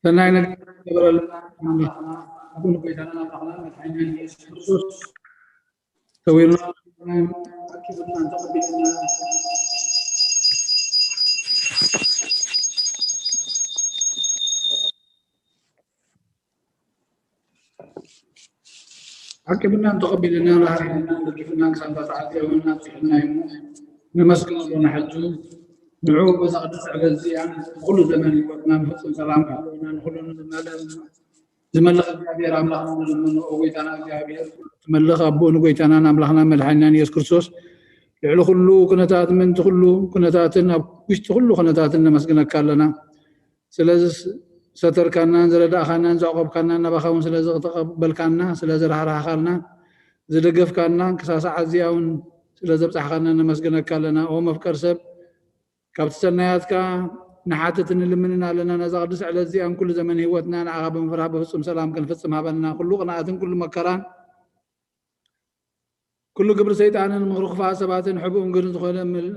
ሰናይ ነገር ይገብረልና ኣምላኽና፣ ኣቡነ ጎይታና ኣምላኽና መድሓኒና ኢየሱስ ክርስቶስ ሰዊርና ኣኪብና እንተቐቢልና ዓቂብና እንተቐቢልና፣ ራህሪህና፣ ደጊፍና፣ ክሳብ እታ ሰዓት እውን ኣብፂሑና እዩ እሞ፣ ነመስግኖ ኣለና። ሕጂ ንዕኡ በዛ ቅድስቲ ዕለት እዚኣ፣ ብኹሉ ዘመን ህይወትና ብፍጹም ሰላም ከሕልወና፣ ንኹሉ ንመልእ ዝመልኽ እግዚኣብሔር ኣምላኽና ንልምኖ። ኦ ጎይታና እግዚኣብሔር፣ ትመልኽ ኣቦኡ ንጎይታናን ኣምላኽና መድሓኒናን ኢየሱስ ክርስቶስ፣ ልዕሊ ኩሉ ኩነታት፣ ምእንቲ ኩሉ ኩነታትን ኣብ ውሽጢ ኩሉ ኩነታትን ነመስግነካ ኣለና። ስለ ዝሰተርካናን ዝረዳእካናን ዘዕቆብካናን፣ ናባኻ እውን ስለ ዝተቐበልካና፣ ስለ ዝራህራህካና፣ ዝደገፍካናን ክሳብ ሰዓት እዚኣ እውን ስለ ዘብጻሕካና ነመስግነካ ኣለና። ኦ መፍቀር ሰብ፣ ካብቲ ሰናያትካ ንሓትት ንልምንን ኣለና። ነዛ ቅድስቲ ዕለት እዚኣን ኩሉ ዘመን ህይወትና ንዓኻ ብምፍራህ ብፍጹም ሰላም ክንፍጽም ሃበና። ኩሉ ቅንኣትን ኩሉ መከራን ኩሉ ግብሪ ሰይጣንን ምኽሪ ክፉኣት ሰባትን ሕቡእን ግርን ዝኾነ ምል-፣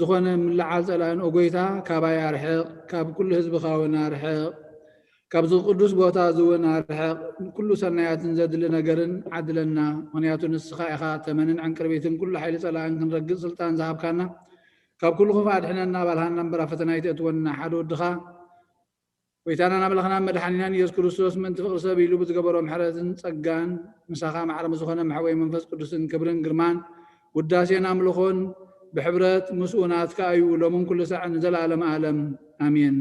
ዝኾነ ምልዓል ጸላእን፣ ኦ ጎይታ፣ ካባይ ኣርሕቕ፣ ካብ ኩሉ ህዝብኻ እውን ኣርሕቕ፣ ካብዚ ቅዱስ ቦታ እዚ እውን ኣርሕቕ። ኩሉ ሰናያትን ዘድሊ ነገርን ዓድለና፣ ምኽንያቱ ንስኻ ኢኻ ተመንን ዕንቅርቢትን ኩሉ ሓይሊ ጸላእን ክንረግጽ ስልጣን ዝሃብካና። ካብ ኩሉ ክፉእ ኣድሕነና፣ ኣባልሃና እምበር ኣብ ፈተና ኣይተእትወና። ሓደ ወድኻ ጎይታናን ኣምላኽናን መድሓኒናን ኢየሱስ ክርስቶስ ምእንቲ ፍቕሪ ሰብ ኢሉ ብዝገበሮ ምሕረትን ጸጋን፣ ምሳኻ ማዕረ ምስ ዝኾነ መሕወይ መንፈስ ቅዱስን ክብርን ግርማን ውዳሴን ኣምልኾን ብሕብረት ምስኡ ናትካ እዩ፣ ሎምን ኩሉ ሳዕን ንዘለኣለም ዓለም። ኣሜን።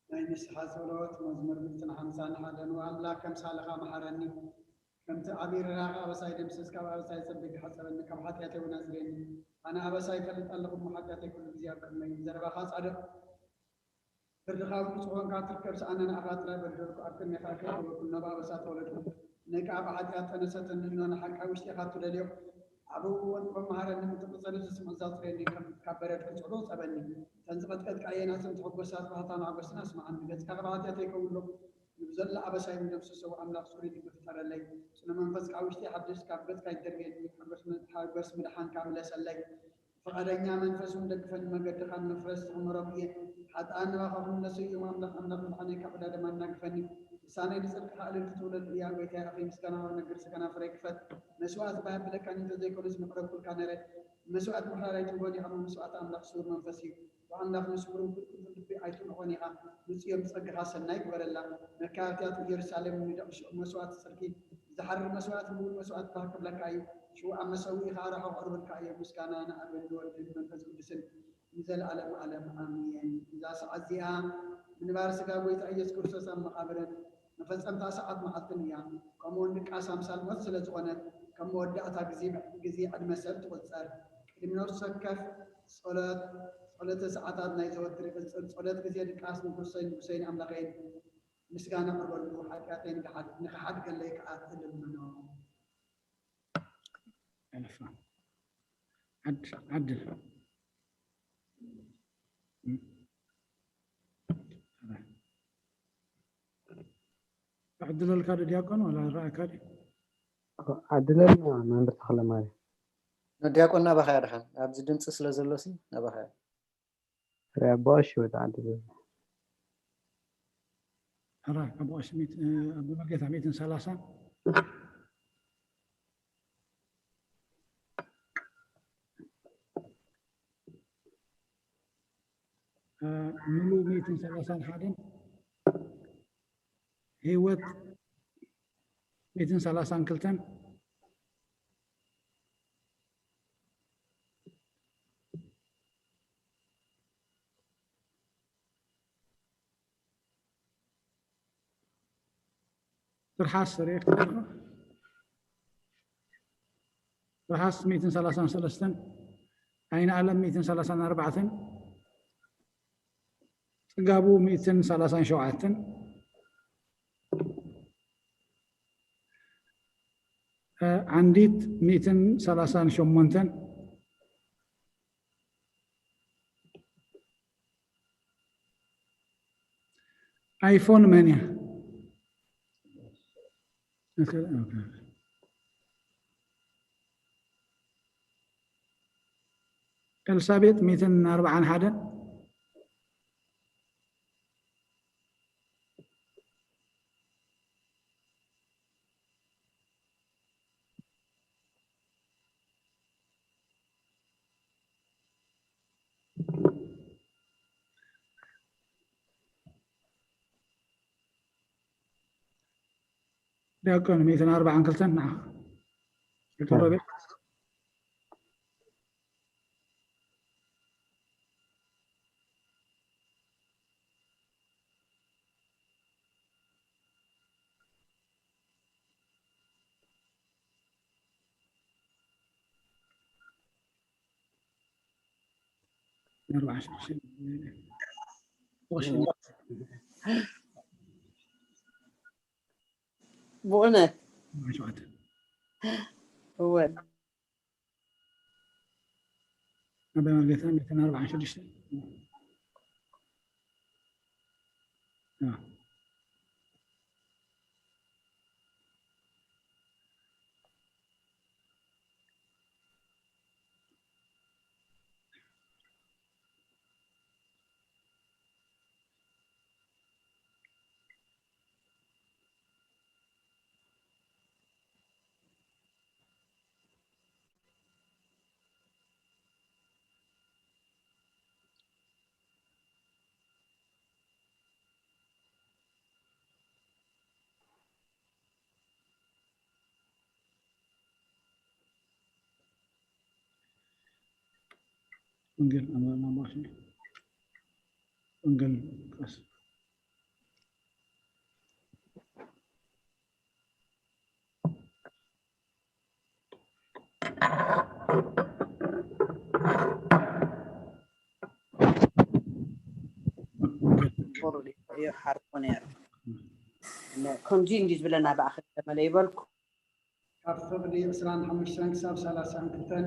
ናይ ንስሓ ጸሎት መዝሙር ሚእትን ሓምሳን ሓደን። ንኣምላኽ ከምሳልኻ መሓረኒ፣ ከምቲ ዓብዪ ርህራኸ ኣበሳይ ደምስስ፣ ካብ ኣበሳይ ጸቢብ ሓጸበኒ፣ ካብ ሓጢኣተይ እውን ኣጽርየኒ። ኣነ ኣበሳይ ይፈልጥ ኣለኹ እሞ፣ ሓጢኣተይ ኩሉ ግዜ ኣብ ቅድመይ እዩ። ዘረባኻ ጻድቕ፣ ፍርድኻ እውን ንጹህ ኮንካ ትርከብ። ኣነ ንኣኻ ጥራይ በደልኩ፣ ኣብ ቅድሜኻ ከይገበርኩ፣ እነሆ ብኣበሳ ተወለድኩ። ነቃ ብሓጢኣት ጠነሰትኒ፣ እነሆ ንሓቃ ውሽጢኻ ትደልዮ። ኣብ እዋን ቁሩብ መሃረኒ፣ ምትቕጸል ዝስምዕ ዛጽረየኒ፣ ከም ካብ በረድ ክጽዕሩ ጸበኒ። እተን ዝቐጥቀጥካ ኣየናት እተን ተሐጎሳት ባህታ መሐጎስና ኣስምዓኒ። ገጽካ ካብ ሓጢኣተይ ከውሎ፣ ንብዘሎ ኣበሳይ ምደምስሶ። ኣምላኽ ጽሩይ ልቢ ፍጠረለይ፣ ጽኑዕ መንፈስ ካብ ውሽጢ ሓድስ። ካብ ገጽካ ይደርብየኒ፣ ሓጎስ ም-፣ ሓጎስ ምድሓንካ ምለሰለይ። ፍቓደኛ መንፈስ እውን ደግፈኒ፣ መገድኻ ንመፍረስ ዝኽመሮም እየ። ሓጥኣን ናባኻ ክምለሱ እዮም። ኣምላኽ፣ ኣምላኽ ምድሓነይ ካብ ዕዳ ደማ ኣናግፈኒ። ልሳነይ ንጽድቅኻ ዕልል ክትብለሉ እያ። ጎይታይ ኣፈይ ምስጋናኻ ክነግር፣ ስጋና ፍረ ክፈት። መስዋእቲ ባህ የብለካን እንተዘይኮነስ ምቕረብኩልካ ነይረ። መስዋእቲ ምሕራር ኣይትህቦን ኢኻ፣ እሞ መስዋእቲ ኣምላኽ ስዉር መንፈስ እዩ። ብኣምላኽ ንስውርን ፍልፍል ልቢ ኣይትንዕቖን ኢኻ። ንጽዮን ብጸጋኻ ሰናይ ግበረላ። መካብትያት ኢየሩሳሌም ንደቕ ሽዑ መስዋእቲ ጽድቂ ዝሓርር መስዋእቲ፣ ምዉት መስዋእቲ ባህ ክብለካ እዩ። ሽዑ ኣብ መሰውኢኻ ኣራሑ ከቕርብልካ እዮም። ምስጋና ንኣብን ንወልድን መንፈስ ቅዱስን ንዘለኣለም ዓለም ኣሜን። እዛ ሰዓት እዚኣ ምንባር ስጋ ጎይታ ኢየሱስ ክርስቶስ ኣብ መቓብርን መፈጸምታ ሰዓት መዓልትን እያ። ከምኡውን ድቃስ ኣምሳል ሞት ስለ ዝኾነ፣ ከም መወዳእታ ግዜ፣ ግዜ ዕድመ ሰብ ትቑጸር። ቅድሚ ነፍሲ ወከፍ ጸሎት፣ ጸሎተ ሰዓታት ናይ ዘወትር ይቕጽል። ጸሎት ግዜ ድቃስ ንጉሰይ፣ ንጉሰይ ንኣምላኸይን ምስጋና ኣቕርበሉ። ሓጢኣተይ ንክሓድ-፣ ንክሓድገለይ ከኣ እልምኖ። ዓድ-፣ ዓድል። ዕድለልካ ዶ ዲያቆን፣ ዋላ ረኣካ ድዩ? ዓድለልና መምህር ተኽለማርያም። ዲያቆን ናባኻ እያ ድሓን፣ ኣብዚ ድምፂ ስለ ዘሎ ሲ ናባኻ እያ። ሪያ ኣቦ ቀሺ ወደ ዓድለልና። ሕራይ ኣቦ ቀሺ ሚእት-፣ እ፣ ኣቦ መርጌታ ሚእትን ሰላሳን። እ፣ ሙሉ ሚእትን ሰላሳን ሓደን፣ ህይወት ሚእትን ሰላሳን ክልተን፣ ትርሓስ ሪኤክት ትርሓስ ሚእትን ሰላሳን ሰለስተን፣ ኣይን ኣለም ሚእትን ሰላሳን ኣርባዕተን፣ ጽጋቡ ሚእትን ሰላሳን ሸውዓተን፣ እ፣ ዓንዲት ሚእትን ሰላሳን ሸሞንተን፣ ኣይፎን መን እያ? ኦኬ፣ ኦኬ። ኤልሳቤጥ ሚእትን ኣርባዓን ሓደን። ዲያቆን ሚእትን ኣርባዓን ክልተን ንዓኻ። ዶክተር ሮቤል። ብእውነት እወ ኣበይ መርጌታ ሚእትን ኣርባዓን ሽዱሽተ። ወንጌል ኣማን ማማሽ ወንጌል ቀስ ሓርቆ ነይሩ። ከምዚ እንዲ ዝብለና ብኣኸ ተመለ ይበልኩ። ካብ ፍቕዲ ዕስራን ሓሙሽተን ክሳብ ሰላሳን ክልተን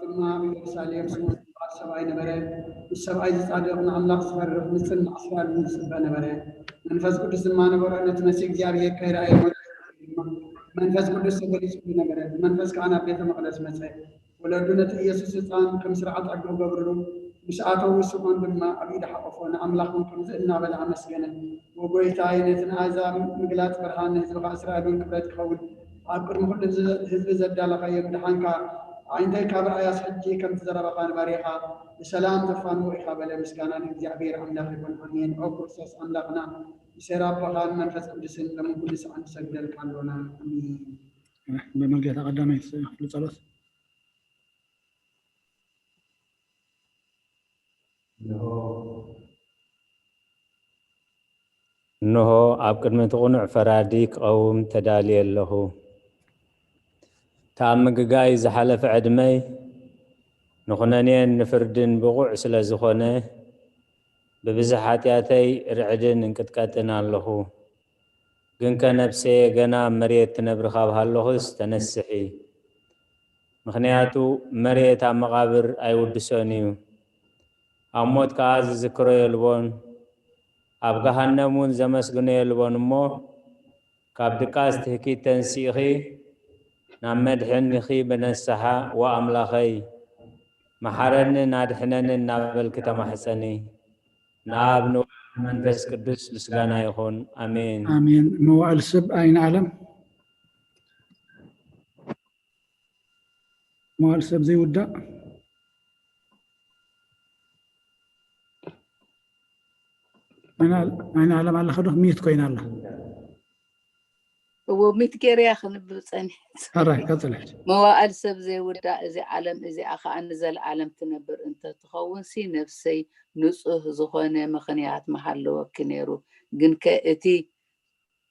ድማ ኣብ ኢየሩሳሌም ስምዖን ዝበሃል ሰብኣይ ነበረ። ምስ ሰብኣይ ዝጻድቕ ንኣምላኽ ዝፈርህ ንጽን ማዕስራን እውን ዝጽበ ነበረ። መንፈስ ቅዱስ ድማ ነበሮ፣ ነቲ መሲህ እግዚኣብሔር ከይረኣየ ሞይቱ ድማ መንፈስ ቅዱስ ተገሊጹሉ ነበረ። ብመንፈስ ከኣ ናብ ቤተ መቕደስ መጸ። ወለዱ ነቲ ኢየሱስ ህጻን ከም ስርዓት ኣቦ ገብርሉ ምስ ኣተዉ፣ ስምዖን ድማ ኣብ ኢዱ ሓቖፎ፣ ንኣምላኽ እውን ከምዚ እናበለ ኣመስገነ። ኦ ጐይታይ፣ ነቲ ንኣህዛብ ምግላጽ ብርሃን፣ ንህዝብኻ እስራኤል እውን ክብረት ክኸውን፣ ኣብ ቅድሚ ኩሉ ህዝቢ ዘዳለኻዮ ምድሓንካ ኣዒንተይ ካብ ረኣያስ ሕጂ ከምቲ ዘረባኻ ንባርያኻ ብሰላም ተፋንዎ ኢኻ በለ። ምስጋና ንእግዚኣብሔር ኣምላኽ ይኹን፣ ኣሜን። ኦ ክርስቶስ ኣምላኽና፣ ብሴራ ኣቦኻን መንፈስ ቅዱስን ሎምን ኩሉ ሰዓት ንሰግደልካ ኣሎና። ኣሜን። ብመልጌታ ቀዳማይ ክፍሊ ጸሎት። እንሆ፣ ኣብ ቅድሚ እቲ ቅኑዕ ፈራዲ ክቐውም ተዳልየ ኣለኹ። እቲ ኣብ ምግጋይ ዝሓለፈ ዕድመይ ንኹነኔን ንፍርድን ብቑዕ ስለ ዝኾነ፣ ብብዝሒ ሓጢኣተይ ርዕድን እንቅጥቀጥን ኣለኹ። ግንከ ነፍሰየ ገና ኣብ መሬት ትነብሪ ካብ ሃለኹስ ተነስሒ። ምኽንያቱ መሬት ኣብ መቓብር ኣይውድሶን እዩ። ኣብ ሞት ከኣ ዝዝክሮ የልቦን፣ ኣብ ገሃነም እውን ዘመስግኖ የልቦን እሞ፣ ካብ ድቃስ ትህኪት ተንሲእኺ ናብ መድሕኒኺ ብንስሓ፣ "ወኣምላኸይ፣ መሓረንን ኣድሕነንን" እናበልኪ ተማሕጸኒ። ንኣብ ንወልድ መንፈስ ቅዱስ ምስጋና ይኹን። ኣሜን። ኣሜን። መዋዕል ሰብ ኣይንኣለም። መዋዕል ሰብ ዘይውዳእ ኣይንኣለም ኣለኸ ዶ? ሚዩት ኮይና ኣላ። እዎ፣ ሚዩት ገይረያ ክንብብ ጸኒሐ። ሕራይ፣ ቀጽለ። መዋዕል ሰብ ዘይውዳእ፣ እዚ ዓለም እዚኣ ኸኣ ንዘለኣለም ትነብር እንተትኸውንሲ፣ ነፍሰይ ንጹህ ዝኾነ ምኽንያት ምሃለወኪ ነይሩ። ግንከ እቲ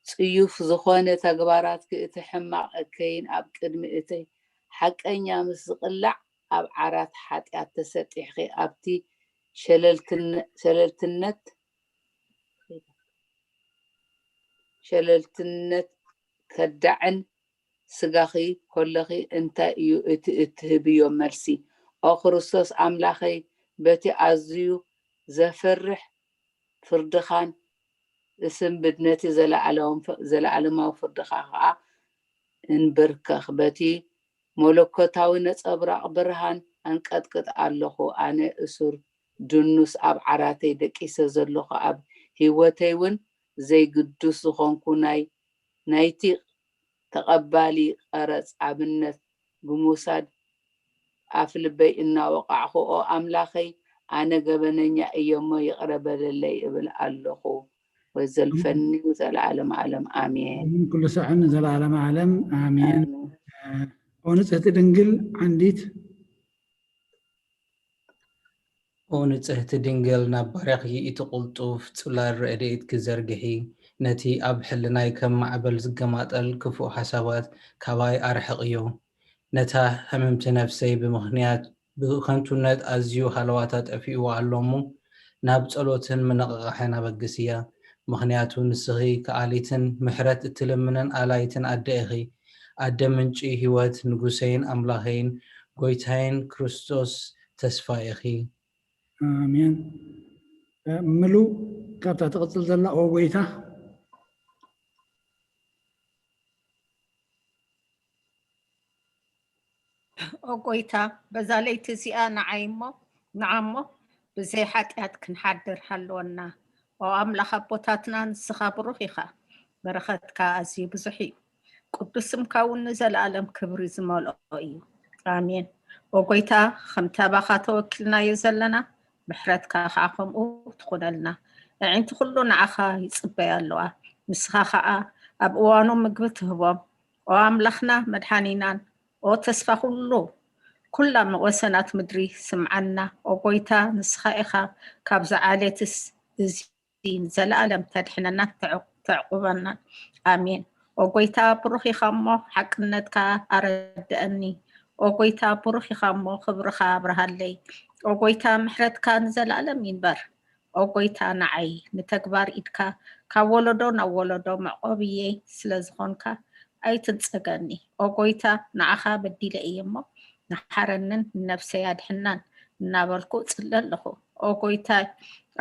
ጽዩፍ ዝኾነ ተግባራትኪ፣ እቲ ሕማቕ እከይን ኣብ ቅድሚ እቲ ሓቀኛ ምስ ዝቕላዕ፣ ኣብ ዓራት ሓጢኣት ተሰጢሕኪ፣ ኣብቲ ሸለልትነ-፣ ሸለልትነት፣ ሸለልትነት ከዳዕን ስጋኺ ከለኺ እንታይ እዩ እቲ እትህብዮ መልሲ? ኦ ክርስቶስ ኣምላኸይ፣ በቲ ኣዝዩ ዘፍርሕ ፍርድኻን እስንብድ፣ ነቲ ዘለኣለማዊ ፍርድኻ ኸኣ እንብርከኽ። በቲ መለኮታዊ ነጸብራቕ ብርሃን ኣንቀጥቅጥ ኣለኹ። ኣነ እሱር ድኑስ ኣብ ዓራተይ ደቂሰ ዘለኹ፣ ኣብ ህይወተይ እውን ዘይግዱስ ዝኾንኩ ናይ ናይቲ ተቐባሊ ቀረጽ ኣብነት ብምውሳድ ኣፍ ልበይ እናወቓዕኹ፣ ኦ ኣምላኸይ፣ ኣነ ገበነኛ እየ እሞ ይቕረ በለለይ እብል ኣለኹ። ወዘልፈኒ ዘለዓለም ዓለም ኣሜን። ኩሉ ሳዕን ዘለዓለም ዓለም ኣሜን። ኣሜን። ኦ ንጽህቲ ድንግል ዓንዲት ኦ ንጽህቲ ድንግል፣ ናብ ባርያኺ እቲ ቅልጡፍ ጽላል ረድኤትኪ ዘርግሒ፣ ነቲ ኣብ ሕልናይ ከም ማዕበል ዝገማጠል ክፉእ ሓሳባት ካባይ ኣርሕቕዮ። ነታ ሕምምቲ ነፍሰይ ብምኽንያት ብኸንቱነት ኣዝዩ ሃለዋታ ጠፊእዋ ኣሎ እሞ፣ ናብ ጸሎትን ምንቕቓሕን ኣበግስያ። ምኽንያቱ ንስኺ ከኣሊትን ምሕረት እትልምንን ኣላይትን ኣደ ኢኺ። ኣደ ምንጪ ህይወት፣ ንጉሰይን ኣምላኸይን ጎይታይን ክርስቶስ ተስፋ ኢኺ። ኣሜን። ምሉ ካብታ ትቕጽል ዘላ ኦ ጎይታ ኦ ጎይታ፣ በዛ ለይቲ እዚኣ ንዓይ እሞ ንዓ እሞ ብዘይ ሓጢኣት ክንሓድር ሃለወና። ኦ ኣምላኽ ኣቦታትና፣ ንስኻ ብሩኽ ኢኻ፣ በረኸትካ ኣዝዩ ብዙሕ እዩ። ቅዱስ ስምካ እውን ንዘለኣለም ክብሪ ዝመልኦ እዩ። ኣሜን። ኦ ጎይታ፣ ከምቲ ኣባኻ ተወኪልናዮ ዘለና፣ ምሕረትካ ከዓ ከምኡ ትኹነልና። ኣዒንቲ ኩሉ ንዓኻ ይጽበያ ኣለዋ፣ ንስኻ ከዓ ኣብ እዋኑ ምግቢ ትህቦም። ኦ ኣምላኽና መድሓኒናን ኦ ተስፋ ኩሉ ኩላ ወሰናት ምድሪ ስምዓና። ኦ ጎይታ፣ ንስኻ ኢኻ ካብዚ ዓሌትስ እዚ ንዘለኣለም ተድሕነና ተዕቁበና። ኣሜን። ኦ ጎይታ፣ ብሩኽ ኢኻ እሞ ሓቅነትካ ኣረድአኒ። ኦ ጎይታ፣ ብሩኽ ኢኻ እሞ ክብርኻ ኣብርሃለይ። ኦ ጎይታ፣ ምሕረትካ ንዘለኣለም ይንበር። ኦ ጎይታ፣ ንዓይ ንተግባር ኢድካ ካብ ወለዶ ናብ ወለዶ መዕቆብየይ ስለ ዝኾንካ ኣይትንጸገኒ። ኦ ጎይታ፣ ንዓኻ በዲለ እየ እሞ ንሓረንን ንነፍሰይ ኣድሕናን እናበልኩ እጽሊ ኣለኹ። ኦ ጎይታይ፣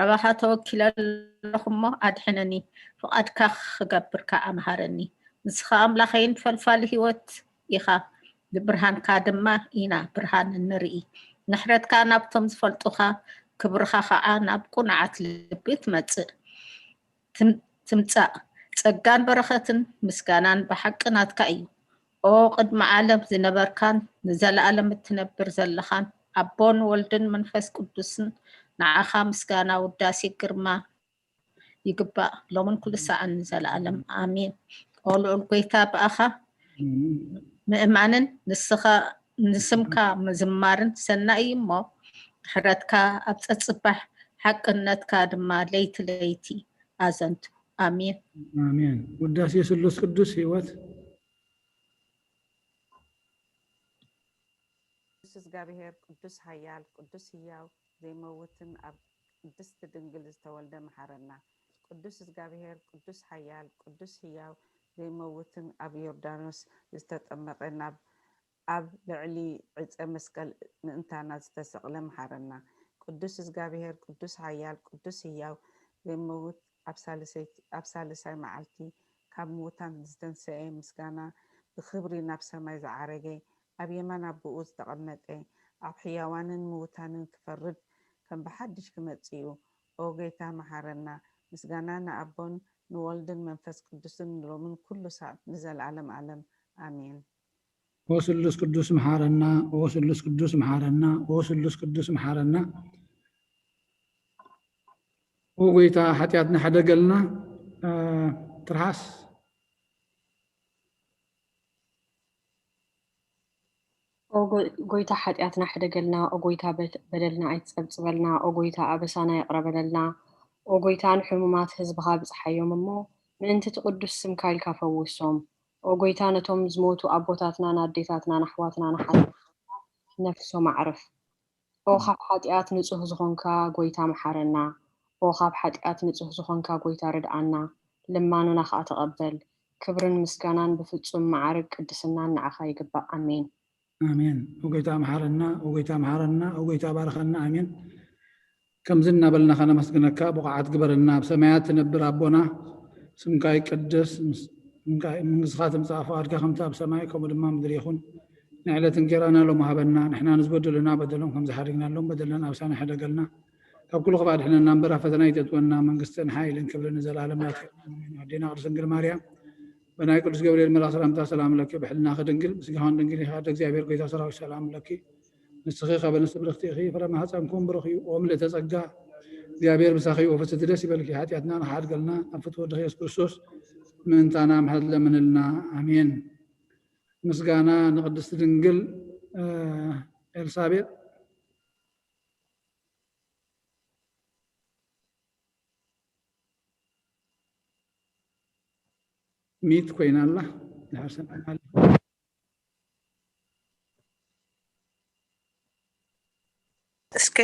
ኣባኻ ተወኪለ ኣለኹ እሞ ኣድሕነኒ፣ ፍቓድካ ክገብር ከኣ ምሃረኒ። ንስኻ ኣምላኸይን ፈልፋሊ ህይወት ኢኻ፣ ብብርሃንካ ድማ ኢና ብርሃን እንርኢ። ምሕረትካ ናብቶም ዝፈልጡኻ፣ ክብርኻ ኸዓ ናብ ቅኑዓት ልቢ ትመጽእ ትምጻእ። ጸጋን በረኸትን ምስጋናን ብሓቂ ናትካ እዩ። ኦ ቅድሚ ዓለም ዝነበርካን ንዘለኣለም እትነብር ዘለኻን ኣቦን ወልድን መንፈስ ቅዱስን ንዓኻ ምስጋና ውዳሴ ግርማ ይግባእ ሎምን ኩሉ ሰዓን ንዘለኣለም ኣሜን። ኦ ልዑል ጎይታ ብኣኻ ምእማንን ንስኻ ንስምካ ምዝማርን ሰናይ እዩ እሞ ምሕረትካ ኣብ ጸጽባሕ ሓቅነትካ ድማ ለይቲ ለይቲ ኣዘንቱ። ኣሜን። ኣሜን። ውዳሴ ስሉስ ቅዱስ ህይወት ቅዱስ እግዚኣብሔር ቅዱስ ኃያል ቅዱስ ሕያው ዘይመውትን ኣብ ቅድስት ድንግል ዝተወልደ መሓረና። ቅዱስ እግዚኣብሔር ቅዱስ ኃያል ቅዱስ ሕያው ዘይመውትን ኣብ ዮርዳኖስ ዝተጠመቐ ናብ ኣብ ልዕሊ ዕፀ መስቀል ምእንታና ዝተሰቕለ መሓረና። ቅዱስ እግዚኣብሔር ቅዱስ ኃያል ቅዱስ ሕያው ዘይመውት ኣብ ሳልሰይቲ ኣብ ሳልሳይ መዓልቲ ካብ ምውታን ዝተንሰኤ ምስጋና ብኽብሪ ናብ ሰማይ ዝዓረገ ኣብ የማን ኣቦኡ ዝተቐመጠ ኣብ ሕያዋንን ምውታንን ክፈርድ ከም ብሓድሽ ክመጽእ እዩ። ኦ ጌታ መሓረና። ምስጋና ንኣቦን ንወልድን መንፈስ ቅዱስን ሎምን ኩሉ ሳዕ ንዘለዓለም ዓለም ኣሜን። ኦ ስሉስ ቅዱስ መሓረና፣ ኦ ስሉስ ቅዱስ መሓረና፣ ኦ ስሉስ ቅዱስ መሓረና። ኦ ጎይታ ሓጢኣትና ሕደገልና። ትርሓስ ኦ ጎይታ ሓጢኣትና ሕደገልና። ኦ ጎይታ በደልና ኣይትጸብጽበልና። ኦ ጎይታ ኣበሳና ይቕረ በለልና። ኦ ጎይታ ንሕሙማት ህዝብኻ ብጽሓዮም እሞ ምእንቲ እቲ ቅዱስ ስምካ ኢልካ ፈውሶም። ኦ ጎይታ ነቶም ዝሞቱ ኣቦታትናን ኣዴታትናን ኣሕዋትናን ሓትናን ነፍሶም ኣዕርፍ። ኦ ካብ ሓጢኣት ንጹህ ዝኾንካ ጎይታ መሓረና። ኦ ካብ ሓጢኣት ንጹህ ዝኾንካ ጎይታ ርድኣና። ልማኖና ከኣ ተቐበል። ክብርን ምስጋናን ብፍጹም መዓርግ ቅድስናን ንዓኻ ይግባእ። ኣሜን። ኣሜን። ኦ ጎይታ መሓረና፣ ኦ ጎይታ መሓረና፣ ኦ ጎይታ ባርኸና። ኣሜን። ከምዚ እናበልና ከነመስግነካ ብቑዓት ግበረና። ኣብ ሰማያት ትነብር ኣቦና፣ ስምካ ይቀደስ፣ መንግስትኻ ትምጻእ፣ ፍቓድካ ከምቲ ኣብ ሰማይ ከምኡ ድማ ምድሪ ይኹን። ንዕለት እንጌራና ሎም ሃበና፣ ንሕና ንዝበደሉና በደሎም ከም ዝሓደግናሎም በደልና ኣምሳና ሕደገልና፣ ካብ ኩሉ ክፋእ ድሕነና እምበር ኣብ ፈተና ይተእትወና፣ መንግስትን ሓይልን ክብርን ንዘለኣለም ናትካ ኣሜን። ኣዴና ቅድስት ድንግል ማርያም፣ ብናይ ቅዱስ ገብርኤል መልኣኽ ሰላምታ ሰላም ለኪ፣ ብሕልናኺ ድንግል፣ ብስጋኽን ድንግል ኢኻ፣ ኣደ እግዚኣብሔር ጎይታ ሰራዊት ሰላም ለኪ። ንስኺ ካብ ኣንስቲ ብርኽቲ ኢኺ፣ ፍረ ማህፀንኩም ብሩኽ እዩ። ኦ ምልእተ ጸጋ፣ እግዚኣብሔር ምሳኺ እዩ። ፍስቲ ደስ ይበልኪ፣ ሓጢኣትና ንኽሓድገልና፣ ናብ ፍትው ወድኺ የሱስ ክርስቶስ ምእንታና ምሕረት ለምንልና። ኣሜን። ምስጋና ንቅድስቲ ድንግል። ኤልሳቤጥ ሚት ኮይና ኣላ። ድሓር ሰማዕና ኣላ። እስከ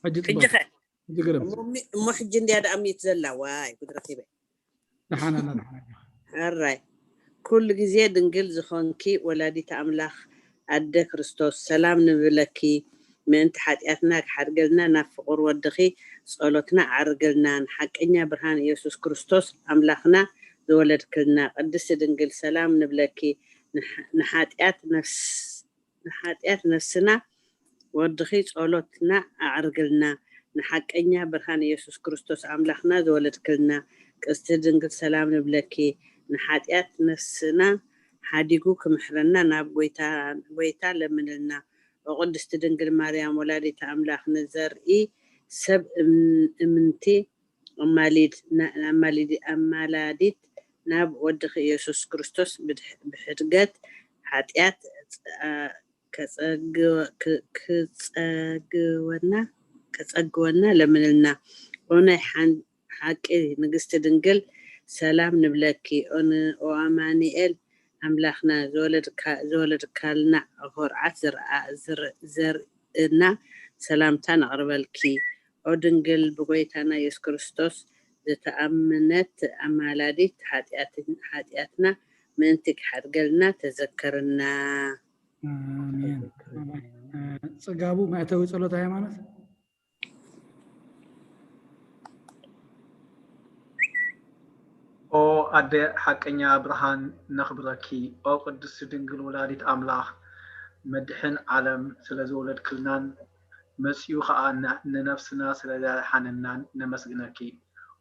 ሕጂ ጽቡቅ። ሕጂ ኸ? ሕጂ ግርም። እሞ ሚ- እሞ ሕጂ እንድያ ደኣ ሚት ዘላ። ዋይ ጉድ ረኺበ። ደሓን ኣላ፣ ደሓን ኣላ። ሕራይ ኩሉ ግዜ ድንግል ዝኾንኪ ወላዲት ኣምላኽ ኣደ ክርስቶስ ሰላም ንብለኪ። ምእንቲ ሓጢኣትና ክሓድገልና ናብ ፍቑር ወድኺ ጸሎትና ኣዕርግልና። ንሓቀኛ ብርሃን ኢየሱስ ክርስቶስ ኣምላኽና ዝወለድክልና ቅድስቲ ድንግል ሰላም ንብለኪ። ንሓ- ንሓጢኣት ነፍስ ንሓጢኣት ነፍስና ወድኺ ጸሎትና ኣዕርግልና። ንሓቀኛ ብርሃን ኢየሱስ ክርስቶስ ኣምላኽና ዝወለድክልና ቅድስቲ ድንግል ሰላም ንብለኪ። ንሓጢኣት ነፍስና ሓዲጉ ክምሕረና ናብ ጎይታ ጎይታ ለምንልና። ኦ ቅድስቲ ድንግል ማርያም ወላዲተ ኣምላኽ ንዘርኢ ሰብ እም- እምንቲ ኣማሊድ ና- ኣማሊድ ኣማላዲት ናብ ወድኺ ኢየሱስ ክርስቶስ ብድሕ- ብሕድገት ሓጢኣት ጸ- ከጸግወ- ክ- ክጸግወና ከጸግወና ለምንልና። ኦ ናይ ሓን- ሓቂ ንግስቲ ድንግል ሰላም ንብለኪ። ኦ ን- ኦ ኣማኑኤል ኣምላኽና ዝወለድካ- ዝወለድካልና ኮርዓት ዝርኣ- ዝር- ዘርእና ሰላምታ ነቕርበልኪ። ኦ ድንግል ብጎይታና ኢየሱስ ክርስቶስ ዝተኣምነት ኣማላዲት ሓጢኣትን- ሓጢኣትና ምእንቲ ክሓድገልና ተዘከርና። ኣሜን። ጽጋቡ መእተዊ ጸሎት ሃይማኖት። ኦ ኣደ ሓቀኛ ብርሃን ነኽብረኪ። ኦ ቅድስቲ ድንግል ወላዲት ኣምላኽ መድሕን ዓለም ስለ ዝወለድክልናን መጺኡ ኸኣ ን- ንነፍስና ስለ ዘድሓነናን ነመስግነኪ።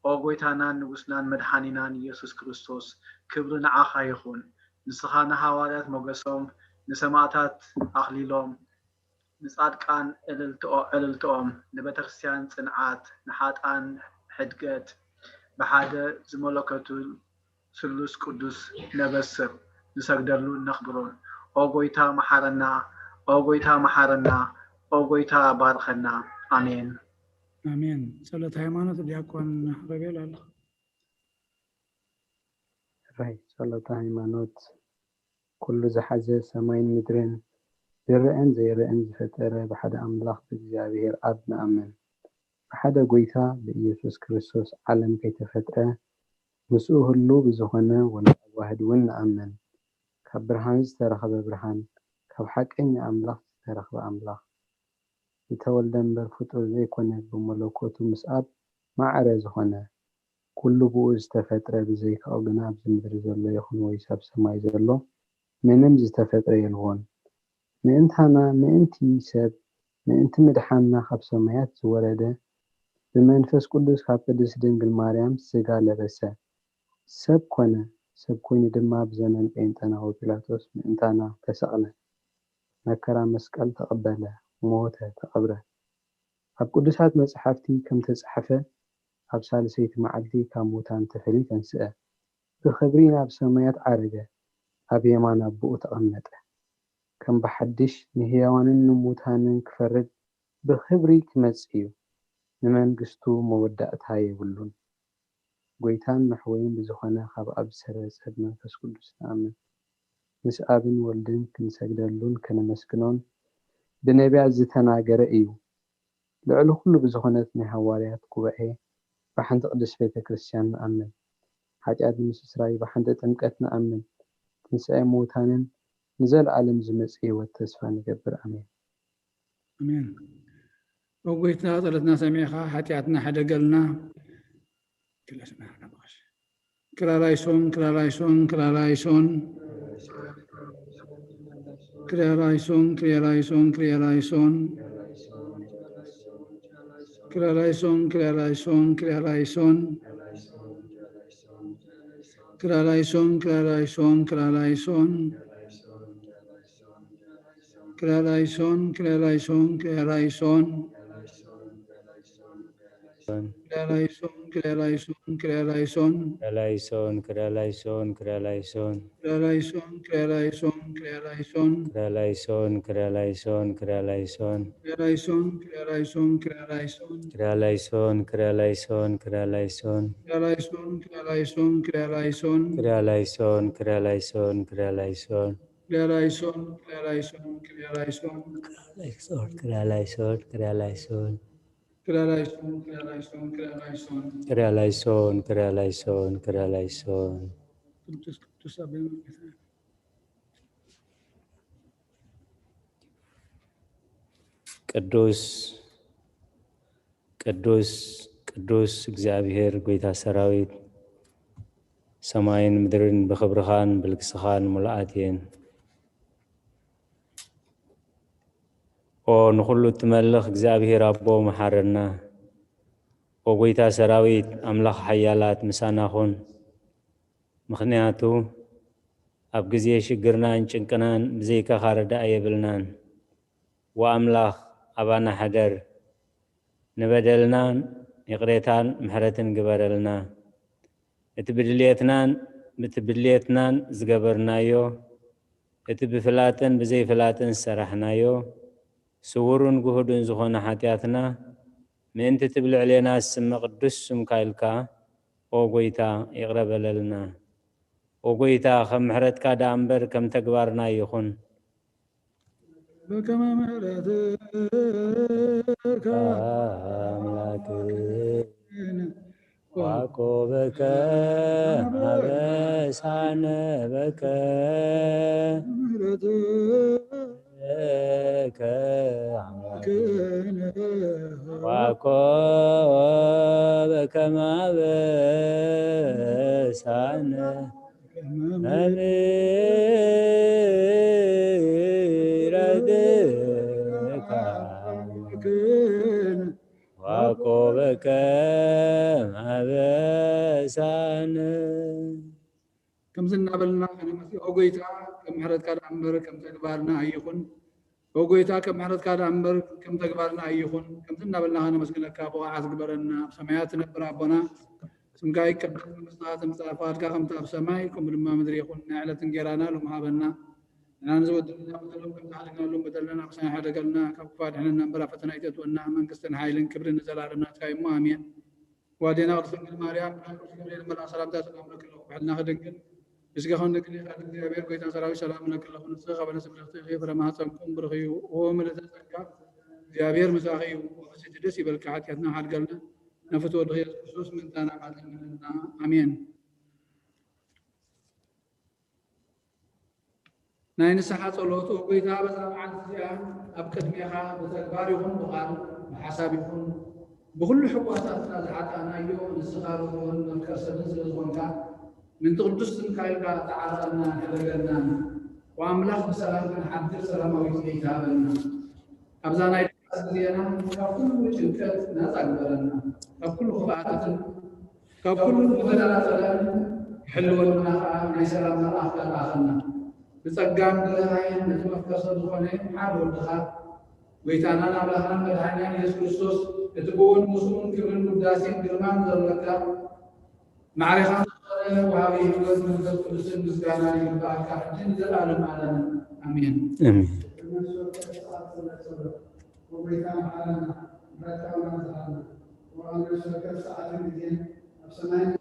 ኦ ጎይታናን ንጉስናን መድሓኒናን ኢየሱስ ክርስቶስ ክብሪ ንዓኻ ይኹን። ንስኻ ንሃዋርያት ሞገሶም ንሰማእታት ኣኽሊሎም ንጻድቃን ዕልልትኦ- ዕልልትኦም ንቤተክርስትያን ጽንዓት ንሓጥኣን ሕድገት ብሓደ ዝመለከቱ ስሉስ ቅዱስ ነበስር ንሰግደሉን ነኽብሮን። ኦ ጎይታ መሓረና፣ ኦ ጎይታ መሓረና፣ ኦ ጎይታ ባርኸና። ኣሜን። ኣሜን። ጸሎት ሃይማኖት ዲያቆን ረቤል ኣሎ። ራይ ጸሎተ ሃይማኖት። ኩሉ ዝሓዘ ሰማይን ምድርን ዝረአን ዘይረአን ዝፈጠረ ብሓደ ኣምላኽ ብእግዚኣብሔር ኣብ ንኣምን። ብሓደ ጎይታ ብኢየሱስ ክርስቶስ ዓለም ከይተፈጥረ ምስኡ ህሉ ብዝኾነ ወልድ ኣዋህድ እውን ንኣምን። ካብ ብርሃን ዝተረኸበ ብርሃን፣ ካብ ሓቀኛ ኣምላኽ ዝተረኽበ ኣምላኽ። ዝተወልደ እምበር ፍጡር ዘይኮነ ብመለኮቱ ምስ ኣብ ማዕረ ዝኾነ ኩሉ ብኡ ዝተፈጥረ ብዘይካኡ ግና ኣብዚ ምድሪ ዘሎ ይኹን ወይስ ኣብ ሰማይ ዘሎ ምንም ዝተፈጥረ የልቦን። ምእንታና ምእንቲ ሰብ ምእንቲ ምድሓንና ካብ ሰማያት ዝወረደ ብመንፈስ ቅዱስ ካብ ቅድስት ድንግል ማርያም ስጋ ለበሰ። ሰብ ኮነ፣ ሰብ ኮይኑ ድማ ብዘመን ጴንጠናዊ ጲላጦስ ምእንታና ተሰቕለ፣ መከራ መስቀል ተቐበለ፣ ሞተ፣ ተቐብረ። ኣብ ቅዱሳት መጻሕፍቲ ከም ተጻሕፈ ኣብ ሳልሰይቲ መዓልቲ ካብ ሙታን ተፈልዩ ተንስአ፣ ብኽብሪ ናብ ሰማያት ዓረገ፣ ኣብ የማን ኣቦኡ ተቐመጠ። ከም ብሓድሽ ንህያዋንን ንሙታንን ክፈርድ ብኽብሪ ክመጽእ እዩ። ንመንግስቱ መወዳእታ የብሉን። ጎይታን መሕወይን ብዝኾነ ካብ ኣብ ዝሰረጸ ብመንፈስ ቅዱስ ንኣምን። ምስ ኣብን ወልድን ክንሰግደሉን ከነመስግኖን ብነቢያት ዝተናገረ እዩ። ልዕሊ ኩሉ ብዝኾነት ናይ ሃዋርያት ጉባኤ ብሓንቲ ቅድስት ቤተ ክርስቲያን ንኣምን። ሓጢኣት ንምስስራይ ብሓንቲ ጥምቀት ንኣምን። ትንሳኤ ምዉታንን ንዘለኣለም ዝመጽእ ህይወት ተስፋ ንገብር። ኣሜን። ኣሜን። ኦ ጎይታ ጸሎትና ሰሚዕኻ ሓጢኣትና ሕደገልና። ክላላይሶን ክላላይሶን ክላላይሶን Krialaison, krialaison, krialaison. Krialaison, krialaison, krialaison. Krialaison, krialaison, krialaison. Krialaison, krialaison, krialaison. Krialaison, krialaison, krialaison. Krialaison, krialaison, krialaison. Krialaison, krialaison, krialaison. Krialaison, krialaison, krialaison. Krialaison, krialaison, krialaison. Krialaison, krialaison, krialaison. Krialaison, krialaison, krialaison. Krialaison, krialaison, krialaison. Krialaison, krialaison, krialaison. Krialaison, krialaison, krialaison. Kriላይሶን፣ ክሪያላይሶን፣ ክሪያላይሶን። ክሪያላይሶን፣ ክሪያላይሶን፣ ክሪያላይሶን። ቅዱስ፣ ቅዱስ ኣቦይ መምህር። ቅዱስ፣ ቅዱስ፣ ቅዱስ እግዚኣብሔር ጐይታ ሰራዊት፣ ሰማይን ምድርን ብኽብርኻን ብልግስኻን ምሉኣት እየን። ኦ ንኹሉ እትመልኽ እግዚኣብሔር ኣቦ መሓረና። ኦ ጐይታ ሰራዊት ኣምላኽ ሓያላት ምሳና ኹን። ምኽንያቱ ኣብ ግዜ ሽግርናን ጭንቅናን ብዘይካኻ ረዳኢ የብልናን። ወኣምላኽ ኣባና ሕደር። ንበደልናን ይቕሬታን ምሕረትን ግበረልና። እቲ ብድልየትናን፣ እቲ ብድልየትናን ዝገበርናዮ፣ እቲ ብፍላጥን ብዘይፍላጥን ዝሰራሕናዮ፣ ስዉርን ግሁድን ዝኾነ ሓጢኣትና፣ ምእንቲ እቲ ብልዕሌና ዝስመ ቅዱስ ስምካ ኢልካ፣ ኦ ጐይታ፣ ይቕረ በለልና። ኦ ጐይታ፣ ከም ምሕረትካ ደኣ እምበር ከም ተግባርና ኣይኹን። በከመ ምሕረትከ ኣምላክነ ዋቆበከ ኣበሳነ በከ ምሕረትከ ኣምላክነ ዋቆበከ ኣበሳነ ምሕረትከ ዋቆበከ ኣበሳነ። ከምዚ እናበልና ከነመስግን፣ ኦ ጐይታ፣ ከም ምሕረትካ ደኣ እምበር ከም ተግባርና ኣይኹን። ኦ ጐይታ፣ ከም ምሕረትካ ደኣ እምበር ከም ተግባርና ኣይኹን። ከምዚ እናበልና ከነመስግነካ ብቑዓት ግበረና። ኣብ ሰማያት ትነብር ኣቦና፣ ስምካ ይቀደስ፣ መንግስትኻ ትምጻእ፣ ፍቓድካ ከምቲ ኣብ ሰማይ ከምኡ ድማ ምድሪ ይኹን። ናይ ዕለት እንጌራና ሎሚ ሃበና። ንሕና ንዝበደሉና በደሎም ከም ዝሓለናሎም በደልና ንዓና ኣይሕደገልና፣ ካብ ክፉእ ኣድሕነና እምበር ኣብ ፈተና ኣይተእትወና። መንግስትን ሓይልን ክብርን ንዘለኣለም ናትካ እዩ እሞ፣ ኣሜን። ዋዴና ቅድስት ድንግል ማርያም፣ ብናይ ቅዱስ ገብርኤል መልኣኽ ሰላምታ ሰላም እብለኪ ኣለኹ። ብሕልናኺ ድንግል፣ ብስጋኺ እውን ድንግል ኢኺ። እግዚኣብሔር ጐይታ ሰራዊት ሰላም እብለኪ ኣለኹ። ንስኺ ካብ በለስ ፍሬኺ ፍረ ማህፀንኩም ብሩኽ እዩ። ኦ ምልዕተ ጸጋ፣ እግዚኣብሔር ምሳኺ እዩ። ብፍስቲ ደስ ይበልኪ፣ ሓጢኣትና ሓድገልና፣ ነፍትወ ወድኺ የሱስ ክርስቶስ ምእንታና ቃል ተምልልና። ኣሜን። ናይ ንስሓ ጸሎት፣ ኦ ጐይታ፣ በዛ መዓልቲ እዚኣ ኣብ ቅድሜኻ ብተግባር ይኹን ብቓል፣ ብሓሳብ ይኹን ብኹሉ ሕዋሳትና ዝሓጣእናዮ፣ ንስኻ ርህሩህን መፍቀር ሰብን ስለ ዝኾንካ፣ ምእንቲ ቅዱስ ስምካ ኢልካ ተዓረቐናን ሕደገናን። ወኣምላኽ ብሰላም ክንሓድር ሰላማዊት ለይቲ ሃበና። ኣብዛ ናይ ድቃስ ግዜና ካብ ኩሉ ጭንቀት ናጻ ግበረና። ካብ ኩሉ ክፍኣታትን ካብ ኩሉ ፈተናታትን ክሕልወና ከኣ ናይ ሰላም መልኣኽ ተለኣኸልና። ብጸጋን ብርህራሄን ነቲ መፍቀር ሰብ ዝኾነ ሓደ ወድኻ፣ ጐይታናን ኣምላኽናን መድሓኒናን የሱስ ክርስቶስ፣ እቲ ብእውን ምስኡን ክብርን ውዳሴን ግርማን ዘለካ፣ ማዕሬኻ ዝኾነ ወሃቢ ህይወት መንፈስ ቅዱስን ምስጋና ይግባኣካ፣ ሕጂ ንዘለኣለም ዓለም። ኣሜን። ኣሜን። ኦ ጐይታ፣ መሓረና፣ ምሕረትካ እውን ኣብዝሓልና። ኦ ኣብ ነፍሲ ወከፍ ሰዓትን ግዜን ኣብ ሰማይን ኣብ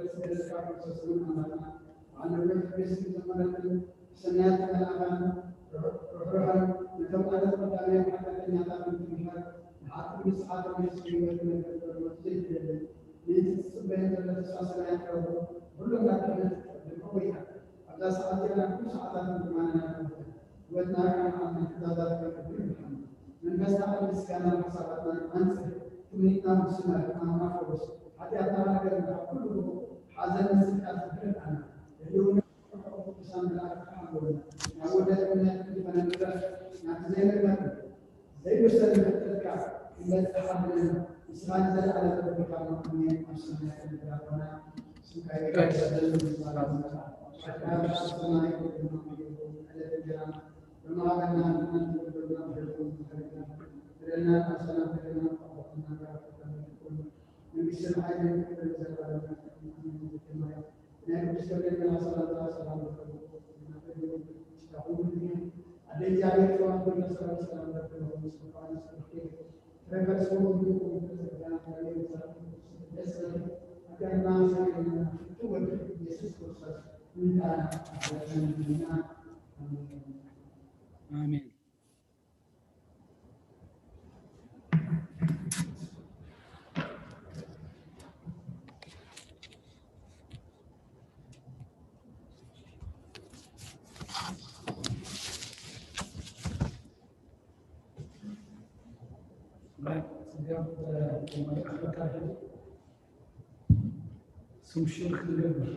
ምድርን ዘለካ ክርስቶስ እውን ኣምላኽና፣ በዓል ነዊሕ ዕድመ ዝዘመረትን ብሰናያት መልኣኻን ርሑ-፣ ርሑራን ነቶም ኣለት ቀዳምያን ሓጢኣተኛታትን ትምሕር፣ ንሓጥእ ንስሓቶም የሱስ ህይወት ክነግር ከሎ ዘይትደሊ፣ ምእንቲ ትጽበዮ ዘሎ ተስፋ ሰናይ ትረኽቦ፣ ኩሎም ናብ ድሕነት ትቀድም። ኦ ጐይታ፣ ኣብዛ ሰዓት እዚኣ ናብ ኩሉ ሰዓታትን እዋናትን ኣዕርፈና፣ ህይወትና ርኢኻ ንዓና ትእዛዛትካ ክብርን ይብልሓና። መንፈስና ቅድሚ ስጋና ሓሳባትና ኣንጽህ፣ ትምኒትና ውስና፣ ሕማምና ፈውስ፣ ሓጢኣትና ሓድገልና፣ ካብ ኩሉ ግቡእ ሓዘንን ስንክትን ኣጽንሕ፣ ርድኣና። ድሕሪኡ እውን ርሑቕ ቅዱሳን መላእክቲ ክሓልወና፣ ናብ ወደት እምነት ክድፈነና ዘይንመርምር ዘይውሰን መጠጥካ እምበር ተሓብለን ንስኻ ንዘለኣለም ክብርካ መቆምየን ኣብ ሰማይ ከምድር ኣቦና ስምካ ይቀደስ። ኣብ ሰማይ ከምኡ ዕለት እንጀራና በማዕረና ንሕና ንዘበደሉና በደልና ንሓርና በደልና ንሓርና በደልና ካብ ሰላም በደልና ኣቦና ጋር መንግስትን ሓይልን ክብርን ዘለኣለም ኣሜን። ናይ ቅዱስ ገብርኤል መልኣክ ሰላምታ ሰላም ለኩም። ኣደ እግዚኣብሔር ጽባሕ ኩሉ ሰላም ሰላም ለኩም። ስብሐት ስብሐት ረከስኩም ሁሉ ተዘጋና ደስ አገርና ሰላምና ፍቱ ወልድ ኢየሱስ ክርስቶስ ምንጣና ዘመንና። አሜን። አሜን። ስም ሽርክ ንገብር።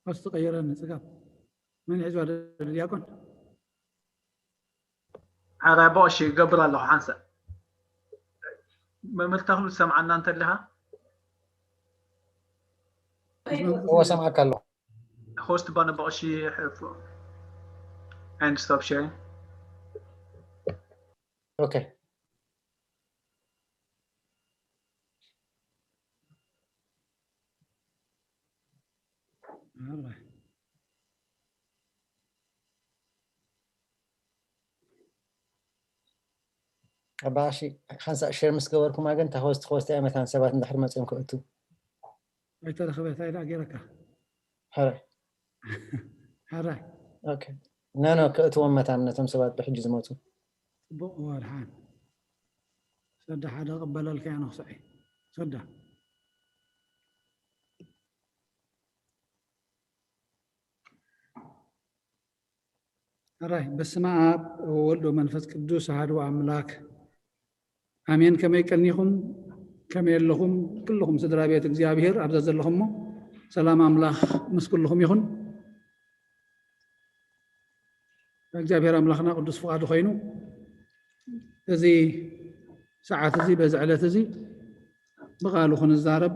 ኣስተቐየረኒ ጽጋብ። መን ሒዝዋ? ዲያቆን። ሓራይ ቦሽ ይገብር ኣለኹ ሓንሳእ። መምህር ተኽሉ ትሰምዓና እንተለኻ? እዎ ሰምዓካ ኣለኹ። Host ባነ ቦሽ and stop sharing. Okay. All right. ኣባሺ ሓንሳእ ሸር ምስ ገበርኩማ ግን እታ ሆስት ሆስት እያ መታን ሰባት እንድሕር መፅኦም ክእቱ ኣይተረኸበ እንታይ ኢላ ገይረካ ሕራይ ሕራይ ኦኬ ኖ ኖ ክእትዎም መታን ነቶም ሰባት ብሕጂ ዝመፁ ፅቡቕ እዋ ድሓን ሰዳ ሓደ ቅበለልካ እያ ንክስዐ ሰዳ ሕራይ በስመ ኣብ ወወልድ ወመንፈስ ቅዱስ ኣሃዱ ኣምላክ ኣሜን። ከመይ ቀኒኹም? ከመይ ኣለኹም? ኩልኹም ስድራ ቤት እግዚኣብሔር ኣብዛ ዘለኹሞ ሰላም ኣምላኽ ምስ ኩልኹም ይኹን። እግዚኣብሔር ኣምላኽና ቅዱስ ፍቓዱ ኮይኑ እዚ ሰዓት እዚ በዚ ዕለት እዚ ብቓሉ ክንዛረብ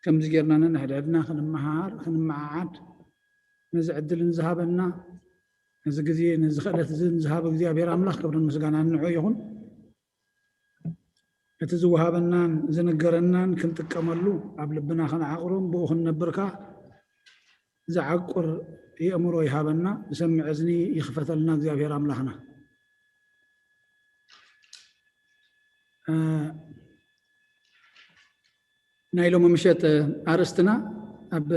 ከምዚ ጌርና ነንሕድሕድና ክንመሃር ክንመዓዓድ ነዚ ዕድል ንዝሃበና ነዚ ግዜ ነዚ ክእለት እዚ ንዝሃበ እግዚኣብሔር ኣምላኽ ክብርን ምስጋናን ንዑ ይኹን። እቲ ዝወሃበናን ዝንገረናን ክንጥቀመሉ ኣብ ልብና ክንዓቕሮም ብኡ ክንነብር ከኣ ዝዓቁር የእምሮ ይሃበና፣ ዝሰምዕ እዝኒ ይኽፈተልና እግዚኣብሔር ኣምላኽና። ናይ ሎሚ ምሸት ኣርእስትና ኣብ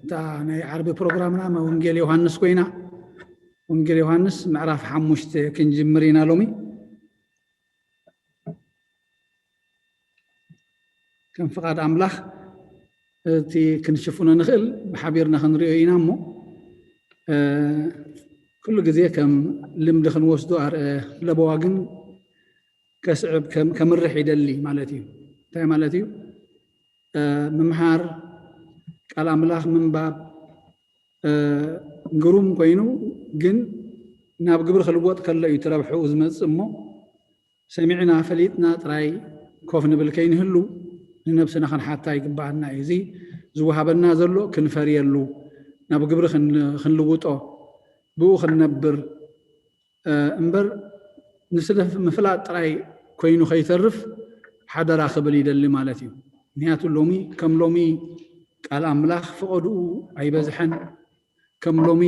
እታ ናይ ዓርቢ ፕሮግራምና ወንጌል ዮሃንስ ኮይና ወንጌል ዮሃንስ ምዕራፍ ሓሙሽተ ክንጅምር ኢና ሎሚ ከም ፍቓድ ኣምላኽ እቲ ክንሽፍኖ ንኽእል ብሓቢርና ክንሪኦ ኢና እሞ ኩሉ ግዜ ከም ልምዲ ክንወስዶ ኣርእ ለበዋ ግን ከስዕብ ከምርሕ ይደሊ ማለት እዩ እንታይ ማለት እዩ ምምሃር ቃል ኣምላኽ ምንባብ ግሩም ኮይኑ ግን ናብ ግብሪ ክልወጥ ከሎ እዩ ትረብሕኡ ዝመፅእ እሞ ሰሚዕና ፈሊጥና ጥራይ ኮፍ ንብል ከይንህሉ ንነብስና ክንሓታ ይግባኣና እዩ እዚ ዝወሃበና ዘሎ ክንፈርየሉ ናብ ግብሪ ክንልውጦ ብኡ ክንነብር እምበር ንስለ ምፍላጥ ጥራይ ኮይኑ ከይተርፍ ሓደራ ክብል ይደሊ ማለት እዩ ምክንያቱ ሎሚ ከም ሎሚ ቃል ኣምላኽ ፈቐድኡ ኣይበዝሐን ከም ሎሚ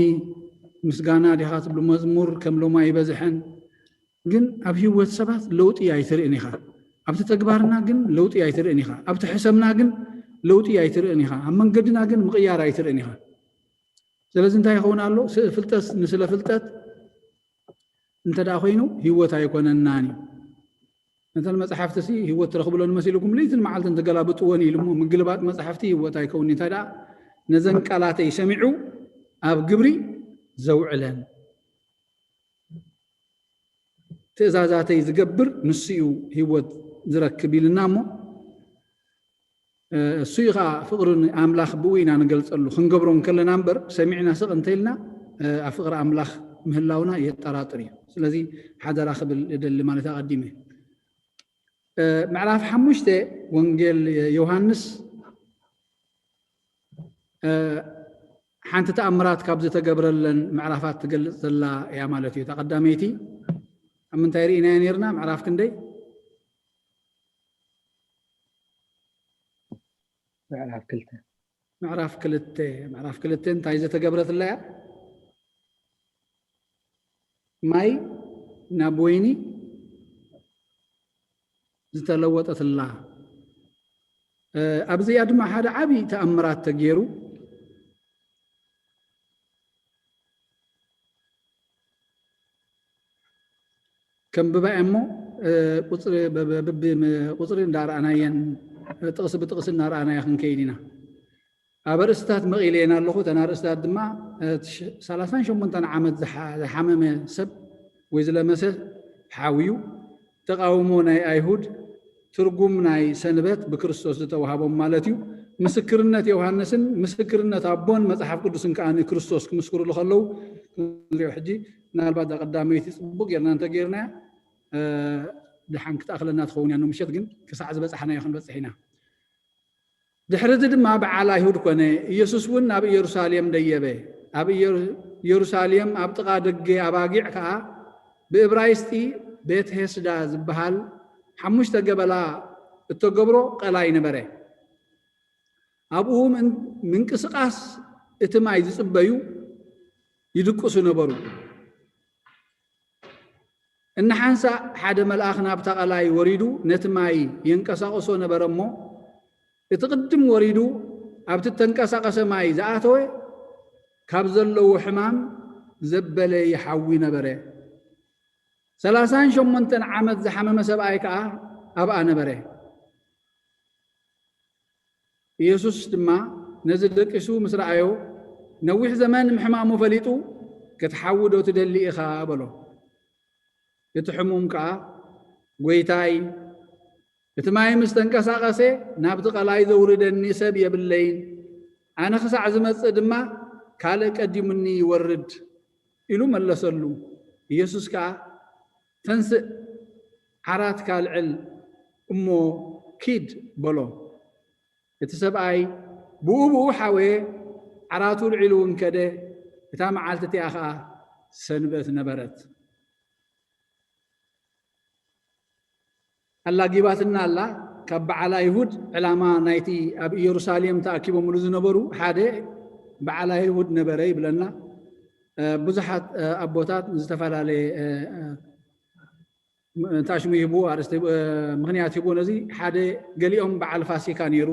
ምስጋና ዲኻ ትብሉ መዝሙር ከም ሎሚ ኣይበዝሐን ግን ኣብ ህይወት ሰባት ለውጢ ኣይትርእን ኢኻ ኣብቲ ተግባርና ግን ለውጢ ኣይትርእን ኢኻ ኣብቲ ሕሰምና ግን ለውጢ ኣይትርእን ኢኻ ኣብ መንገድና ግን ምቕያር ኣይትርእን ኢኻ ስለዚ እንታይ ይኸውን ኣሎ ፍልጠት ንስለ ፍልጠት እንተ ደኣ ኮይኑ ህይወት ኣይኮነናን እዩ ነተን መፅሓፍቲ ሲ ህይወት ትረኽብለን መሲልኩም ለይትን መዓልትን ትገላብጥወን ኢሉ እሞ ምግልባጥ መፅሓፍቲ ህይወት ኣይከውን እንታይ ደኣ ነዘን ቃላተይ ሰሚዑ ኣብ ግብሪ ዘውዕለን ትእዛዛተይ ዝገብር ንሱ እዩ ህይወት ዝረክብ ኢልና እሞ፣ እሱ እዩ ከዓ ፍቕሪ ኣምላኽ ብኡ ኢና ንገልጸሉ። ክንገብሮ እንከለና እምበር ሰሚዕና ስቕ እንተኢልና፣ ኣብ ፍቕሪ ኣምላኽ ምህላውና የጠራጥር እዩ። ስለዚ ሓደራ ክብል እደሊ ማለት ኣቐዲመ። ምዕራፍ ሓሙሽተ ወንጌል ዮሃንስ ሓንቲ ተኣምራት ካብ ዝተገብረለን ምዕራፋት ትገልጽ ዘላ እያ ማለት እዩ። እታ ቀዳመይቲ ኣብ ምንታይ ርኢናዮ ነርና? ምዕራፍ ክንደይ? ምዕራፍ ክልተ። ምዕራፍ ክልተ። ምዕራፍ ክልተ እንታይ ዝተገብረትላ እያ? ማይ ናብ ወይኒ ዝተለወጠትላ። ኣብዚኣ ድማ ሓደ ዓብዪ ተኣምራት ተገይሩ። ከም ብባይ እሞ ቁፅሪ እንዳረኣናየን ጥቕሲ ብጥቕሲ እናረኣናዮ ክንከይድ ኢና። ኣብ ኣርእስታት መቒለየን ኣለኹ። እተን ኣርእስታት ድማ ሰላሳን ሸሞንተን ዓመት ዝሓመመ ሰብ ወይ ዝለመሰ ሓውዩ፣ ተቃውሞ ናይ ኣይሁድ፣ ትርጉም ናይ ሰንበት ብክርስቶስ ዝተዋሃቦም ማለት እዩ። ምስክርነት ዮሃንስን ምስክርነት ኣቦን መጽሓፍ ቅዱስን ከዓ ንክርስቶስ ክምስክሩሉ ከለዉ ክንሪኦ። ሕጂ ምናልባት እዛ ቀዳመይቲ ጽቡቅ ጌርና እንተጌርናያ ድሓን ክትኣኽለና ትኸውን እያ። ምሸት ግን ክሳዕ ዝበጻሕናዮ ክንበጽሕ ኢና። ድሕሪ እዚ ድማ በዓል ኣይሁድ ኮነ። ኢየሱስ እውን ናብ ኢየሩሳሌም ደየበ። ኣብ ኢየሩሳሌም ኣብ ጥቓ ደገ ኣባጊዕ ከዓ ብእብራይስጢ ቤት ሄስዳ ዝበሃል ሓሙሽተ ገበላ እተገብሮ ቀላይ ነበረ። ኣብኡ ምንቅስቓስ እቲ ማይ ዝጽበዩ ይድቅሱ ነበሩ። እንሓንሳእ ሓደ መልኣኽ ናብታ ቀላይ ወሪዱ ነቲ ማይ የንቀሳቕሶ ነበረ እሞ፣ እቲ ቅድም ወሪዱ ኣብቲ እተንቀሳቐሰ ማይ ዝኣተወ ካብ ዘለዎ ሕማም ዘበለ ይሓዊ ነበረ። ሰላሳን ሸሞንተን ዓመት ዝሓመመ ሰብኣይ ከኣ ኣብኣ ነበረ። ኢየሱስ ድማ ነዚ ደቂሱ ምስ ረኣዮ፣ ነዊሕ ዘመን ምሕማሙ ፈሊጡ፣ "ክትሓዊ ዶ ትደሊ ኢኻ?" በሎ። እቲ ሕሙም ከኣ፣ "ጐይታይ፣ እቲ ማይ ምስ ተንቀሳቐሰ፣ ናብቲ ቀላይ ዘውርደኒ ሰብ የብለይን። ኣነ ክሳዕ ዝመጽእ ድማ ካልእ ቀዲሙኒ ይወርድ" ኢሉ መለሰሉ። ኢየሱስ ከኣ፣ "ተንስእ፣ ዓራትካ ኣልዕል እሞ ኪድ" በሎ። እቲ ሰብኣይ ብኡ ብኡ ሓወየ፣ ዓራቱ ኣልዒሉ እውን ከደ። እታ መዓልቲ እቲኣ ኸኣ ሰንበት ነበረት። ኣላጊባትና ኣላ። ካብ በዓል ኣይሁድ፣ ዕላማ ናይቲ ኣብ ኢየሩሳሌም ተኣኪቦምሉ ዝነበሩ ሓደ በዓል ኣይሁድ ነበረ ይብለና። ብዙሓት ኣቦታት ዝተፈላለየ እንታሽሙ ይህቡ ኣርእስቲ፣ ምኽንያት ይህቡ ነዚ። ሓደ፣ ገሊኦም በዓል ፋሲካ ነይሩ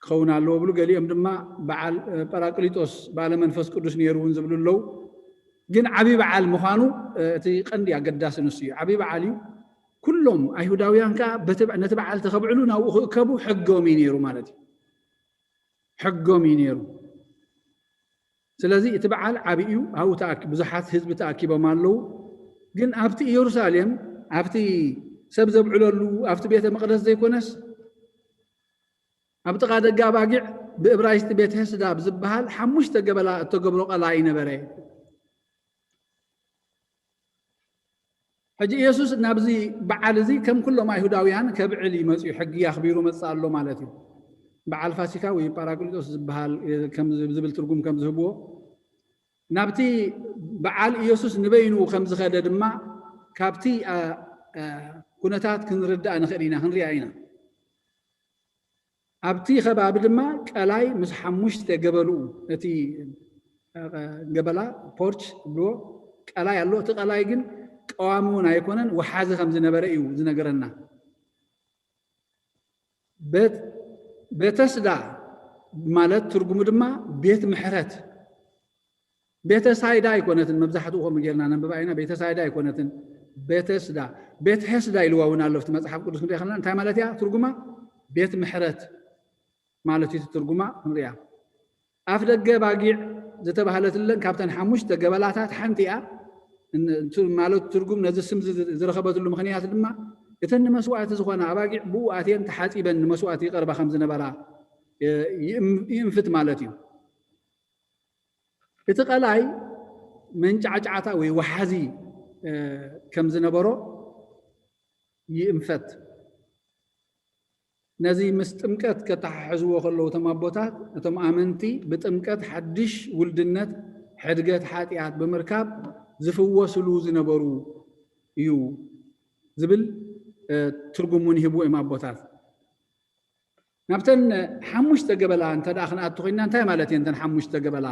ክኸውን ኣለዎ ብሉ፣ ገሊኦም ድማ በዓል ጳራቅሊጦስ፣ በዓለ መንፈስ ቅዱስ ነይሩ እውን ዝብሉ ኣለዉ። ግን ዓብዪ በዓል ምዃኑ እቲ ቀንዲ ኣገዳሲ ንሱ እዩ። ዓብዪ በዓል እዩ። ኩሎም ኣይሁዳውያን ከኣ ነቲ በዓል ተኸብዕሉ ናብኡ ክእከቡ ሕጎም እዩ ነይሩ ማለት እዩ። ሕጎም እዩ ነይሩ። ስለዚ እቲ በዓል ዓብዪ እዩ። ኣብኡ ብዙሓት ህዝቢ ተኣኪቦም ኣለዉ። ግን ኣብቲ ኢየሩሳሌም፣ ኣብቲ ሰብ ዘብዕለሉ፣ ኣብቲ ቤተ መቕደስ ዘይኮነስ፣ ኣብ ጥቓ ደገ ኣባጊዕ፣ ብእብራይስጢ ቤት ሄስዳ ብዝበሃል ሓሙሽተ ገበላ እተገብሮ ቀላይ ነበረ። ሕጂ ኢየሱስ ናብዚ በዓል እዚ ከም ኩሎም ኣይሁዳውያን ከብዕል እዩ መጺኡ፣ ሕጊ ኣኽቢሩ መጽእ ኣሎ ማለት እዩ። በዓል ፋሲካ ወይ ጳራቅሊጦስ ዝበሃል ከም ዝብል ትርጉም ከም ዝህብዎ፣ ናብቲ በዓል ኢየሱስ ንበይኑ ከም ዝኸደ ድማ ካብቲ ኩነታት ክንርዳእ ንኽእል ኢና፣ ክንሪኣ ኢና። ኣብቲ ከባቢ ድማ ቀላይ ምስ ሓሙሽተ ገበልኡ፣ እቲ ገበላ ፖርች ብልዎ ቀላይ ኣሎ። እቲ ቀላይ ግን ቀዋሚ እውን ኣይኮነን፣ ወሓዚ ከም ዝነበረ እዩ ዝነገረና። ቤተስዳ ማለት ትርጉሙ ድማ ቤት ምሕረት፣ ቤተሳይዳ ኣይኮነትን። መብዛሕትኡ ከምኡ ጌርና ነንብባ ኢና። ቤተሳይዳ ኣይኮነትን፣ ቤተስዳ፣ ቤት ሄስዳ ኢልዋ እውን ኣሎ ኣብቲ መጽሓፍ ቅዱስ ክንሪኦ ከለና። እንታይ ማለት እያ ትርጉማ? ቤት ምሕረት ማለት እዩ ትርጉማ። ክንሪኣ፣ ኣፍ ደገ ባጊዕ ዝተባህለትለን ካብተን ሓሙሽተ ገበላታት ሓንቲ እያ። ማለት ትርጉም ነዚ ስም ዝረኸበትሉ ምኽንያት ድማ እተን ንመስዋእቲ ዝኾና ኣባጊዕ ብኡ ኣትየን ተሓፂበን ንመስዋእቲ ይቐርባ ከም ዝነበራ ይእንፍት ማለት እዩ። እቲ ቀላይ መንጫዕጫዕታ ወይ ወሓዚ ከም ዝነበሮ ይእንፈት። ነዚ ምስ ጥምቀት ከተሓሕዝዎ ከለዉ እቶም ኣቦታት፣ እቶም ኣመንቲ ብጥምቀት ሓድሽ ውልድነት ሕድገት ሓጢኣት ብምርካብ ዝፍወስሉ ዝነበሩ እዩ ዝብል ትርጉም እውን ይህቡ እዮም ኣቦታት። ናብተን ሓሙሽተ ገበላ እንተ ደኣ ክንኣቱ ኮይንና እንታይ ማለት እየን እተን ሓሙሽተ ገበላ?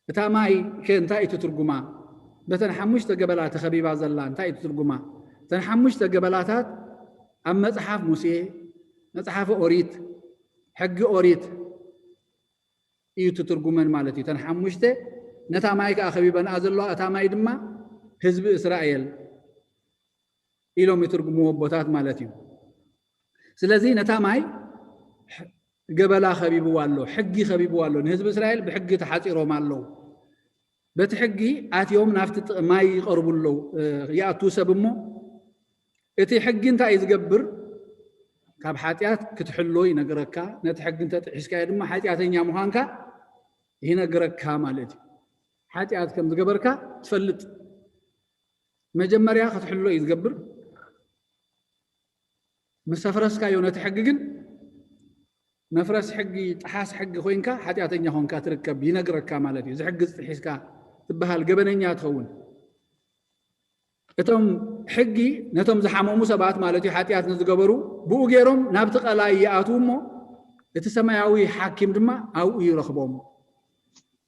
እታ ማይ ከ እንታይ እዩ ትርጉማ? በተን ሓሙሽተ ገበላ ተኸቢባ ዘላ እንታይ እዩ ትርጉማ? እተን ሓሙሽተ ገበላታት ኣብ መጽሓፍ ሙሴ፣ መጽሓፈ ኦሪት፣ ሕጊ ኦሪት እዩ ትትርጉመን ማለት እዩ። እተን ሓሙሽተ ነታ ማይ ከኣ ከቢበንኣ ዘለዋ፣ እታ ማይ ድማ ህዝቢ እስራኤል ኢሎም ይትርጉምዎ ኣቦታት ማለት እዩ። ስለዚ ነታ ማይ ገበላ ከቢብዋ ኣሎ፣ ሕጊ ከቢብዋ ኣሎ። ንህዝቢ እስራኤል ብሕጊ ተሓፂሮም ኣለዉ። በቲ ሕጊ ኣትዮም ናብቲ ማይ ይቐርቡ ኣለዉ። ይኣቱ ሰብ እሞ እቲ ሕጊ እንታይ እዩ ዝገብር? ካብ ሓጢኣት ክትሕሎ ይነግረካ። ነቲ ሕጊ እንተጥሒስካዮ ድማ ሓጢኣተኛ ምዃንካ ይነግረካ ማለት እዩ። ሓጢኣት ከም ዝገበርካ ትፈልጥ። መጀመርያ ክትሕሎ እዩ ዝገብር። ምስ ኣፍረስካዮ ነቲ ሕጊ ግን መፍረስ ሕጊ፣ ጠሓስ ሕጊ ኮይንካ ሓጢኣተኛ ኮንካ ትርከብ ይነግረካ ማለት እዩ። እዚ ሕጊ ዝጥሒስካ ትበሃል ገበነኛ ትኸውን። እቶም ሕጊ ነቶም ዝሓመሙ ሰባት ማለት እዩ፣ ሓጢኣት ንዝገበሩ ብኡ ገይሮም ናብቲ ቀላይ ይኣትዉ እሞ እቲ ሰማያዊ ሓኪም ድማ ኣብኡ ይረኽቦም።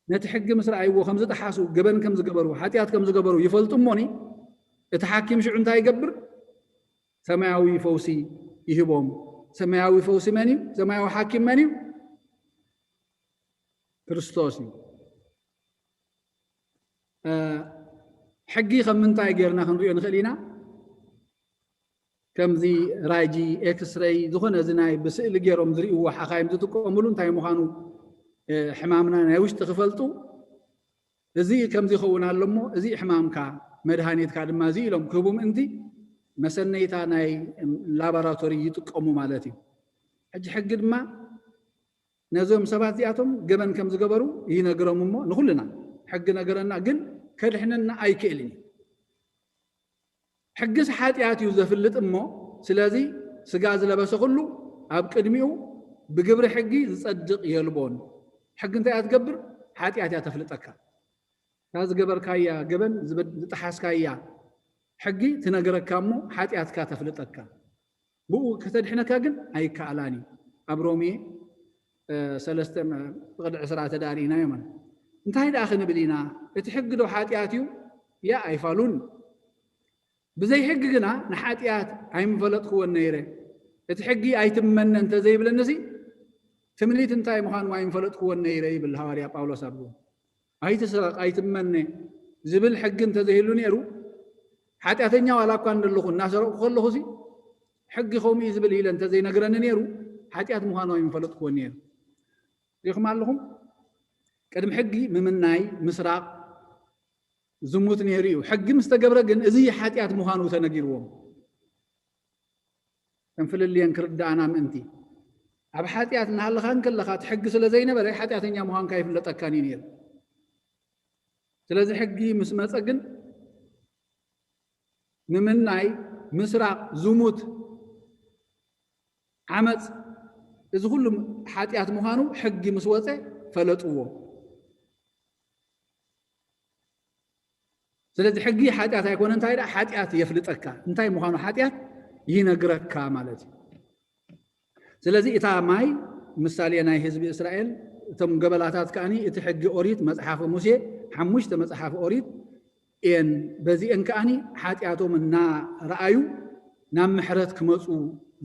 ነቲ ሕጊ ምስ ረኣይዎ ከም ዝጠሓሱ፣ ገበን ከም ዝገበሩ፣ ሓጢኣት ከም ዝገበሩ ይፈልጡ እሞኒ እቲ ሓኪም ሽዑ እንታይ ይገብር? ሰማያዊ ፈውሲ ይህቦም። ሰማያዊ ፈውሲ መን እዩ? ሰማያዊ ሓኪም መን እዩ? ክርስቶስ እዩ። ሕጊ ከም ምንታይ ጌርና ክንሪኦ ንኽእል ኢና? ከምዚ ራጂ፣ ኤክስሬይ፣ ዝኾነ እዚ ናይ ብስእሊ ጌሮም ዝርእይዎ ሓኻይም ዝጥቀምሉ እንታይ ምዃኑ ሕማምና ናይ ውሽጢ ክፈልጡ፣ እዚ ከምዚ ይኸውን ኣሎ እሞ እዚ ሕማምካ መድሃኒትካ ድማ እዚ ኢሎም ክህቡ ምእንቲ መሰነይታ ናይ ላቦራቶሪ ይጥቀሙ ማለት እዩ። ሕጂ ሕጊ ድማ ነዞም ሰባት እዚኣቶም ገበን ከም ዝገበሩ ይነግሮም እሞ ንኹልና ሕጊ ነገረና፣ ግን ከድሕነና ኣይክእልን እዩ። ሕግስ ሓጢኣት እዩ ዘፍልጥ እሞ፣ ስለዚ ስጋ ዝለበሰ ኩሉ ኣብ ቅድሚኡ ብግብሪ ሕጊ ዝጸድቕ የልቦን። ሕጊ እንታይ እያ ትገብር? ሓጢኣት እያ ተፍልጠካ። እታ ዝገበርካያ ገበን፣ ዝበድ-፣ ዝጠሓስካያ ሕጊ ትነግረካ እሞ ሓጢኣትካ ተፍልጠካ። ብኡ ከተድሕነካ ግን ኣይከኣላን እዩ። ኣብ ሮሜ ሰለስተ ፍቕዲ ዕስራ ተዳሪእናዮ ማለት። እንታይ ደኣ ክንብል ኢና? እቲ ሕጊ ዶ ሓጢኣት እዩ? ያ ኣይፋሉን። ብዘይ ሕጊ ግና ንሓጢኣት ኣይምፈለጥክዎን ነይረ። እቲ ሕጊ ኣይትመነ እንተ ዘይብለንሲ ትምኒት እንታይ ምዃኑ ኣይምፈለጥክዎን ነይረ ይብል ሃዋርያ ጳውሎስ ኣብ ሮሜ። ኣይትስረቕ፣ ኣይትመነ ዝብል ሕጊ እንተዘይህሉ ነይሩ፣ ሓጢኣተኛ ዋላ እኳ እንደለኹ እናሰረቕኩ ከለኹሲ ሕጊ ከምኡ እዩ ዝብል ኢለ እንተዘይነግረኒ ነይሩ፣ ሓጢኣት ምዃኑ ኣይምፈለጥክዎን ነይሩ። ሪኢኹም ኣለኹም? ቅድሚ ሕጊ ምምናይ፣ ምስራቕ፣ ዝሙት ነይሩ እዩ። ሕጊ ምስ ተገብረ ግን እዚ ሓጢኣት ምዃኑ ተነጊርዎም። ከም ፍልልየን ክርድኣና ምእንቲ። ኣብ ሓጢኣት እናሃለኻ እንከለኻ እቲ ሕጊ ስለ ዘይነበረ ሓጢኣተኛ ምዃንካ ይፍለጠካን እዩ ነይሩ። ስለዚ ሕጊ ምስ መጸ ግን ምምናይ፣ ምስራቕ፣ ዝሙት፣ ዓመጽ፣ እዚ ኩሉ ሓጢኣት ምዃኑ ሕጊ ምስ ወጸ ፈለጥዎ። ስለዚ ሕጊ ሓጢኣት ኣይኮነ፣ እንታይ ደኣ ሓጢኣት የፍልጠካ፣ እንታይ ምዃኑ ሓጢኣት ይነግረካ ማለት እዩ። ስለዚ እታ ማይ ምሳሌ ናይ ህዝቢ እስራኤል፣ እቶም ገበላታት ከኣኒ እቲ ሕጊ ኦሪት መጽሓፈ ሙሴ፣ ሓሙሽተ መጽሓፈ ኦሪት እየን። በዚአን ከኣኒ ሓጢኣቶም እናረኣዩ ናብ ምሕረት ክመጹ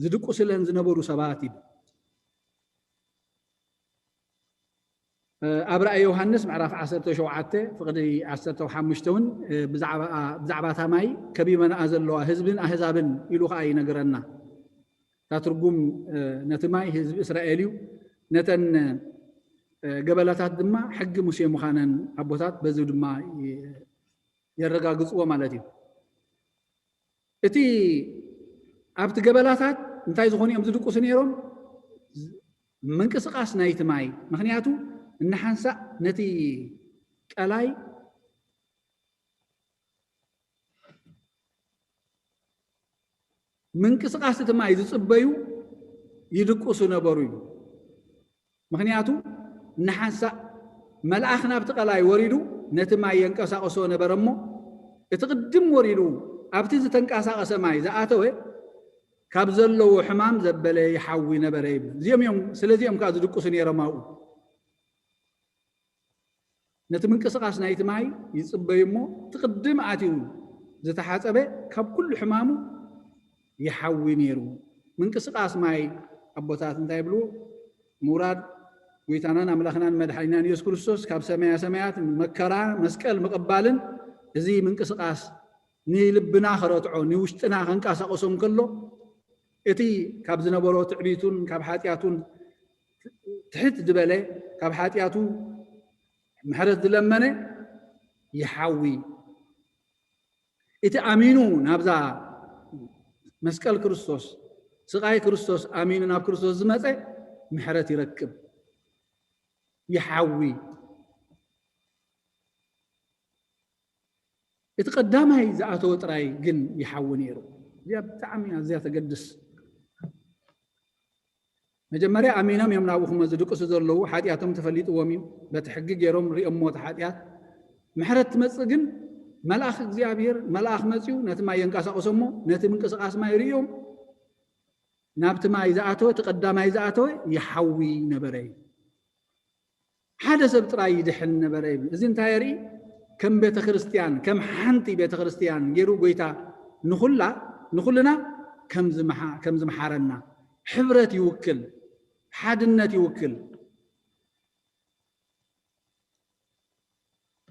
ዝድቁስለን ዝነበሩ ሰባት እዩ። ኣብ ራእይ ዮሃንስ ምዕራፍ ዓሰርተ ሸውዓተ ፍቕዲ ዓሰርተ ሓሙሽተ እውን ብዛዕባ፣ ብዛዕባ እታ ማይ ከቢበንኣ ዘለዋ ህዝብን ኣህዛብን ኢሉ ኸዓ ይነግረና። እታ ትርጉም ነቲ ማይ ህዝቢ እስራኤል እዩ። ነተን ገበላታት ድማ ሕጊ ሙሴ ምዃነን ኣቦታት በዚ ድማ የረጋግፅዎ ማለት እዩ። እቲ ኣብቲ ገበላታት እንታይ ዝኾኑ እዮም ዝድቅሱ ነይሮም? ምንቅስቃስ ናይቲ ማይ። ምክንያቱ እናሓንሳእ ነቲ ቀላይ ምንቅስቃስ እቲ ማይ ዝፅበዩ ይድቅሱ ነበሩ እዩ። ምክንያቱ እናሓንሳእ መልኣኽ ናብቲ ቀላይ ወሪዱ ነቲ ማይ የንቀሳቕሶ ነበረ እሞ፣ እቲ ቅድም ወሪዱ ኣብቲ ዝተንቀሳቐሰ ማይ ዝኣተወ ካብ ዘለዎ ሕማም ዘበለ ይሓዊ ነበረ ይብል። እዚኦም እዮም፣ ስለዚኦም ከዓ ዝድቅሱ ነይሮም ኣብኡ። ነቲ ምንቅስቃስ ናይቲ ማይ ይፅበዩ እሞ፣ እቲ ቅድም ኣትዩ ዝተሓፀበ ካብ ኩሉ ሕማሙ ይሓዊ ነይሩ። ምንቅስቃስ ማይ ኣቦታት እንታይ ይብልዎ? ምውራድ ጎይታናን ኣምላኽናን መድሓኒናን የሱስ ክርስቶስ ካብ ሰማያ ሰማያት መከራ መስቀል ምቕባልን፣ እዚ ምንቅስቃስ ንልብና ከረትዖ፣ ንውሽጥና ከንቀሳቕሶ እንከሎ፣ እቲ ካብ ዝነበሮ ትዕቢቱን ካብ ሓጢኣቱን ትሕት ዝበለ፣ ካብ ሓጢኣቱ ምሕረት ዝለመነ ይሓዊ። እቲ ኣሚኑ ናብዛ መስቀል ክርስቶስ፣ ስቓይ ክርስቶስ ኣሚኑ ናብ ክርስቶስ ዝመጸ ምሕረት ይረክብ፣ ይሓዊ። እቲ ቀዳማይ ዝኣተወ ጥራይ ግን ይሓዊ ነይሩ። እዚኣ ብጣዕሚ ኣዝያ ተገድስ። መጀመርያ ኣሚኖም እዮም ናብኡ ክመ-፣ ዝድቅሱ ዘለዉ፣ ሓጢኣቶም ተፈሊጥዎም እዩ። በቲ ሕጊ ገይሮም ሪኦሞ እቲ ሓጢኣት። ምሕረት ትመጽእ ግን መልኣኽ እግዚኣብሔር፣ መልኣኽ መጺኡ ነቲ ማይ የንቀሳቕሶ እሞ፣ ነቲ ምንቅስቃስ ማይ ርእዮም ናብቲ ማይ ዝኣተወ፣ እቲ ቀዳማይ ዝኣተወ ይሓዊ ነበረ እዩ። ሓደ ሰብ ጥራይ ይድሕን ነበረ ይብል። እዚ እንታይ የርኢ? ከም ቤተ ክርስቲያን፣ ከም ሓንቲ ቤተ ክርስቲያን ገይሩ ጎይታ ንኹላ፣ ንኹልና ከም ዝመሓ-፣ ከም ዝመሓረና። ሕብረት ይውክል፣ ሓድነት ይውክል።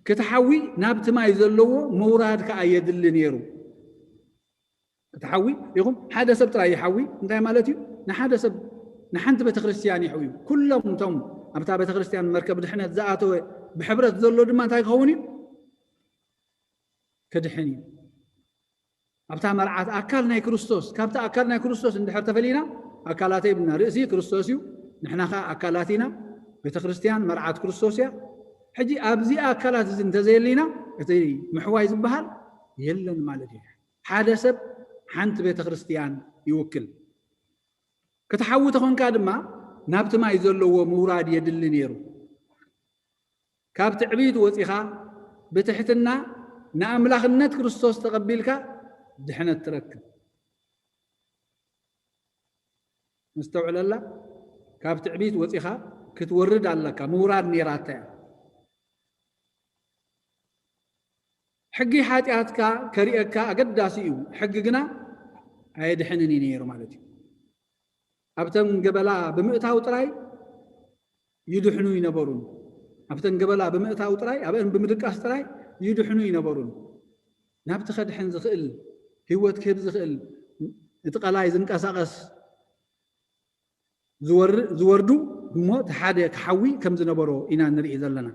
ክትሓዊ ናብቲ ማይ ዘለዎ ምውራድ ከኣ የድሊ ነይሩ። እቲ ሓዊ ይኹን ሓደ ሰብ ጥራይ ይሓዊ እንታይ ማለት እዩ? ንሓደ ሰብ፣ ንሓንቲ ቤተክርስትያን ይሕውዩ። ኩሎም እቶም ኣብታ ቤተክርስትያን መርከብ ድሕነት ዝኣተወ ብሕብረት ዘሎ ድማ እንታይ ክኸውን እዩ? ክድሕን እዩ። ኣብታ መርዓት ኣካል ናይ ክርስቶስ፣ ካብቲ ኣካል ናይ ክርስቶስ እንድሕር ተፈሊና፣ ኣካላተይ ብልና፣ ርእሲ ክርስቶስ እዩ፣ ንሕና ኸዓ ኣካላት ኢና፣ ቤተክርስትያን መርዓት ክርስቶስ እያ። ሕጂ ኣብዚ ኣካላት እዚ እንተዘየሊና፣ እቲ ምሕዋይ ዝበሃል የለን ማለት እዩ። ሓደ ሰብ ሓንቲ ቤተክርስትያን ይውክል። ክትሓዊ ተኾንካ ድማ ናብቲ ማይ ዘለዎ ምውራድ የድሊ ነይሩ። ካብ ትዕቢት ወፂኻ ብትሕትና ንኣምላኽነት ክርስቶስ ተቐቢልካ ድሕነት ትረክብ። መስተውዕለላ፣ ካብ ትዕቢት ወፂኻ ክትወርድ ኣለካ። ምውራድ ነይራታ እያ። ሕጊ ሓጢኣትካ ከርእየካ ኣገዳሲ እዩ፣ ሕጊ ግና ኣየድሕንን እዩ ነይሩ ማለት እዩ። ኣብተን ገበላ ብምእታው ጥራይ ይድሕኑ ይነበሩን፣ ኣብተን ገበላ ብምእታው ጥራይ፣ ኣብአን ብምድቃስ ጥራይ ይድሕኑ ይነበሩን። ናብቲ ከድሕን ዝኽእል፣ ህይወት ክህብ ዝኽእል፣ እቲ ቀላይ ዝንቀሳቐስ ዝወር-፣ ዝወርዱ እሞ እቲ ሓደ ክሓዊ ከም ዝነበሮ ኢና ንርኢ ዘለና።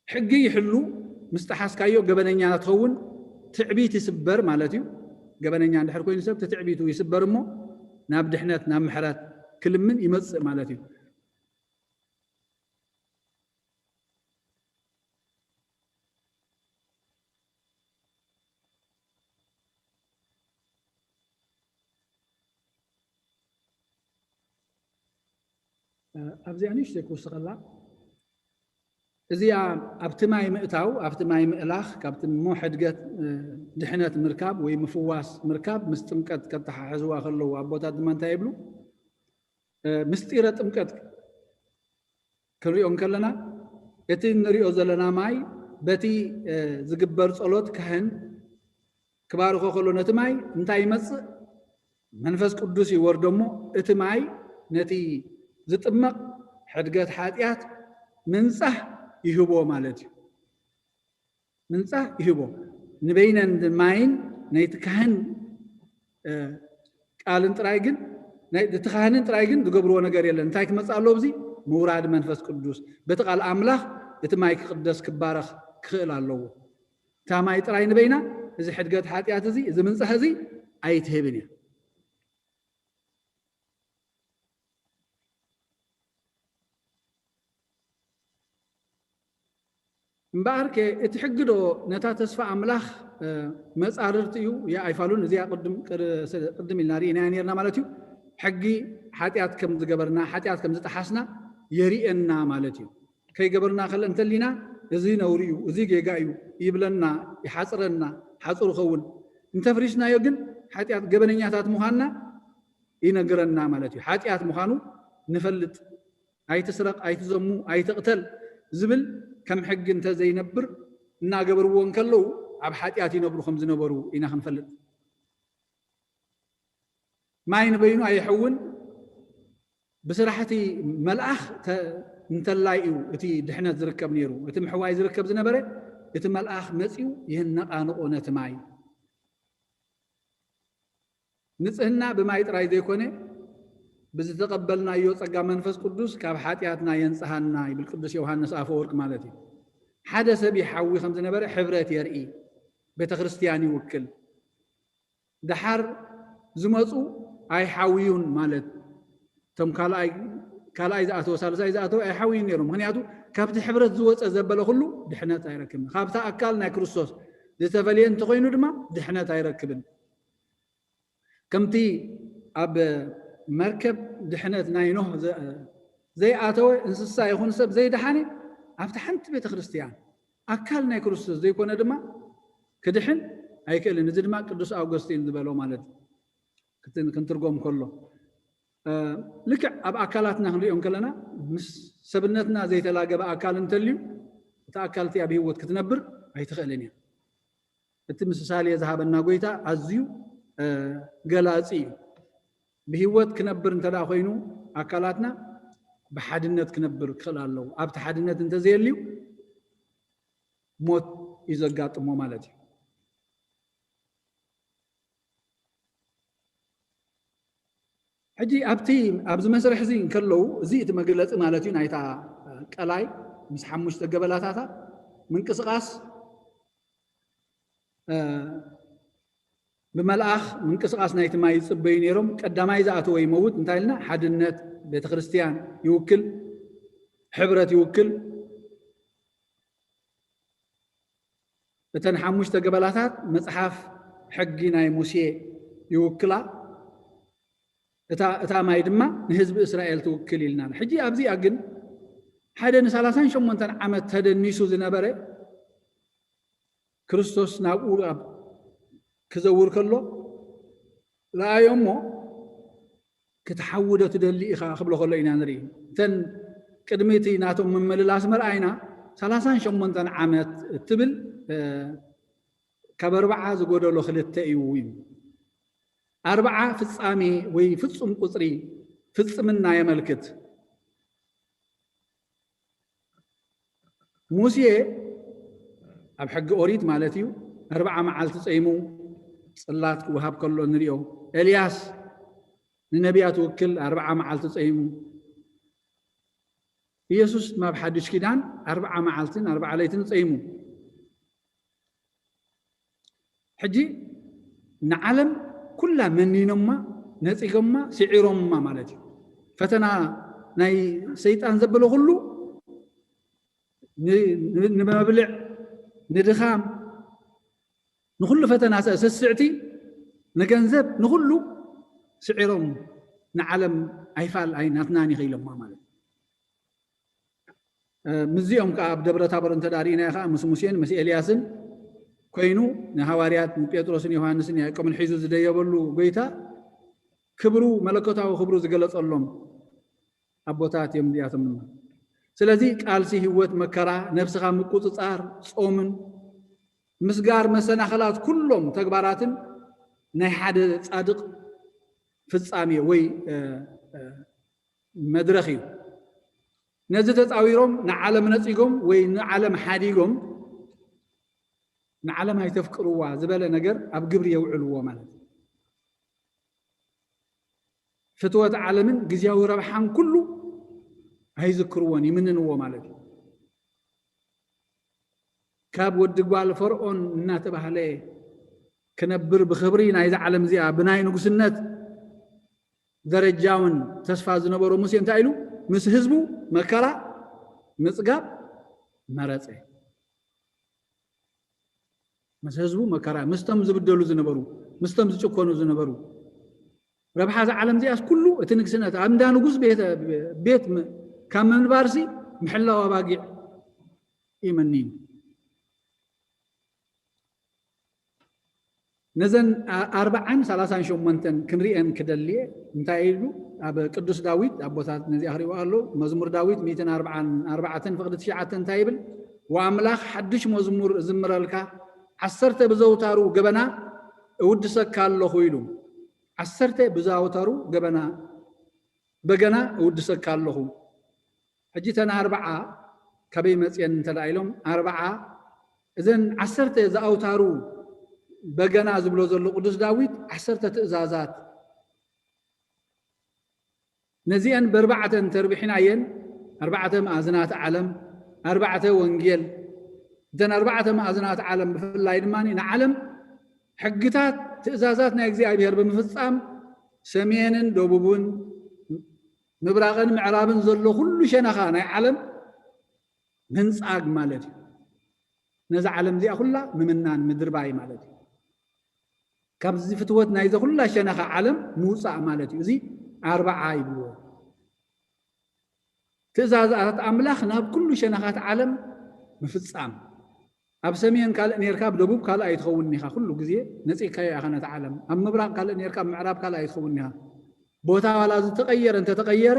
ሕጊ ይሕሉ፣ ምስ ጠሓስካዮ ገበነኛ ትኸውን፣ ትዕቢት ይስበር ማለት እዩ። ገበነኛ እንድሕር ኮይኑ ሰብ እቲ ትዕቢቱ ይስበር እሞ ናብ ድሕነት፣ ናብ ምሕረት ክልምን ይመጽእ ማለት እዩ። ኣብዚኣ ንእሽተይ ክውስኸላ። እዚኣ ኣብቲ ማይ ምእታው፣ ኣብቲ ማይ ምእላኽ፣ ካብቲ እሞ ሕድገት፣ እ፣ ድሕነት ምርካብ ወይ ምፍዋስ ምርካብ ምስ ጥምቀት ከተሓሕዝዋ ከለዉ ኣቦታት ድማ እንታይ ይብሉ? እ፣ ምስጢረ ጥምቀት ክንሪኦ እንከለና፣ እቲ እንሪኦ ዘለና ማይ በቲ፣ እ፣ ዝግበር ጸሎት ካህን ክባርኾ ከሎ ነቲ ማይ እንታይ ይመጽእ? መንፈስ ቅዱስ ይወርዶ እሞ እቲ ማይ ነቲ ዝጥመቕ ሕድገት ሓጢኣት ምንጻህ ይህቦ ማለት እዩ። ምንጻህ ይህቦ። ንበይነን ማይን ነይቲ ካህን፣ እ፣ ቃልን ጥራይ ግን ናይ እቲ ካህንን ጥራይ ግን ዝገብርዎ ነገር የለን። እንታይ ክመጽእ ኣለዎ? ኣብዚ ምውራድ መንፈስ ቅዱስ፣ በቲ ቃል ኣምላኽ እቲ ማይ ክቕደስ ክባረኽ ክኽእል ኣለዎ። እታ ማይ ጥራይ ንበይና እዚ ሕድገት ሓጢኣት እዚ፣ እዚ ምንጻህ እዚ ኣይትህብን እያ። እምበኣርከ እቲ ሕጊ ዶ ነታ ተስፋ ኣምላኽ መጻርርቲ እዩ? ኣይፋሉን። እዚኣ ቅድም ኢልና ርኢናያ ነርና ማለት እዩ። ሕጊ ሓጢኣት ከም ዝገበርና፣ ሓጢኣት ከም ዝጠሓስና የርእየና ማለት እዩ። ከይገበርና ከለ እንተሊና፣ እዚ ነውሪ እዩ፣ እዚ ጌጋ እዩ ይብለና፣ ይሓጽረና፣ ሓጹር ይኸውን። እንተፍሪስናዮ ግን ሓጢኣት ገበነኛታት ምዃንና ይነግረና ማለት እዩ። ሓጢኣት ምዃኑ ንፈልጥ። ኣይትስረቕ፣ ኣይትዘሙ፣ ኣይትቕተል ዝብል ከም ሕጊ እንተዘይነብር እናገበርዎ እንከለዉ ኣብ ሓጢኣት ይነብሩ ከም ዝነበሩ ኢና ክንፈልጥ። ማይ ንበይኑ ኣየሕውን፣ ብስራሕቲ መልኣኽ እንተላይ እዩ እቲ ድሕነት ዝርከብ ነይሩ። እቲ ምሕዋይ ዝርከብ ዝነበረ እቲ መልኣኽ መጺኡ የነቓንቖ ነቲ ማይ። ንጽህና ብማይ ጥራይ ዘይኮነ ብዝተቐበልናዮ ጸጋ መንፈስ ቅዱስ ካብ ሓጢኣትና የንጽሃና ይብል ቅዱስ ዮሃንስ ኣፈወርቅ ማለት እዩ። ሓደ ሰብ ይሓዊ ከም ዝነበረ ሕብረት የርኢ፣ ቤተ ክርስቲያን ይውክል። ደሓር ዝመጹ ኣይሓውዩን ማለት እቶም ካልኣይ ዝኣተወ ሳልሳይ ዝኣተወ ኣይሓውዩን ነይሮም። ምክንያቱ ካብቲ ሕብረት ዝወፀ ዘበለ ኩሉ ድሕነት ኣይረክብን። ካብታ ኣካል ናይ ክርስቶስ ዝተፈለየ እንተኮይኑ ድማ ድሕነት ኣይረክብን። ከምቲ ኣብ መርከብ ድሕነት ናይ ኖህ ዘይኣተወ እንስሳ ይኹን ሰብ ዘይደሓነ ኣብቲ ሓንቲ ቤተ ክርስቲያን ኣካል ናይ ክርስቶስ ዘይኮነ ድማ ክድሕን ኣይክእልን። እዚ ድማ ቅዱስ ኣውገስቲን ዝበሎ ማለት እዩ። ክንትርጎም ከሎ ልክዕ ኣብ ኣካላትና ክንሪኦ ከለና ምስ ሰብነትና ዘይተላገበ ኣካል እንተልዩ እታ ኣካል እቲኣ ብህይወት ክትነብር ኣይትኽእልን እያ። እቲ ምሳሌ ዝሃበና ጎይታ ኣዝዩ ገላፂ እዩ። ብህይወት ክነብር እንተ ኮይኑ ኣካላትና ብሓድነት ክነብር ክኽእል ኣለዎ። ኣብቲ ሓድነት እንተዘየልዩ ሞት እዩ ዘጋጥሞ ማለት እዩ። ሕጂ ኣብቲ ኣብዚ መስርሕ እዚ እንከለዉ እዚ እቲ መግለፂ ማለት እዩ ናይታ ቀላይ ምስ ሓሙሽተ ገበላታታ ምንቅስቃስ ብመልኣኽ ምንቅስቃስ ናይቲ ማይ ይጽበዩ ነይሮም። ቀዳማይ ዝኣተወ ይመውት እንታይ ኢልና ሓድነት ቤተክርስትያን ይውክል፣ ሕብረት ይውክል። እተን ሓሙሽተ ገበላታት መጽሓፍ ሕጊ ናይ ሙሴ ይውክላ። እታ ማይ ድማ ንህዝቢ እስራኤል ትውክል ኢልና። ሕጂ ኣብዚኣ ግን ሓደ ንሳላሳን ሸሞንተን ዓመት ተደኒሱ ዝነበረ ክርስቶስ ናብኡ ክዘውር ከሎ ረኣዮ እሞ ክትሓዊ ዶ ትደሊ ኢኻ ክብሎ ከሎ ኢና ንርኢ። እተን ቅድሚ እቲ ናቶም ምምልላስ መርኣይና ሰላሳን ሸሞንተን ዓመት እትብል ካብ ኣርብዓ ዝጎደሎ ክልተ እዩ እዩ። ኣርብዓ ፍጻሜ ወይ ፍጹም ቁጽሪ ፍጽምና የመልክት። ሙሴ ኣብ ሕጊ ኦሪት ማለት እዩ ኣርብዓ መዓልቲ ጸይሙ ጽላት ክወሃብ ከሎ ንሪኦ። ኤልያስ ንነቢያት ውክል ኣርብዓ መዓልቲ ጸይሙ። ኢየሱስ ኣብ ሓድሽ ኪዳን ኣርብዓ መዓልትን ኣርብዓ ለይትን ጸይሙ። ሕጂ ንዓለም ኩላ መኒኖማ ነጺጎማ ስዒሮማ ማለት እዩ። ፈተና ናይ ሰይጣን ዘበሎ ኩሉ ንመብልዕ ንድኻም ንኩሉ ፈተና ስስዕቲ ንገንዘብ ንኩሉ ስዒሮም ንዓለም ኣይፋል ኣይናትናን ይኽኢሎማ ማለት እዩ። ምስዚኦም ከዓ ኣብ ደብረ ታቦር እንተ ርኢናዮ ከዓ ምስ ሙሴን ምስ ኤልያስን ኮይኑ ንሃዋርያት ንጴጥሮስን ዮሃንስን ያዕቆብን ሒዙ ዝደየበሉ ጎይታ ክብሩ መለኮታዊ ክብሩ ዝገለጸሎም ኣቦታት እዮም እዚኣቶም ድማ። ስለዚ ቃልሲ ህይወት መከራ ነብስኻ ምቁፅፃር ጾምን ምስጋር መሰናኸላት ኩሎም ተግባራትን ናይ ሓደ ጻድቕ ፍጻሜ ወይ መድረኽ እዩ። ነዚ ተጻዊሮም ንዓለም ነጺጎም ወይ ንዓለም ሓዲጎም ንዓለም ኣይተፍቅርዋ ዝበለ ነገር ኣብ ግብሪ የውዕልዎ ማለት እዩ። ፍትወት ዓለምን ግዝያዊ ረብሓን ኩሉ ኣይዝክርዎን፣ ይምንንዎ ማለት እዩ። ካብ ወዲ ጓል ፈርዖን እናተባህለ ክነብር ብኽብሪ ናይዛ ዓለም እዚኣ ብናይ ንጉስነት ደረጃውን ተስፋ ዝነበሮ ሙሴ እንታይ ኢሉ? ምስ ህዝቡ መከራ ምጽጋብ መረጸ። ምስ ህዝቡ መከራ፣ ምስቶም ዝብደሉ ዝነበሩ፣ ምስቶም ዝጭኮኑ ዝነበሩ፣ ረብሓ እዛ ዓለም እዚኣስ ኩሉ እቲ ንግስነት ኣብ እንዳ ንጉስ ቤት፣ ቤት ም-፣ ካብ ምንባርሲ ምሕላው ኣባጊዕ እዩ መኒኑ። ነዘን ኣ-፣ ኣርብዓን ሰላሳን ሸሞንተን ክንሪኤን ክደልየ እንታይ ኢሉ ኣብ ቅዱስ ዳዊት፣ ኣቦታት ነዚኣ ክሪእዋ ኣለዉ። መዝሙር ዳዊት ሚእትን ኣርብዓን ኣርባዕተን ፍቕዲ ትሽዓተ እንታይ ይብል? "ወኣምላኽ ሓድሽ መዝሙር እዝምረልካ፣ ዓሰርተ ብዘውታሩ ገበና እውድሰካ ኣለኹ" ኢሉ። ዓሰርተ ብዘውታሩ ገበና፣ በገና እውድሰካ ኣለኹ። ሕጂ እተን ኣርብዓ ካበይ መፅየን እንተ ደኣ ኢሎም፣ ኣርብዓ እዘን ዓሰርተ ዝኣውታሩ በገና ዝብሎ ዘሎ ቅዱስ ዳዊት ዓሰርተ ትእዛዛት፣ ነዚአን በርባዕተ እንተርቢሕናየን፣ ኣርባዕተ መኣዝናት ዓለም፣ ኣርባዕተ ወንጌል፣ እተን ኣርባዕተ መኣዝናት ዓለም ብፍላይ ድማ ንዓለም ሕግታት፣ ትእዛዛት ናይ እግዚኣብሔር ብምፍጻም ሰሜንን ደቡብን ምብራቕን ምዕራብን ዘሎ ኩሉ ሸነኻ ናይ ዓለም ምንጻግ ማለት እዩ። ነዛ ዓለም እዚኣ ኩላ ምምናን ምድርባይ ማለት እዩ። ካብዚ ፍትወት ናይዚ ኩላ ሸነኻ ዓለም ምውጻእ ማለት እዩ። እዚ ኣርብዓ ይብልዎ። ትእዛዛት ኣምላኽ ናብ ኩሉ ሸነኻት ዓለም ምፍጻም። ኣብ ሰሜን ካልእ ኔርካ፣ ኣብ ደቡብ ካልእ ኣይትኸውን ኢኻ። ኩሉ ግዜ ነጺግካዮ ኢኻ ነቲ ዓለም። ኣብ ምብራቕ ካልእ ኔርካ፣ ኣብ ምዕራብ ካልእ ኣይትኸውን ኢኻ። ቦታ ዋላ ዝተቐየረ እንተተቐየረ፣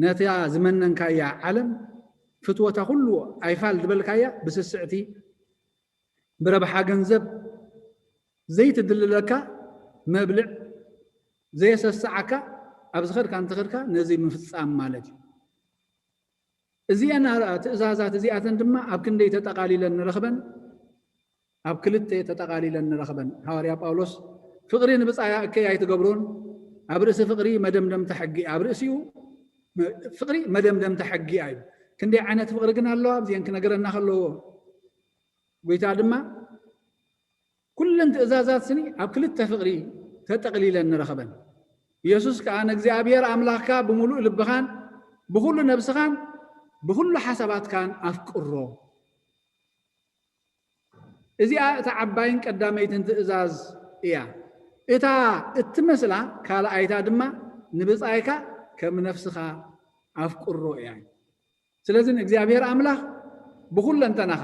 ነታ ዝመነንካያ ዓለም ፍትወታ ኩሉ ኣይፋል ዝበልካያ ብስስዕቲ፣ ብረብሓ ገንዘብ ዘይትድልለካ መብልዕ ዘየሰስዓካ፣ ኣብ ዝኸድካ እንተኸድካ ነዚ ምፍጻም ማለት እዩ። እዚአን ትእዛዛት እዚኣተን ድማ ኣብ ክንደይ ተጠቓሊለን ንረኽበን? ኣብ ክልተ ተጠቓሊለን ንረኽበን። ሃዋርያ ጳውሎስ፣ "ፍቕሪ ንብጻያ እከይ ኣይትገብሮን፣ ኣብ ርእሲ ፍቕሪ መደምደምታ ሕጊ እያ።" ኣብ ርእሲኡ ፍቕሪ መደምደምታ ሕጊ እያ እዩ። ክንደይ ዓይነት ፍቕሪ ግን ኣለዋ? ኣብዚአን ክነገረና ከለዎ፣ ጎይታ ድማ፣ "ኩለን ትእዛዛት ስኒ ኣብ ክልተ ፍቕሪ ተጠቕሊለን ንረኽበን። ኢየሱስ ከኣ ንእግዚኣብሔር ኣምላኽካ ብምሉእ ልብኻን ብኹሉ ነብስኻን ብኹሉ ሓሳባትካን ኣፍቅሮ።" እዚኣ እታ ዓባይን ቀዳመይትን ትእዛዝ እያ። እታ እትመስላ ካልኣይታ ድማ፣ "ንብጻይካ ከም ነፍስኻ ኣፍቅሮ" እያ። ስለዚ ንእግዚኣብሔር ኣምላኽ ብኹለንተናኻ፣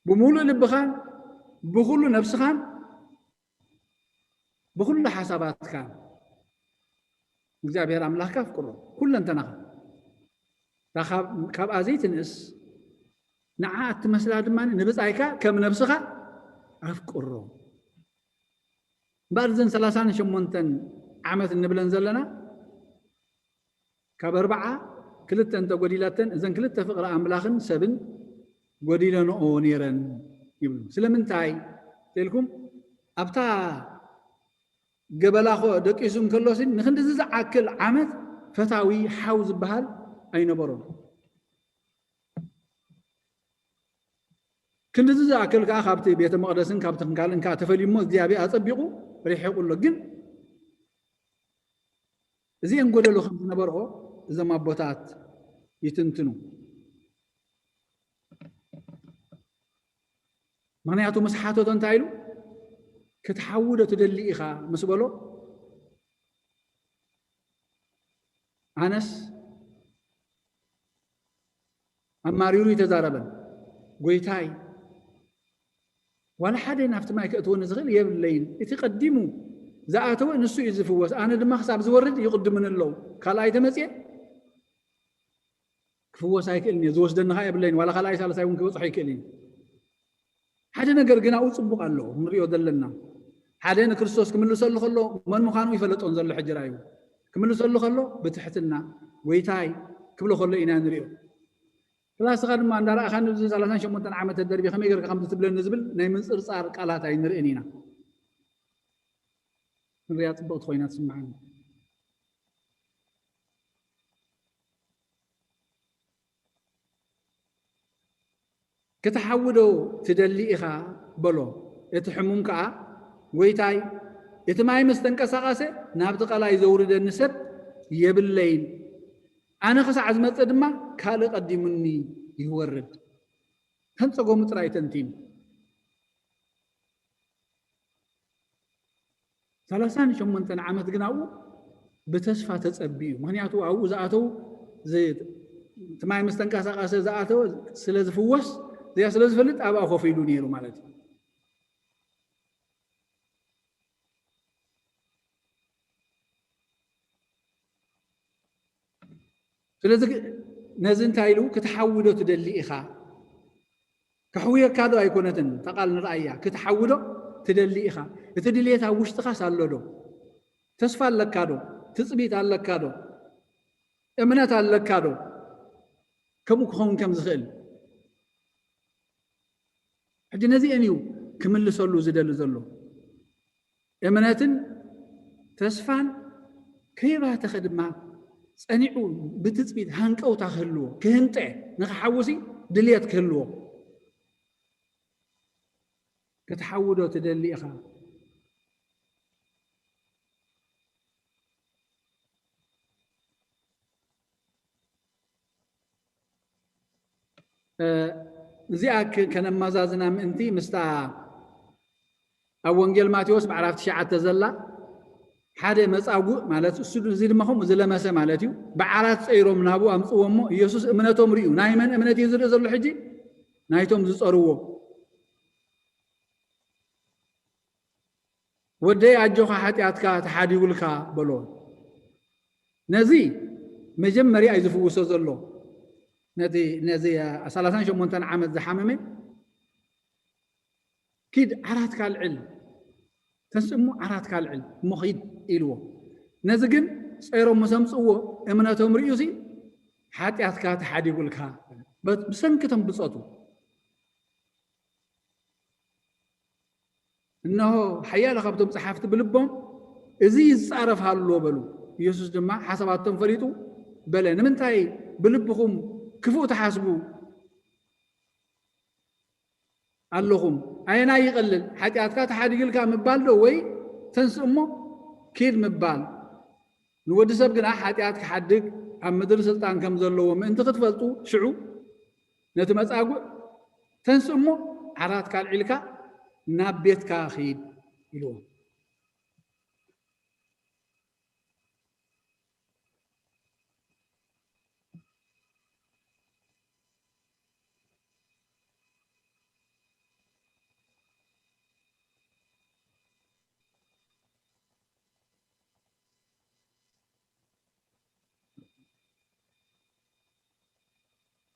ብምሉእ ልብኻን፣ ብኹሉ ነብስኻን፣ ብኹሉ ሓሳባትካን እግዚኣብሔር ኣምላኽካ ኣፍቅሮ፣ ኩለንተናኻ። እታ ካብ-፣ ካብኣ ዘይትንእስ፣ ንዓ እትመስላ ድማ ንብጻይካ ከም ነብስኻ ኣፍቅሮ። እምበኣር እዘን ሰላሳን ሸሞንተን ዓመት እንብለን ዘለና፣ ካብ ኣርብዓ ክልተ እንተጎዲላተን፣ እዘን ክልተ ፍቕሪ ኣምላኽን ሰብን ጎዲለንኦ ነይረን ይብሉ። ስለምንታይ ኢልኩም፣ ኣብታ ገበላ ኮ ደቂሱ እንከሎሲ ንክንድዚ ዝዓክል ዓመት ፈታዊ ሓው ዝበሃል ኣይነበሮን። ክንድዚ ዝኣክል ከኣ ካብቲ ቤተ መቕደስን ካብቲ ካልእን ከኣ ተፈልዩሞ እግዚኣብሔር ኣጸቢቑ ርሒቑ ኣሎ። ግን እዚአን ጎደሎ ከም ዝነበርኦ እዞም ኣቦታት ይትንትኑ። ምኽንያቱ ምስ ሓተቶ እንታይ ኢሉ? "ክትሓዊ ዶ ትደሊ ኢኻ?" ምስ በሎ፣ ኣነስ ኣማሪሩ ኣይተዛረበን። "ጎይታይ፣ ዋላ ሓደ ናብቲ ማይ ከእትወኒ ዝኽእል የብለይን። እቲ ቀዲሙ ዝኣተወ ንሱ እዩ ዝፍወስ። ኣነ ድማ ክሳብ ዝወርድ ይቕድሙኒ ኣለዉ። ካልኣይ ተመጽየ ክፍወስ ኣይክእልን እየ። ዝወስደኒ ኸኣ የብለይን። ዋላ ካልኣይ ሳልሳይ እውን ክበጽሖ ኣይክእልን እዩ። ሓደ ነገር ግን ኣብኡ ጽቡቕ ኣሎ፣ ንሪኦ ዘለና። ሓደ ንክርስቶስ ክምልሰሉ ከሎ መን ምዃኑ ይፈለጦን ዘሎ ሕጂ ራእዩ። ክምልሰሉ ከሎ ብትሕትና፣ ጎይታይ ክብሎ ከሎ ኢና ንሪኦ። ፕላስኻ ድማ እንዳረኣኻ ንዚ ሰላሳን ሸሞንተን ዓመት ተደርቢ ከመይ ጌርካ ከምዚ ትብለኒ ዝብል ናይ ምንጽርጻር ቃላት ኣይንርእን ኢና። ንሪኣ ጽብቕቲ ኮይና ትስምዓኒ። ክትሓዊ ዶ ትደሊ ኢኻ? በሎ። እቲ ሕሙም ከኣ፣ ጎይታይ፣ እቲ ማይ ምስ ተንቀሳቐሰ ናብቲ ቀላይ ዘውርደኒ ሰብ የብለይን። ኣነ ክሳዕ ዝመጽእ ድማ ካልእ ቀዲሙኒ ይወርድ። ከም ጸገሙ ጥራይ ተንቲኑ። ሰላሳን ሸሞንተን ዓመት ግን ኣብኡ ብተስፋ ተጸቢዩ። ምኽንያቱ ኣብኡ ዝኣተው ዝ-፣ እቲ ማይ ምስ ተንቀሳቐሰ ዝኣተወ ስለ ዝፍወስ፣ እዚኣ ስለ ዝፈልጥ ኣብኣ ኮፍ ኢሉ ነይሩ ማለት እዩ። ስለዚ ነዚ እንታይ ኢሉ፣ ክትሓዊ ዶ ትደሊ ኢኻ? ከሕውየካ ዶ ኣይኮነትን? እታ ቃል ንርኣያ። ክትሓዊ ዶ ትደሊ ኢኻ? እቲ ድልየት ኣብ ውሽጥኻስ ኣሎ ዶ? ተስፋ ኣለካ ዶ? ትጽቢት ኣለካ ዶ? እምነት ኣለካ ዶ? ከምኡ ክኸውን ከም ዝኽእል። ሕጂ ነዚአን እዩ ክምልሰሉ ዝደሊ ዘሎ። እምነትን ተስፋን ከይባተኸ ድማ ጸኒዑ ብትጽቢት ሃንቀውታ ክህልዎ፣ ክህንጠ፣ ንኽሓውሲ ድልየት ክህልዎ። ክትሓዊ ዶ ትደሊ ኢኻ? እ፣ እዚኣ ክ-፣ ከነመዛዝና ምእንቲ ምስታ ኣብ ወንጌል ማቴዎስ ምዕራፍ ትሽዓተ ዘላ፣ ሓደ መጻጉእ ማለት እሱ፣ እዚ ድማ ከምኡ ዝለመሰ ማለት እዩ፣ ብዓራት ጸይሮም ናብኡ ኣምጽዎ እሞ፣ ኢየሱስ እምነቶም ርእዩ። ናይ መን እምነት እዩ ዝርኢ ዘሎ ሕጂ? ናይቶም ዝጸርዎ። "ወደይ ኣጆኻ፣ ሓጢኣትካ ተሓዲጉልካ" በሎ። ነዚ መጀመርያ እዩ ዝፍውሶ ዘሎ። ነቲ፣ ነዚ ሰላሳን ሸሞንተን ዓመት ዝሓመመ፣ "ኪድ ዓራትካ ኣልዕል፣ ተንስእ እሞ ዓራትካ ኣልዕል እሞ ኪድ" ኢልዎ። ነዚ ግን ጸይሮም ምስ ኣምጽእዎ እምነቶም ርእዩሲ፣ "ሓጢኣትካ ተሓዲጉልካ" በት-፣ ብሰንክቶም ብጾቱ። እነሆ ሓያሎ ካብቶም ጸሓፍቲ ብልቦም፣ "እዚ ይጻረፍ ኣሎ" በሉ። ኢየሱስ ድማ ሓሳባቶም ፈሊጡ በለ፣ "ንምንታይ ብልብኹም ክፉእ ትሓስቡ ኣለኹም? ኣየናይ ይቐልል? ሓጢኣትካ ተሓዲግልካ ምባል ዶ ወይ ተንስእ እሞ ኪድ ምባል? ንወዲ ሰብ ግና ሓጢኣት ክሓድግ ኣብ ምድሪ ስልጣን ከም ዘለዎ ምእንቲ ክትፈልጡ፣ ሽዑ ነቲ መጻጉዕ፣ ተንስእ እሞ ዓራትካ ኣልዒልካ ናብ ቤትካ ኺድ" ኢልዎ።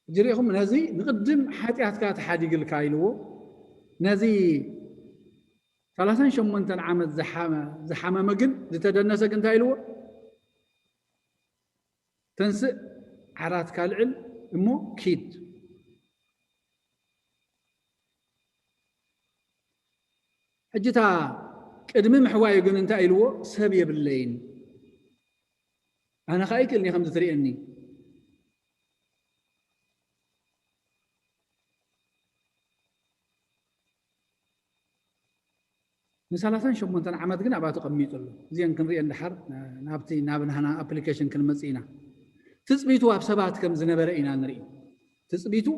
ሕጂ ርኢኹም፣ ነዚ ንቕድም ሓጢኣትካ ተሓዲግልካ ኢልዎ። ነዚ ሰላሳን ሸሞንተን ዓመት ዝሓመ-፣ ዝሓመመ ግን፣ ዝተደነሰ ግን እንታይ ኢልዎ? "ተንስእ፣ ዓራትካ ልዕል እሞ ኪድ።" ሕጂ እታ ቅድሚ ምሕዋዩ ግን እንታይ ኢልዎ? "ሰብ የብለይን፣ ኣነ ኸኣ ኣይክእልን እየ ከምዚ ትርእየኒ።" ንሰላሳን ሸሞንተን ዓመት ግን ኣብኣ ተቐሚጡ ኣሎ። እዚአን ክንሪአን ደሓር ናብቲ፣ ናብ ናህና ኣፕሊኬሽን ክንመጽእ ኢና። ትጽቢቱ ኣብ ሰባት ከም ዝነበረ ኢና ንርኢ። ትጽቢቱ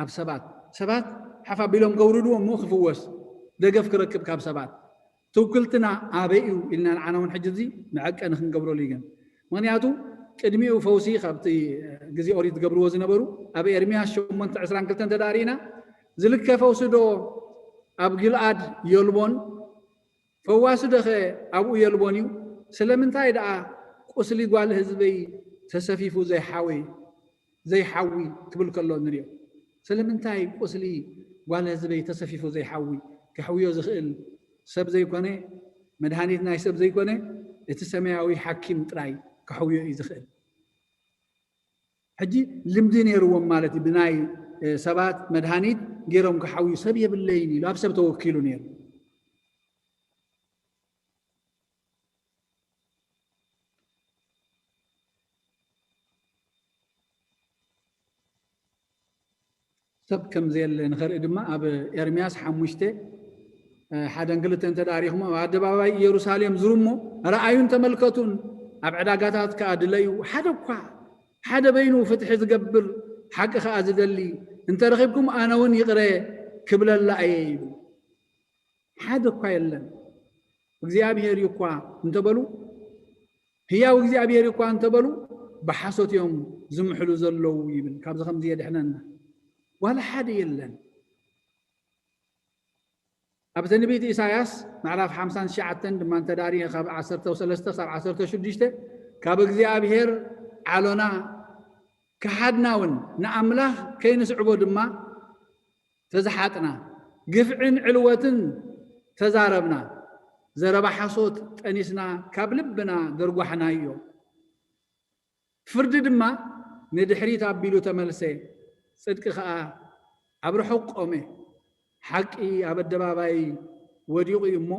ኣብ ሰባት፣ ሰባት ሓፍ ኣቢሎም ከውርድዎ እሞ ክፍወስ፣ ደገፍ ክረክብ ካብ ሰባት። ትውክልትና ኣበይ እዩ ኢልና ንዓና እውን ሕጂ እዚ መዐቀኒ ክንገብረሉ ይግን። ምኽንያቱ ቅድሚኡ ፈውሲ ካብቲ ግዜ ኦሪት ዝገብርዎ ዝነበሩ፣ ኣብ ኤርምያስ ሸሞንተ ዕስራን ክልተን እንተ ደኣ ርኢና፣ ዝልከ ፈውሲ ዶ ኣብ ጊልኣድ የልቦን? ፈዋሲ ዶኸ ኣብኡ የልቦን እዩ? ስለምንታይ ደኣ ቁስሊ ጓል ህዝበይ ተሰፊፉ ዘይሓወ-፣ ዘይሓዊ ክብል ከሎ ንሪኦ? ስለምንታይ ቁስሊ ጓል ህዝበይ ተሰፊፉ ዘይሓዊ? ከሕውዮ ዝኽእል ሰብ ዘይኮነ፣ መድሃኒት ናይ ሰብ ዘይኮነ፣ እቲ ሰማያዊ ሓኪም ጥራይ ከሕውዮ እዩ ዝኽእል። ሕጂ ልምዲ ነይርዎም ማለት እዩ። ብናይ፣ እ፣ ሰባት መድሃኒት ገይሮም ክሓውዩ ሰብ የብለይን ኢሉ ኣብ ሰብ ተወኪሉ ነይሩ። ሰብ ከም ዘየለ ንኸርኢ ድማ ኣብ ኤርምያስ ሓሙሽተ፣ እ፣ ሓደን ክልተን ተዳሪኹም ኣብ ኣደባባይ ኢየሩሳሌም ዙሩ እሞ ረኣዩን ተመልከቱን፣ ኣብ ዕዳጋታት ከኣ ድለዩ፣ ሓደ እኳ፣ ሓደ በይኑ ፍትሒ ዝገብር፣ ሓቂ ከኣ ዝደሊ እንተረኺብኩም ኣነ እውን ይቕረ ክብለላ እየ ይብል። ሓደ እኳ የለን። እግዚኣብሔር እዩ እኳ እንተበሉ፣ ህያው እግዚኣብሔር እዩ እኳ እንተበሉ፣ ብሓሶት እዮም ዝምሕሉ ዘለዉ ይብል። ካብዚ ከምዚ የድሕነና። ዋላ ሓደ የለን። ኣብ ትንቢት ኢሳያስ ምዕራፍ ሓምሳን ትሽዓተን ድማ እንተዳሪ ካብ ዓሰርተ ሰለስተ ክሳብ ዓሰርተ ሽዱሽተ፣ ካብ እግዚኣብሔር ዓሎና ክሓድና እውን ንኣምላኽ ከይንስዕቦ ድማ ተዝሓጥና፣ ግፍዕን ዕልወትን ተዛረብና፣ ዘረባ ሓሶት ጠኒስና ካብ ልብና ደርጓሕናዮ። ፍርዲ ድማ ንድሕሪት ኣቢሉ ተመልሰ፣ ጽድቂ ኸኣ ኣብ ርሑቕ ቆመ። ሓቂ ኣብ ኣደባባይ ወዲቑ እዩ እሞ፣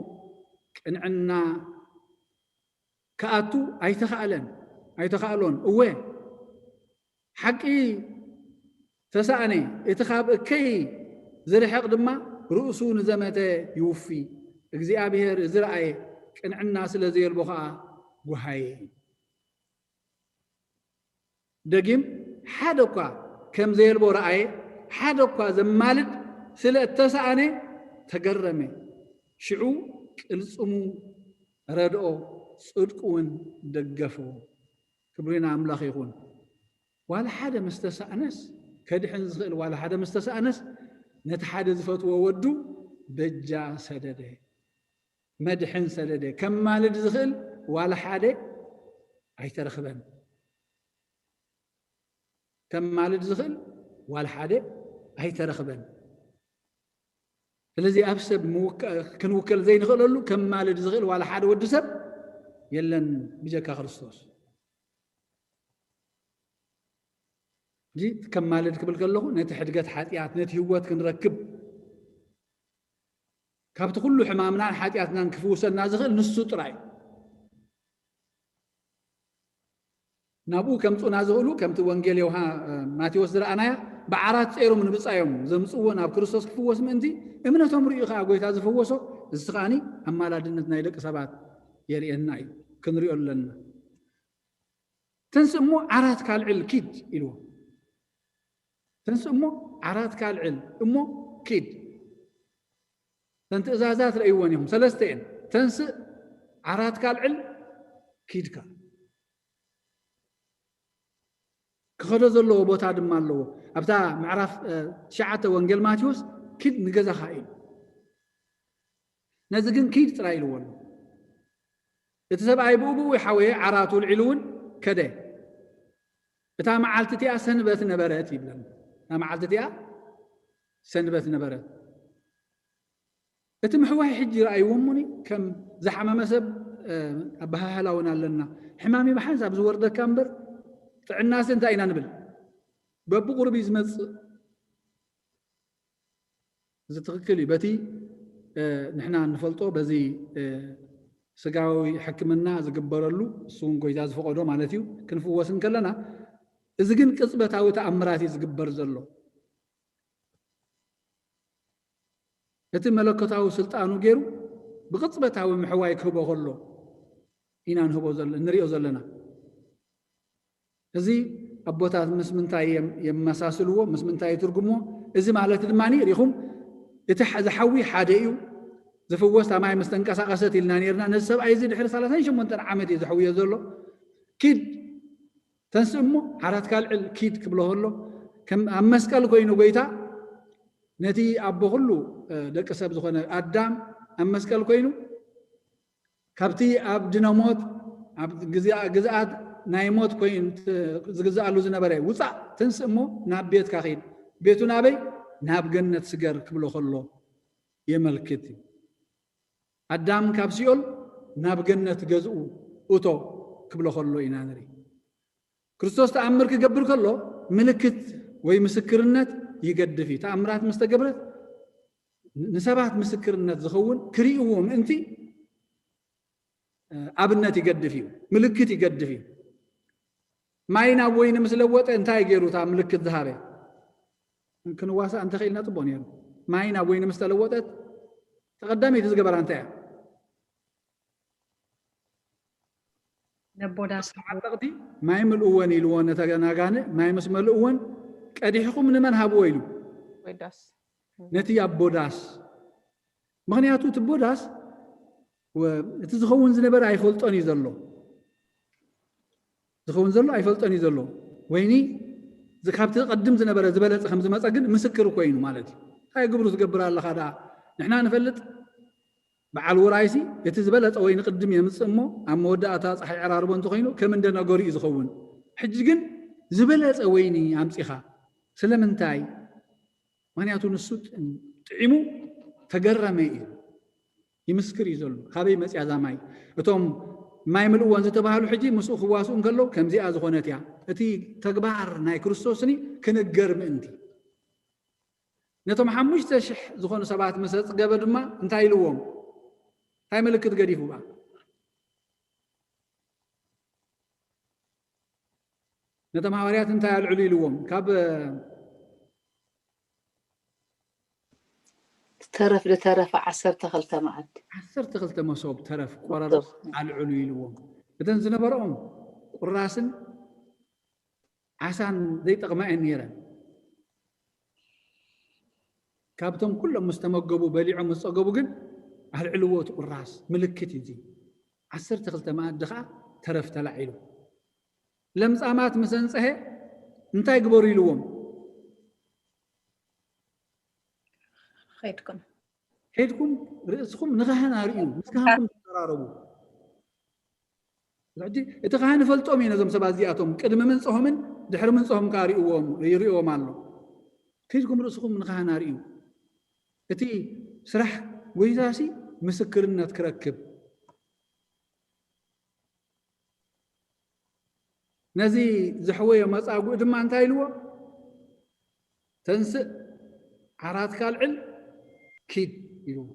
ቅንዕና ክኣቱ ኣይተኻእለን፣ ኣይተኻእሎን። እወ፣ ሓቂ ተሳእነ፣ እቲ ካብ እከይ ዝርሕቕ ድማ ርእሱ ንዘመተ ይውፊ። እግዚኣብሔር ዝረኣየ ቅንዕና ስለ ዘየልቦ ኸኣ ጓሃየ። ደጊም ሓደ እኳ ከም ዘየልቦ ረኣየ፣ ሓደ እኳ ዘማልድ ስለ እተሳእነ ተገረመ። ሽዑ ቅልጽሙ ረድኦ፣ ጽድቁ እውን ደገፎ። ክብሪ ንኣምላኽ ይኹን። ዋላ ሓደ ምስ ተሳእነስ፣ ከድሕን ዝኽእል ዋላ ሓደ ምስ ተሳእነስ፣ ነቲ ሓደ ዝፈትዎ ወዱ በጃ ሰደደ፣ መድሕን ሰደደ። ከማልድ ዝኽእል ዋላ ሓደ ኣይተረኽበን። ከማልድ ዝኽእል ዋላ ሓደ ኣይተረኽበን። ስለዚ ኣብ ሰብ ምውካ-፣ ክንውከል ዘይንኽእለሉ ከማልድ ዝኽእል ዋላ ሓደ ወዲ ሰብ የለን ብጀካ ክርስቶስ። እዚ ከማልድ ክብል ከለኹ ነቲ ሕድገት ሓጢኣት፣ ነቲ ህይወት ክንረክብ፣ ካብቲ ኩሉ ሕማምናን ሓጢኣትናን ክፍውሰና ዝኽእል ንሱ ጥራይ እዩ። ናብኡ ከምጽኡና ዝኽእሉ፣ ከምቲ ወንጌል ዮሃ-፣ ማቴዎስ ዝረኣናያ፣ ብዓራት ጸይሮም ንብጻዮም ዘምጽእዎ ናብ ክርስቶስ ክፍወስ ምእንቲ፣ እምነቶም ርእዩ ከኣ ጐይታ ዝፈወሶ፣ እዚ ከኣኒ ኣማላድነት ናይ ደቂ ሰባት የርእየና እዩ፣ ክንሪኦ ኣለና። ተንስእ እሞ ዓራት ካልዕል ኪድ ኢልዎ። ተንስእ እሞ ዓራት ካልዕል እሞ ኪድ። እተን ትእዛዛት ረእይወን ኢኹም፣ ሰለስተ እየን። ተንስእ፣ ዓራት ካልዕል፣ ኪድካ። ክኸዶ ዘለዎ ቦታ ድማ ኣለዎ። ኣብታ ምዕራፍ፣ እ፣ ትሽዓተ ወንጌል ማቴዎስ፣ ኪድ ንገዛኻ ኢሉ። ነዚ ግን ኪድ ጥራይ ኢልዎ ኣሎ። እቲ ሰብኣይ ብኡ ብኡ ይሓወየ፣ ዓራቱ ኣልዒሉ እውን ከደ። እታ መዓልቲ እቲኣ ሰንበት ነበረት ይብለና። እታ መዓልቲ እቲኣ ሰንበት ነበረት። እቲ ምሕዋይ ሕጂ ረኣይዎ እሞኒ፣ ከም ዝሓመመ ሰብ፣ እ፣ ኣበሃህላ እውን ኣለና። ሕማም እዩ ብሓንሳብ ዝወርደካ እምበር፣ ጥዕናሲ እንታይ ኢና ንብል? በብቑሩብ እዩ ዝመጽእ። እዚ ትኽክል እዩ። በቲ፣ እ፣ ንሕና እንፈልጦ፣ በዚ፣ እ፣ ስጋዊ ሕክምና ዝግበረሉ፣ እሱ እውን ጎይታ ዝፈቐዶ ማለት እዩ፣ ክንፍወስ እንከለና፣ እዚ ግን ቅጽበታዊ ተኣምራት እዩ ዝግበር ዘሎ። እቲ መለኮታዊ ስልጣኑ ገይሩ ብቕጽበታዊ ምሕዋይ ክህቦ ከሎ ኢና ንህቦ ዘለ-፣ ንሪኦ ዘለና። እዚ ኣቦታት ምስ ምንታይ የም-፣ የመሳስልዎ፣ ምስ ምንታይ ይትርጉምዎ? እዚ ማለት ድማ ሪኹም፣ እቲ ሓ-፣ ዝሓዊ ሓደ እዩ። ዝፍወስ፣ እታ ማይ ምስ ተንቀሳቐሰት ኢልና ነርና። ነዚ ሰብኣይ እዚ ድሕሪ ሰላሳን ሸሞንተን ዓመት እዩ ዘሕውዮ ዘሎ። ኪድ፣ ተንስእ እሞ ዓራትካ ኣልዕል፣ ኪድ ክብሎ ከሎ፣ ከም ኣብ መስቀል ኮይኑ ጎይታ ነቲ ኣቦ ኩሉ፣ እ፣ ደቂ ሰብ ዝኾነ ኣዳም ኣብ መስቀል ኮይኑ ካብቲ ኣብ ድነ ሞት፣ ኣብ ግዝኣ-፣ ግዝኣት ናይ ሞት ኮይኑ ት-፣ ዝግዝኣሉ ዝነበረ ውጻእ፣ ተንስእ እሞ ናብ ቤትካ ኺድ። ቤቱ ናበይ? ናብ ገነት ስገር ክብሎ ከሎ የመልክት እዩ። ኣዳም ካብ ሲኦል ናብ ገነት ገዝኡ እቶ ክብሎ ከሎ ኢና ንርኢ። ክርስቶስ ተኣምር ክገብር ከሎ ምልክት ወይ ምስክርነት ይገድፍ እዩ። ተኣምራት ምስ ተገብረት ንሰባት ምስክርነት ዝኸውን ክርእይዎ ምእንቲ፣ እ፣ ኣብነት ይገድፍ እዩ፣ ምልክት ይገድፍ እዩ። ማይ ናብ ወይኒ ምስ ለወጠ እንታይ ገይሩ እታ ምልክት ዝሃበ? ክንዋሳእ እንተኽኢልና ጽቡቕ ነይሩ። ማይ ናብ ወይኒ ምስ ተለወጠት ተቐዳመይቲ ዝገበራ እንታይ እያ? ነቦ ዳስ ዓጠቕቲ ማይ ምልእወን ኢልዎ ነተን ኣጋንንት። ማይ ምስ መልእወን ቀዲሕኹም ንመን ሃብዎ ኢሉ? ወይ ዳስ ነቲ ኣቦ ዳስ። ምኽንያቱ እቲ ኣቦ ዳስ ወ- እቲ ዝኸውን ዝነበረ ኣይፈልጦን እዩ ዘሎ። ዝኸውን ዘሎ ኣይፈልጦን እዩ ዘሎ። ወይኒ ዝ- ካብቲ ቅድም ዝነበረ ዝበለጸ ከም ዝመጸ ግን ምስክር ኮይኑ ማለት እዩ። እንታይ ግብሩ ትገብር ኣለኻ ደኣ? ንሕና ንፈልጥ። በዓል ውራይሲ እቲ ዝበለጸ ወይኒ ቅድም የምጽእ እሞ ኣብ መወዳእታ ጸሓይ ዕራርቦ እንተኾይኑ ከም እንደ ነገሩ እዩ ዝኸውን። ሕጂ ግን ዝበለጸ ወይኒ ኣምጺኻ። ስለምንታይ? ምኽንያቱ ንሱ ጥ- ጥዒሙ ተገረመ እዩ። ይምስክር እዩ ዘሎ። ካበይ መጽያ እዛ ማይ? እቶም ማይ ምልእወን ዝተባህሉ ሕጂ ምስኡ ክዋስኡ እንከለዉ ከምዚኣ ዝኾነት እያ። እቲ ተግባር ናይ ክርስቶስኒ ክንገር ምእንቲ። ነቶም ሓሙሽተ ሽሕ ዝኾኑ ሰባት ምስ ኣጽገበ ድማ እንታይ ኢልዎም? እንታይ ምልክት ገዲፉ በኣ? ነቶም ሃዋርያት እንታይ ኣልዕሉ ኢልዎም? ካብ ተረፍ ዝተረፈ ዓሰርተ ክልተ መኣዲ። ዓሰርተ ክልተ መሶብ ተረፍ ቆረሮ ኣልዕሉ ኢልዎም። እተን ዝነበረኦም ቁራስን ዓሳን ዘይጠቕማ እየን ነይረን። ካብቶም ኩሎም ምስ ተመገቡ በሊዖም ምስ ጸገቡ ግን ኣልዕልዎ እቲ ቁራስ ምልክት እዩ እዚ። ዓሰርተ ክልተ መኣዲ ከዓ ተረፍ ተላዒሉ። ለምጻማት ምስ ኣንጽሀ እንታይ ግበሩ ኢልዎም? ኸይድኩም ከይድኩም ርእስኹም ንኻህን ኣርእዩ፣ ምስ ካህንኩም ተዘራረቡ። ሕጂ እቲ ካህን ይፈልጦም እዩ ነዞም ሰባት እዚኣቶም፣ ቅድሚ ምንጽሆምን ድሕሪ ምንጽሆም ከዓ ርእይዎም ኣሎ። ከይድኩም ርእስኹም ንኻህን ኣርእዩ። እቲ ስራሕ ጎይታሲ ምስክርነት ክረክብ። ነዚ ዘሕወዮ መጻጉዕ ድማ እንታይ ኢልዎ? ተንስእ ዓራትካ ኣልዕል ኪድ ኢልዎ።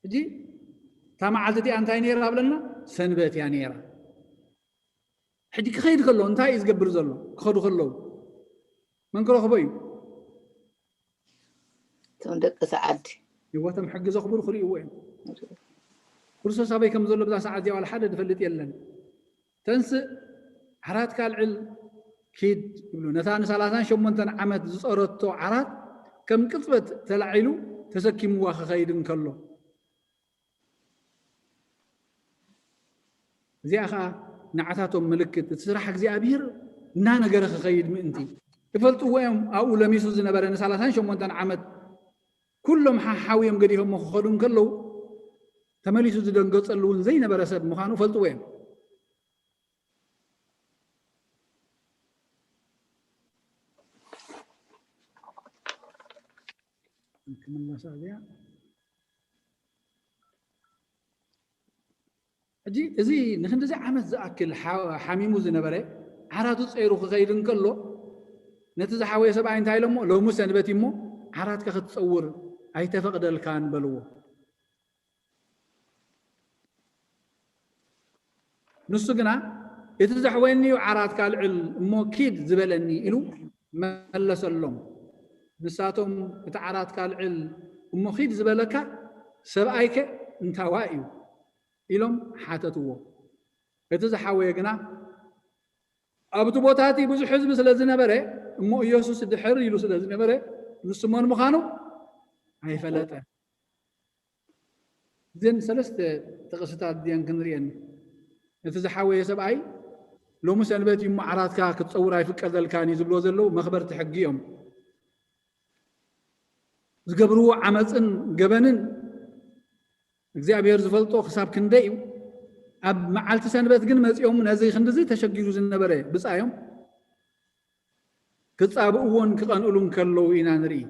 ሕጂ እታ መዓልቲ እቲኣ እንታይ ነይራ ብለና? ሰንበት እያ ነይራ። ሕጂ ክኸይድ ከሎ እንታይ እዩ ዝገብር ዘሎ? ክኸዱ ከለዉ መን ክረኽቦ እዩ? እቶም ደቂ እቲ ዓዲ ህይወቶም ሕጊ ዘኽብሩ ክርእይዎ እዮም። ክርስቶስ ኣበይ ከም ዘሎ ብዛ ሰዓት እዚኣ ዋላ ሓደ ዝፈልጥ የለን። ተንስእ ዓራትካ ኣልዕል ኪድ ይብሉ። ነታ ንሰላሳን ሸሞንተን ዓመት ዝጸረቶ ዓራት ከም ቅጽበት ተላዒሉ ተሰኪምዋ ክኸይድ እንከሎ እዚኣ ኸዓ ንዓታቶም ምልክት እቲ ስራሕ እግዚኣብሔር እናነገረ ክኸይድ ምእንቲ ይፈልጥዎ እዮም። ኣብኡ ለሚሱ ዝነበረ ንሰላሳን ሸሞንተን ዓመት ኩሎም ሓሓው እዮም ገዲፎሞ ክኸዱ እንከለዉ ተመሊሱ ዝደንገጸሉ እውን ዘይነበረ ሰብ ምዃኑ ፈልጥዎ እዮም። ክምለሳ እዚኣ ሕጂ እዚ ንክንድዚ ዓመት ዝኣክል ሓ- ሓሚሙ ዝነበረ ዓራቱ ጸይሩ ክኸይድ እንከሎ ነቲ ዝሓወየ ሰብኣይ እንታይ ኢሎሞ? ሎሚ ሰንበት እሞ ዓራትካ ክትጸውር ኣይተፈቕደልካን በልዎ። ንሱ ግና እቲ ዘሕወየኒ እዩ ዓራትካ ኣልዕል እሞ ኪድ ዝበለኒ ኢሉ መለሰሎም። ንሳቶም እቲ ዓራትካ ኣልዕል እሞ ኪድ ዝበለካ ሰብኣይከ እንታዋ እዩ ኢሎም ሓተትዎ። እቲ ዝሓወየ ግና ኣብቲ ቦታ እቲ ብዙሕ ህዝቢ ስለ ዝነበረ እሞ ኢየሱስ ድሕር ኢሉ ስለ ዝነበረ ንሱ መን ምዃኑ ኣይፈለጠን። እዘን ሰለስተ ጥቕስታት እዚአን ክንሪአን እቲ ዝሓወየ ሰብኣይ ሎሚ ሰንበት እዩ እሞ ዓራትካ ክትፀውር ኣይፍቀደልካን እዩ ዝብልዎ ዘለዉ መኽበርቲ ሕጊ እዮም። ዝገብርዎ ዓመፅን ገበንን እግዚኣብሔር ዝፈልጦ ክሳብ ክንደይ እዩ። ኣብ መዓልቲ ሰንበት ግን መፂኦም ነዚ ክንድዚ ተሸጊሩ ዝነበረ ብፃዮም ክጻብእዎን ክቐንእሉን ከለዉ ኢና ንርኢ።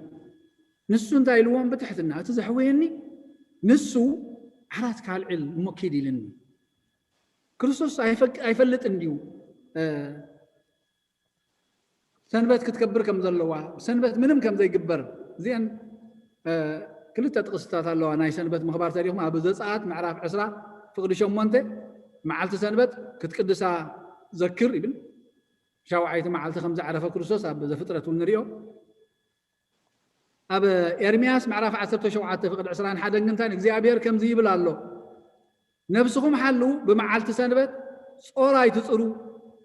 ንሱ እንታይ ኢልዎም ብትሕትና፣ እቲ ዘሕወየኒ ንሱ ዓራት ካልዕል እሞ ኪድ ኢልኒ። ክርስቶስ ኣይፈልጥን ድዩ ሰንበት ክትከብር ከም ዘለዋ፣ ሰንበት ምንም ከም ዘይግበር? እዚአን ክልተ ጥቕስታት ኣለዋ ናይ ሰንበት ምኽባር ተሪኹም ኣብ ዘጸኣት ምዕራፍ ዕስራ ፍቕዲ ሸሞንተ መዓልቲ ሰንበት ክትቅድሳ ዘክር ይብል። ሻውዓይቲ መዓልቲ ከም ዝዓረፈ ክርስቶስ ኣብ ዘፍጥረት እውን ንሪኦ። ኣብ ኤርምያስ ምዕራፍ ዓሰርተ ሸውዓተ ፍቕዲ ዕስራን ሓደን ግን እንታይ እግዚኣብሔር ከምዚ ይብል ኣሎ፣ ነብስኹም ሓልዉ፣ ብመዓልቲ ሰንበት ጾር ኣይትጽሩ፣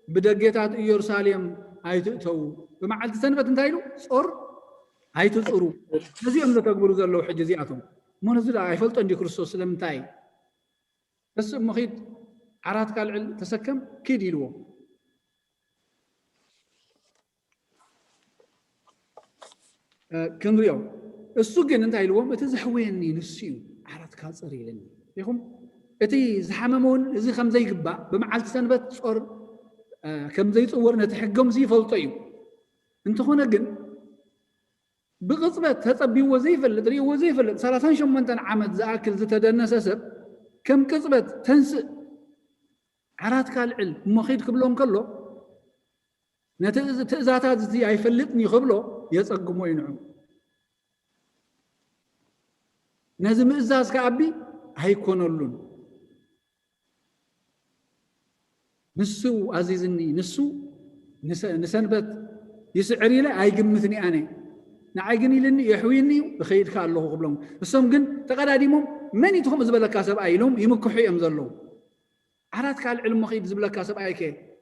ብደጌታት ኢየሩሳሌም ኣይትእተዉ። ብመዓልቲ ሰንበት እንታይ ኢሉ? ጾር ኣይትጽሩ። ነዚኦም ዘተግብሩ ዘለዉ ሕጂ እዚኣቶም። እሞ ነዚ ደኣ ኣይፈልጦ እንዲ ክርስቶስ ስለምንታይ? ተስእ እሞ ኺድ ዓራትካ ልዕል ተሰከም ኪድ ኢልዎ። ክንሪኦ። እሱ ግን እንታይ ኢልዎም? እቲ ዘሕወየኒ ንሱ እዩ፣ ዓራትካ ጽር ኢለኒ ኢኹም። እቲ ዝሓመመ እውን እዚ ከም ዘይግባእ፣ ብመዓልቲ ሰንበት ጾር ከም ዘይጽወር ነቲ ሕጎም ይፈልጦ እዩ። እንተኾነ ግን ብቕጽበት ተጸቢዎ ዘይፈልጥ፣ ርእይዎ ዘይፈልጥ ሰላሳን ሸሞንተን ዓመት ዝኣክል ዝተደነሰ ሰብ ከም ቅጽበት ተንስእ፣ ዓራትካ ልዕል እሞ ኺድ ክብሎ እንከሎ፣ ነቲ ትእዛታት እዚ ኣይፈልጥን እዩ ክብሎ የጸግሞ እዩ ንዑ። ነዚ ምእዛዝ ከኣቢ ኣይኮነሉን። ንሱ ኣዚዝኒ፣ ንሱ ንሰ-፣ ንሰንበት ይስዕር ኢለ ኣይግምትን ኣነ። ንዓይ ግን ኢልኒ፣ የሕውይኒ እዩ፣ እኸይድካ ኣለኹ ክብሎም። እሶም ግን ተቐዳዲሞም፣ መን እዩ ትኹም ዝበለካ ሰብኣይ ኢሎም ይምክሑ እዮም ዘለዉ። ዓራትካ ልዕል እሞ ኺድ ዝብለካ ሰብኣይከ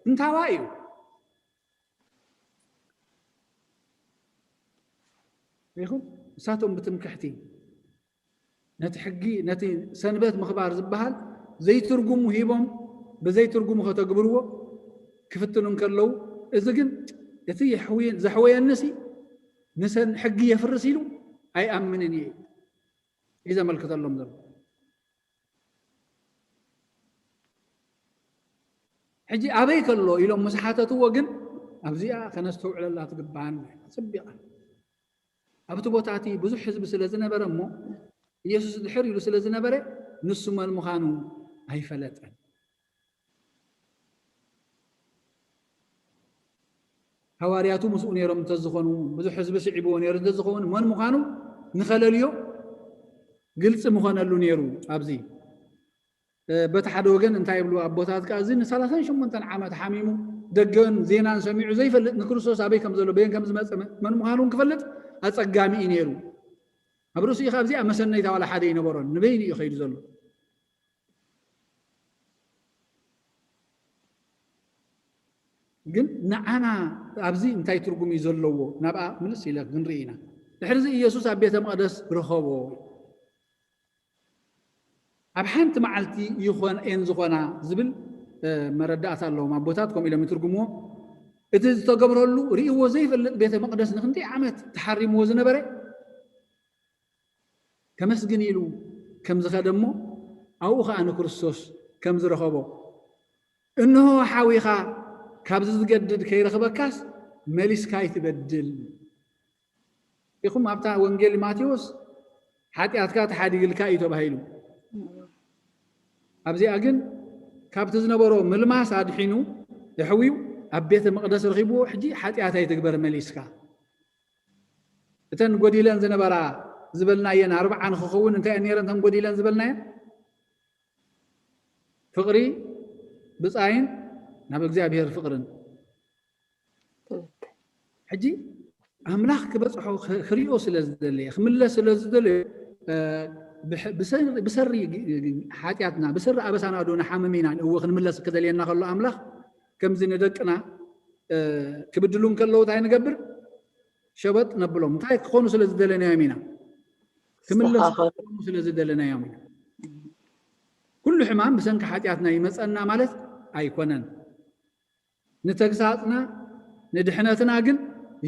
እንታዋ እዩ? ሪኹም? ንሳቶም ብትምክሕቲ ነቲ ሕጊ፣ ነቲ ሰንበት ምኽባር ዝበሃል ዘይትርጉሙ ሂቦም፣ ብዘይትርጉሙ ከተግብርዎ ክፍትኑ እንከለዉ፣ እዚ ግን እቲ የሕውየ-፣ ዘሕወየንሲ ንሰን-፣ ሕጊ የፍርስ ኢሉ ኣይኣምንን እየ እዩ ዘመልክተሎም ዘሎ። ሕጂ ኣበይ ከሎ ኢሎም ምስ ሓተትዎ ግን ኣብዚኣ ከነስተውዕለላ ትግባኣና እያ። ኣጸቢቓ ኣብቲ ቦታ እቲ ብዙሕ ህዝቢ ስለ ዝነበረ እሞ ኢየሱስ ድሕር ኢሉ ስለ ዝነበረ ንሱ መን ምዃኑ ኣይፈለጠን። ሃዋርያቱ ምስኡ ነይሮም እንተዝኾኑ፣ ብዙሕ ህዝቢ ስዒብዎ ነይሩ እንተዝኸውን፣ መን ምዃኑ ንኸለልዮ ግልጺ ምኾነሉ ነይሩ። ኣብዚ፣ እ፣ በቲ ሓደ ወገን እንታይ ይብሉ ኣቦታት ከኣ፣ እዚ ንሰላሳን ሸሞንተን ዓመት ሓሚሙ ደገን ዜናን ሰሚዑ ዘይፈልጥ ንክርስቶስ ኣበይ ከም ዘሎ፣ በየን ከም ዝመጸ፣ መ-፣ መን ምዃኑ እውን ክፈልጥ ኣጸጋሚ እዩ ነይሩ። ኣብ ርእሱ እዩ፣ ካብዚኣ መሰነይታ ዋላ ሓደ ይነበሮን፣ ንበይኑ እዩ ከይዱ ዘሎ። ግን ንዓና ኣብዚ እንታይ ትርጉም እዩ ዘለዎ? ናብኣ ምልስ ኢለ ክንርኢ ኢና። ድሕሪ እዚ ኢየሱስ ኣብ ቤተ መቕደስ ረኸቦ። ኣብ ሓንቲ መዓልቲ ይኾን-፣ እየን ዝኾና ዝብል፣ እ፣ መረዳእታ ኣለዎም ኣቦታት፣ ከምኡ ኢሎም ይትርጉምዎ። እቲ ዝተገብረሉ ርእይዎ ዘይፈልጥ ቤተ መቕደስ ንክንደይ ዓመት ተሓሪምዎ ዝነበረ ከመስግን ኢሉ ከም ዝኸደ እሞ ኣብኡ ኸኣ ንክርስቶስ ከም ዝረኸቦ፣ እንሆ ሓዊኻ ካብዚ ዝገድድ ከይረኽበካስ መሊስካ ኣይትበድል ኢኹም። ኣብታ ወንጌል ማቴዎስ ሓጢኣትካ ተሓዲግልካ እዩ ተባሂሉ። ኣብዚኣ ግን ካብቲ ዝነበሮ ምልማስ ኣድሒኑ የሕውዩ ኣብ ቤተ መቕደስ ረኺብዎ፣ ሕጂ ሓጢኣት ኣይትግበር መሊስካ። እተን ጎዲለን ዝነበራ ዝበልናየን ኣርብዓ ንክኸውን እንታይ እየን ነይረን እተን ጎዲለን ዝበልናየን? ፍቕሪ ብጻይን ናብ እግዚኣብሔር ፍቕርን። ሕጂ ኣምላኽ ክበጽሖ ክ-፣ ክሪኦ ስለ ዝደለየ፣ ክምለስ ስለ ዝደለየ፣ እ፣ ብሕ-፣ ብሰሪ፣ ብሰሪ ግ-፣ ግ-፣ ሓጢኣትና፣ ብሰሪ ኣበሳና ዶ ንሓምም ኢና? እወ፣ ክንምለስ ክደልየና ከሎ ኣምላኽ ከምዚ ንደቅና፣ እ፣ ክብድሉ እንከለዉ እንታይ ንገብር? ሸበጥ ነብሎም። እንታይ ክኾኑ ስለ ዝደለናዮም ኢና? ክምለሱ ክኾኑ ስለ ዝደለናዮም ኢና። ኩሉ ሕማም ብሰንኪ ሓጢኣትና ይመጸና ማለት ኣይኮነን። ንተግሳጽና፣ ንድሕነትና ግን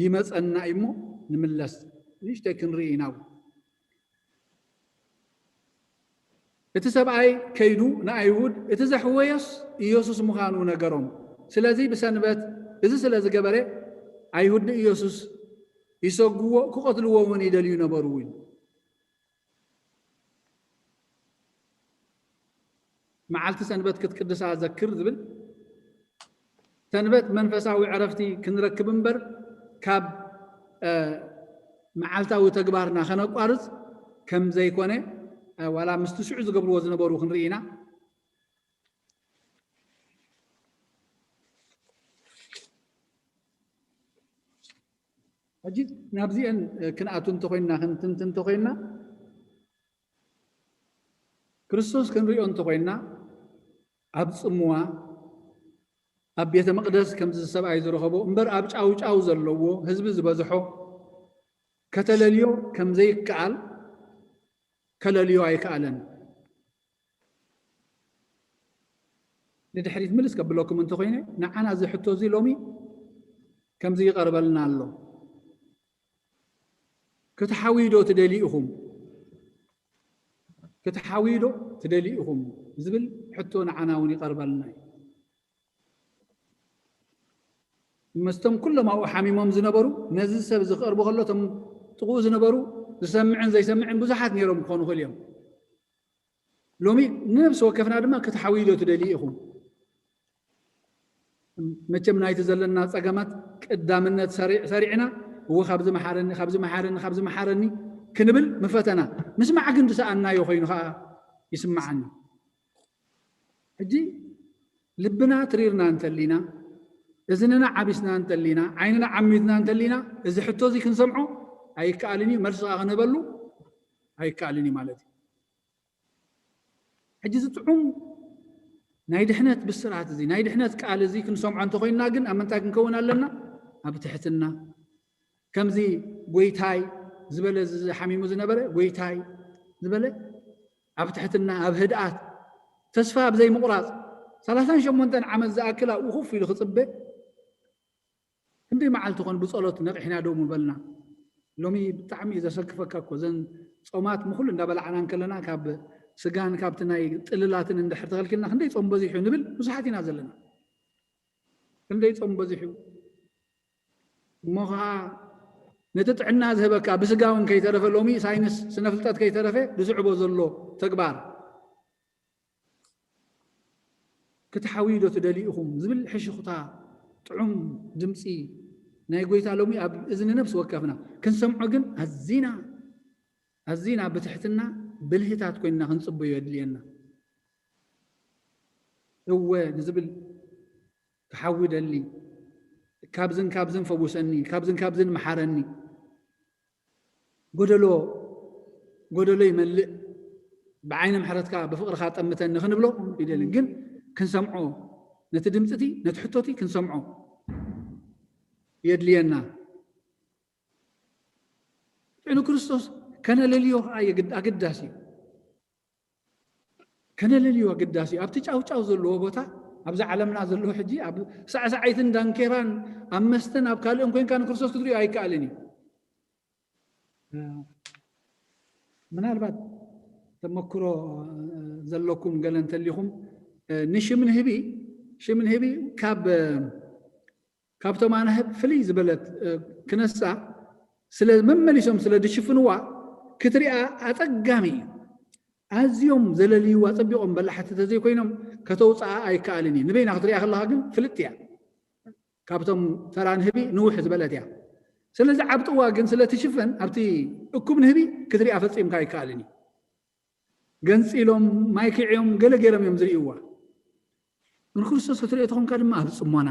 ይመጸና እዩ እሞ ንምለስ። ንእሽተይ ክንርኢ ኢና። እቲ ሰብኣይ ከይዱ ንኣይሁድ እቲ ዘሕወዮስ ኢየሱስ ምዃኑ ነገሮም። ስለዚ ብሰንበት እዚ ስለ ዝገበረ ኣይሁድ ንኢየሱስ ይሰግዎ ክቐትልዎ እውን ይደልዩ ነበሩ ኢሉ። መዓልቲ ሰንበት ክትቅድሳ ዘክር ዝብል ሰንበት መንፈሳዊ ዕረፍቲ ክንረክብ እምበር ካብ፣ እ፣ መዓልታዊ ተግባርና ከነቋርጽ ከም ዘይኮነ፣ እ፣ ዋላ ምስቲ ሽዑ ዝገብርዎ ዝነበሩ ክንርኢ ኢና። ሕጂ ናብዚአን ክንኣቱ እንተኮይና፣ ክንትንትን እንተኮይና፣ ክርስቶስ ክንሪኦ እንተኮይና፣ ኣብ ጽምዋ፣ ኣብ ቤተ መቕደስ ከምዚ ሰብኣይ ዝረኸቦ እምበር፣ ኣብ ጫውጫው ዘለዎ ህዝቢ ዝበዝሖ ከተለልዮ ከም ዘይከኣል፣ ከለልዮ ኣይከኣለን። ንድሕሪት ምልስ ከብለኩም እንተኮይነ፣ ንዓና እዚ ሕቶ እዚ ሎሚ ከምዚ ይቐርበልና ኣሎ። ክትሓውዩ ዶ ትደልዩ ኢኹም? ክትሓውዩ ዶ ትደልዩ ኢኹም? ዝብል ሕቶ ንዓና እውን ይቐርበልና እዩ። ምስቶም ኩሎም ኣብኡ ሓሚሞም ዝነበሩ፣ ነዚ ሰብ እዚ ክቐርቡ ከሎ፣ እቶም ጥቕኡ ዝነበሩ ዝሰምዕን ዘይሰምዕን ብዙሓት ነይሮም ክኾኑ ይኽእሉ እዮም። ሎሚ ንነብሲ ወከፍና ድማ ክትሓውዩ ዶ ትደልዩ ኢኹም? መቸም ናይቲ ዘለና ጸገማት ቀዳምነት ሰሪዕ-፣ ሰሪዕና፣ "እወ፣ ካብዚ መሓረኒ፣ ካብዚ መሓረኒ፣ ካብዚ መሓረኒ" ክንብል ምፈተና። ምስማዕ ግን ዝሰኣናዮ ኮይኑ ኸኣ ይስምዓኒ። ሕጂ ልብና ትሪርና እንተሊና፣ እዝንና ዓቢስና እንተሊና፣ ዓይንና ዓሚትና እንተሊና፣ እዚ ሕቶ እዚ ክንሰምዖ ኣይከኣልን እዩ፣ መልሲ ኸኣ ክንህበሉ ኣይከኣልን እዩ ማለት እዩ። ሕጂ እዚ ጥዑም ናይ ድሕነት ብስራት እዚ፣ ናይ ድሕነት ቃል እዚ ክንሰምዖ እንተኾይንና ግን ኣብ ምንታይ ክንከውን ኣለና? ኣብ ትሕትና። ከምዚ "ጎይታይ" ዝበለ፣ እዚ ሓሚሙ ዝነበረ "ጎይታይ" ዝበለ ኣብ ትሕትና፣ ኣብ ህድኣት፣ ተስፋ ኣብ ዘይምቑራጽ፣ ሰላሳን ሸሞንተን ዓመት ዝኣክል ኣብኡ ኮፍ ኢሉ ክጽበ፣ ክንደይ መዓልቲ ኮን ብጸሎት ነቒሕና ደው ምበልና? ሎሚ ብጣዕሚ እዩ ዘሰክፈካ እኮ። እዘን ጾማት ምኹሉ እንዳበላዕና እንከለና፣ ካብ ስጋን ካብቲ ናይ ጥልላትን እንድሕር ተኸልኪልና፣ "ክንደይ ጾም በዚሑ" ንብል ብዙሓት ኢና ዘለና። ክንደይ ጾም በዚሑ። እሞ ኸዓ ነቲ ጥዕና ዝህበካ ብስጋ እውን ከይተረፈ፣ ሎሚ ሳይንስ ስነ ፍልጠት ከይተረፈ ዝስዕቦ ዘሎ ተግባር፣ "ክትሓውዩ ዶ ትደልዩ ኢኹም?" ዝብል ሕሽኹታ ጥዑም ድምፂ ናይ ጎይታ ሎሚ ኣብ እዝኒ ነፍሲ ወከፍና ክንሰምዖ ግን ኣዚና፣ ኣዚና ብትሕትና ብልህታት ኮይንና ክንጽበዮ የድልየና። "እወ" ንዝብል ክሓዊ ደሊ፣ "ካብዝን ካብዝን ፈውሰኒ፣ ካብዝን ካብዝን መሓረኒ፣ ጎደሎ፣ ጎደሎ ይመልእ፣ ብዓይኒ ምሕረትካ ብፍቕርካ ጠምተኒ" ክንብሎ ይደልን። ግን ክንሰምዖ፣ ነቲ ድምፅቲ፣ ነቲ ሕቶቲ ክንሰምዖ የድልየና። ንክርስቶስ ከነለልዮ ከዓ የግድ-፣ ኣገዳሲ እዩ። ከነለልዮ ኣገዳሲ እዩ። ኣብቲ ጫውጫው ዘለዎ ቦታ፣ ኣብዛ ዓለምና ዘለዎ ሕጂ፣ ኣብ ሳዕሳዓይትን ዳንኬራን ኣብ መስተን ኣብ ካልእን ኮይንካ ንክርስቶስ ክትሪኦ ኣይከኣልን እዩ። ምናልባት ተመክሮ ዘለኩም ገለ እንተሊኹም፣ ንሽም ንህቢ፣ ሽም ንህቢ ካብ፣ ካብቶም ኣናህብ ፍልይ ዝበለት ክነሳ፣ ስለ መመሊሶም ስለ ዝሽፍንዋ ክትሪኣ ኣጸጋሚ እዩ። ኣዝዮም ዘለልይዋ ጸቢቖም በላሕቲ ተዘይኮይኖም ከተውጽኣ ኣይከኣልን እዩ። ንበይና ክትሪኣ ከለኻ ግን ፍልጥቲ እያ። ካብቶም ተራ ንህቢ ንውሕ ዝበለት እያ። ስለዚ ዓብጥዋ ግን ስለ ትሽፈን ኣብቲ እኩብ ንህቢ ክትሪኣ ፈጺምካ ኣይከኣልን እዩ። ገንጺሎም፣ ማይ ክዕዮም፣ ገለ ገይሮም እዮም ዝርእይዋ። ንክርስቶስ ክትሪኦ ተኾንካ ድማ ኣብ ጽሞና፣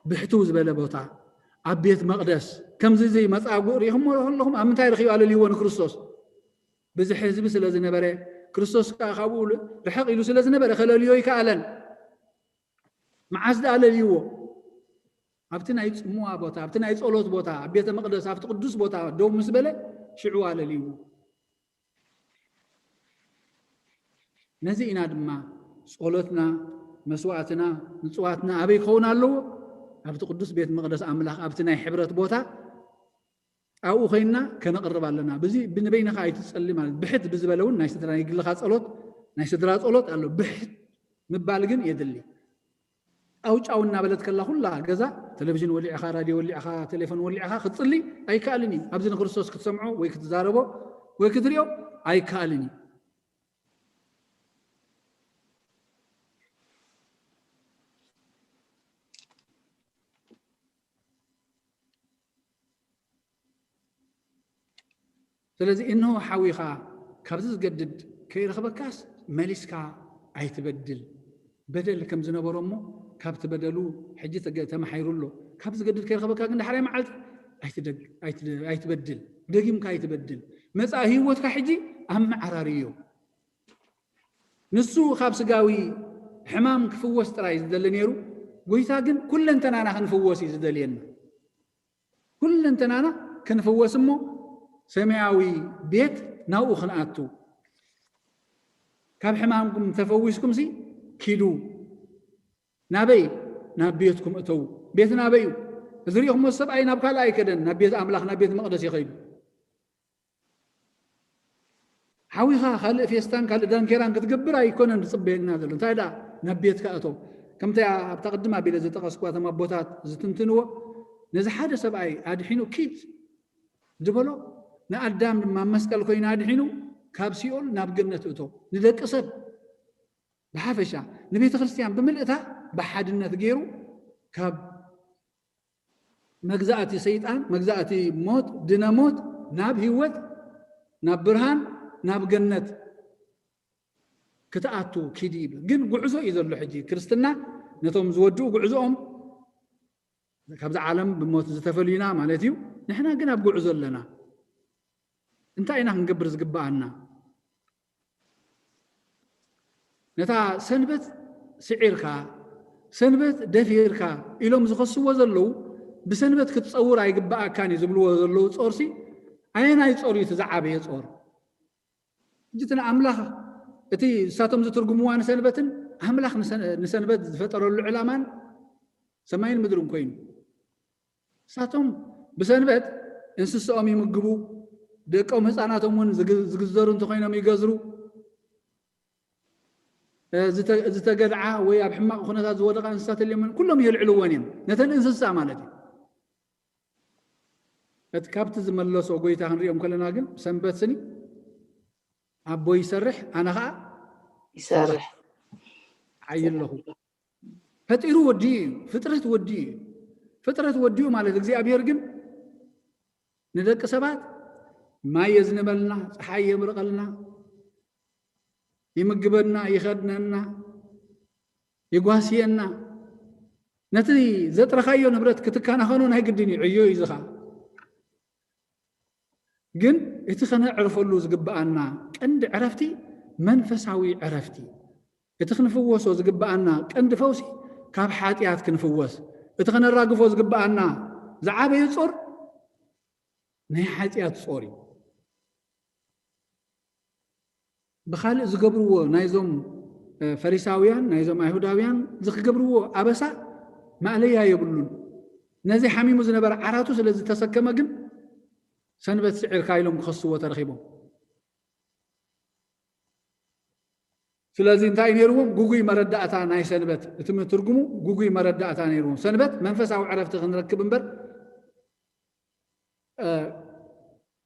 ብሕትው ዝበለ ቦታ፣ ኣብ ቤት መቕደስ፣ ከምዚ እዚ መጻጉዕ ርኢኹምዎ ከለኹም ኣብ ምንታይ ረኺቡ ኣለልይዎ ንክርስቶስ? ብዝሒ ህዝቢ ስለ ዝነበረ፣ ክርስቶስ ከኣ ካብኡ ርሕቕ ኢሉ ስለ ዝነበረ ከለልዮ ኣይከኣለን። መዓስ ደኣ ለልይዎ? ኣብቲ ናይ ጽምዋ ቦታ፣ ኣብቲ ናይ ጸሎት ቦታ፣ ኣብ ቤተ መቕደስ፣ ኣብቲ ቅዱስ ቦታ ደው ምስ በለ ሽዑ ኣለልይዎ። ነዚ ኢና ድማ ጸሎትና፣ መስዋዕትና፣ ምጽዋትና ኣበይ ክኸውን ኣለዎ? ኣብቲ ቅዱስ ቤት መቕደስ ኣምላኽ፣ ኣብቲ ናይ ሕብረት ቦታ ኣብኡ ኮይንና ከነቕርብ ኣለና። ብዚ ብንበይንኻ ኣይትጸሊ ማለት፣ ብሕት ብዝበለ እውን ናይ ስድራ፣ ናይ ግልኻ ጸሎት፣ ናይ ስድራ ጸሎት ኣሎ። ብሕት ምባል ግን የድሊ። ኣውጫው እናበለት ከላ ኩላ ገዛ ቴሌቪዥን ወሊዕኻ፣ ራድዮ ወሊዕኻ፣ ቴሌፎን ወሊዕኻ ክትጽሊ ኣይከኣልን እዩ። ኣብዚ ንክርስቶስ ክትሰምዖ ወይ ክትዛረቦ ወይ ክትሪኦ ኣይከኣልን እዩ። ስለዚ እንሆ ሓዊኻ ካብዚ ዝገድድ ከይረኽበካስ መሊስካ ኣይትበድል። በደል ከም ዝነበሮ እሞ ካብቲ በደሉ ሕጂ ተገ-፣ ተማሒሩ ኣሎ። ካብ ዝገድድ ከይረኽበካ ግን ዳሕራይ መዓልቲ ኣይትበድል፣ ደጊምካ ኣይትበድል። መጻኢ ህይወትካ ሕጂ ኣመዓራርዮ። ንሱ ካብ ስጋዊ ሕማም ክፍወስ ጥራይ ዝደሊ ነይሩ። ጎይታ ግን ኩለንተናና ክንፍወስ እዩ ዝደልየና። ኩለንተናና ክንፍወስ እሞ ሰማያዊ ቤት ናብኡ ክንኣቱ። ካብ ሕማምኩም ተፈዊስኩም ሲ ኪዱ። ናበይ? ናብ ቤትኩም እተው። ቤት ናበይ እዩ? እዚ ሪእኹሞ ሰብኣይ ናብ ካልእ ኣይከደን፣ ናብ ቤት ኣምላኽ፣ ናብ ቤት መቕደስ ይኸይዱ። ሓዊኻ ካልእ ፌስታን ካልእ ዳንኬራን ክትገብር ኣይኮነን ዝጽበየና ዘሎ። እንታይ ደኣ? ናብ ቤትካ እቶ። ከምቲ ኣብታ ቅድም ኣቢለ ዝጠቐስኩዋ እቶም ኣቦታት ዝትንትንዎ፣ ነዚ ሓደ ሰብኣይ ኣድሒኑ ኪድ ዝበሎ፣ ንኣዳም ድማ መስቀል ኮይኑ ኣድሒኑ ካብ ሲኦል ናብ ገነት እቶ። ንደቂ ሰብ ብሓፈሻ ንቤተ ክርስቲያን ብምልእታ ብሓድነት ገይሩ ካብ መግዛእቲ ሰይጣን፣ መግዛእቲ ሞት፣ ድነ ሞት ናብ ህይወት፣ ናብ ብርሃን፣ ናብ ገነት ክትኣቱ ኪድ ይብል። ግን ጉዕዞ እዩ ዘሎ። ሕጂ ክርስትና ነቶም ዝወድኡ ጉዕዞኦም ካብዚ ዓለም ብሞት ዝተፈልዩና ማለት እዩ። ንሕና ግን ኣብ ጉዕዞ ኣለና። እንታይ ኢና ክንገብር ዝግብኣና? ነታ ሰንበት ስዒርካ፣ ሰንበት ደፊርካ ኢሎም ዝኸስዎ ዘለዉ፣ ብሰንበት ክትጸውር ኣይግብኣካን እዩ ዝብልዎ ዘለዉ ጾርሲ፣ ኣየናይ ጾር እዩ እቲ ዝዓበየ ጾር? ሕጂ እቲ ንኣምላኽ፣ እቲ ንሳቶም ዝትርጉምዋ ንሰንበትን ኣምላኽ ንሰ-፣ ንሰንበት ዝፈጠረሉ ዕላማን ሰማይን ምድርን ኮይኑ፣ ንሳቶም ብሰንበት እንስሳኦም ይምግቡ፣ ደቆም ህፃናቶም እውን ዝግ-፣ ዝግዘሩ እንተኾይኖም ይገዝሩ። እ፣ ዝተ-፣ ዝተገድዓ ወይ ኣብ ሕማቕ ኩነታት ዝወደቓ እንስሳ ተልዮምን ኩሎም የልዕልዎን እዮም፣ ነተን እንስሳ ማለት እዩ። እቲ ካብቲ ዝመለሶ ጎይታ ክንሪኦም ከለና ግን፣ ሰንበት ስኒ ኣቦ ይሰርሕ፣ ኣነ ኸዓ ይሰርሕ። ዓይ ኣለኹ። ፈጢሩ ወዲኡ እዩ። ፍጥረት ወዲኡ እዩ። ፍጥረት ወዲኡ ማለት እግዚኣብሔር ግን ንደቂ ሰባት ማይ የዝንበልና፣ ፀሓይ የምርቐልና፣ ይምግበና፣ ይኸድነና፣ ይጓስየና። ነቲ ዘጥረኻዮ ንብረት ክትከናኸኖ ናይ ግድን እዩ፣ ዕዮ እዩ ዝኻ። ግን እቲ ከነዕርፈሉ ዝግብኣና ቀንዲ ዕረፍቲ መንፈሳዊ ዕረፍቲ። እቲ ክንፍወሶ ዝግብኣና ቀንዲ ፈውሲ ካብ ሓጢኣት ክንፍወስ። እቲ ከነራግፎ ዝግብኣና ዝዓበየ ጾር ናይ ሓጢኣት ጾር እዩ። ብኻልእ ዝገብርዎ ናይዞም፣ እ፣ ፈሪሳውያን፣ ናይዞም ኣይሁዳውያን ዝክገብርዎ ኣበሳ ማእለያ የብሉን። ነዚ ሓሚሙ ዝነበረ ዓራቱ ስለ ዝተሰከመ ግን ሰንበት ስዒርካ ኢሎም ክኸስዎ ተረኺቦም። ስለዚ እንታይ ነይርዎም? ጉጉይ መረዳእታ ናይ ሰንበት፣ እቲ ትርጉሙ ጉጉይ መረዳእታ ነይርዎም። ሰንበት መንፈሳዊ ዕረፍቲ ክንረክብ እምበር፣ እ፣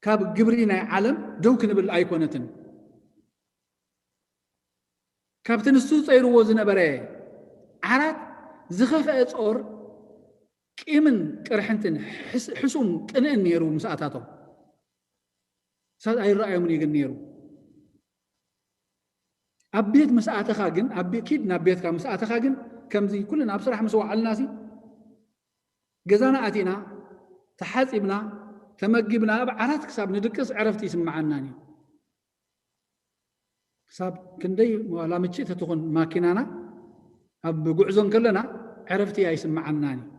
ካብ ግብሪ ናይ ዓለም ደው ክንብል ኣይኮነትን። ካብቲ ንሱ ጸይርዎ ዝነበረ ዓራት ዝኸፍአ ጾር፣ ቂምን ቅርሕንትን፣ ሕስ-፣ ሕሱም ቅንእን ነይሩ ምስኣታቶም። ሳት ኣይረኣዮምን እዩ ግን ነይሩ። ኣብ ቤት ምስ ኣተኻ ግን፣ ኣብ ቤ-፣ ኪድ ናብ ቤትካ ምስ ኣተኻ ግን፣ ከምዚ ኩልና ኣብ ስራሕ ምስ ወዓልና ሲ፣ ገዛና ኣቲና፣ ተሓጺብና፣ ተመጊብና፣ ኣብ ዓራት ክሳብ ንድቅስ ዕረፍቲ ይስምዓናን እዩ። ክሳብ ክንደይ ዋላ ምችእቲ ትኹን ማኪናና፣ ኣብ ጉዕዞ እንከለና ዕረፍቲ ኣይስምዓናን እዩ።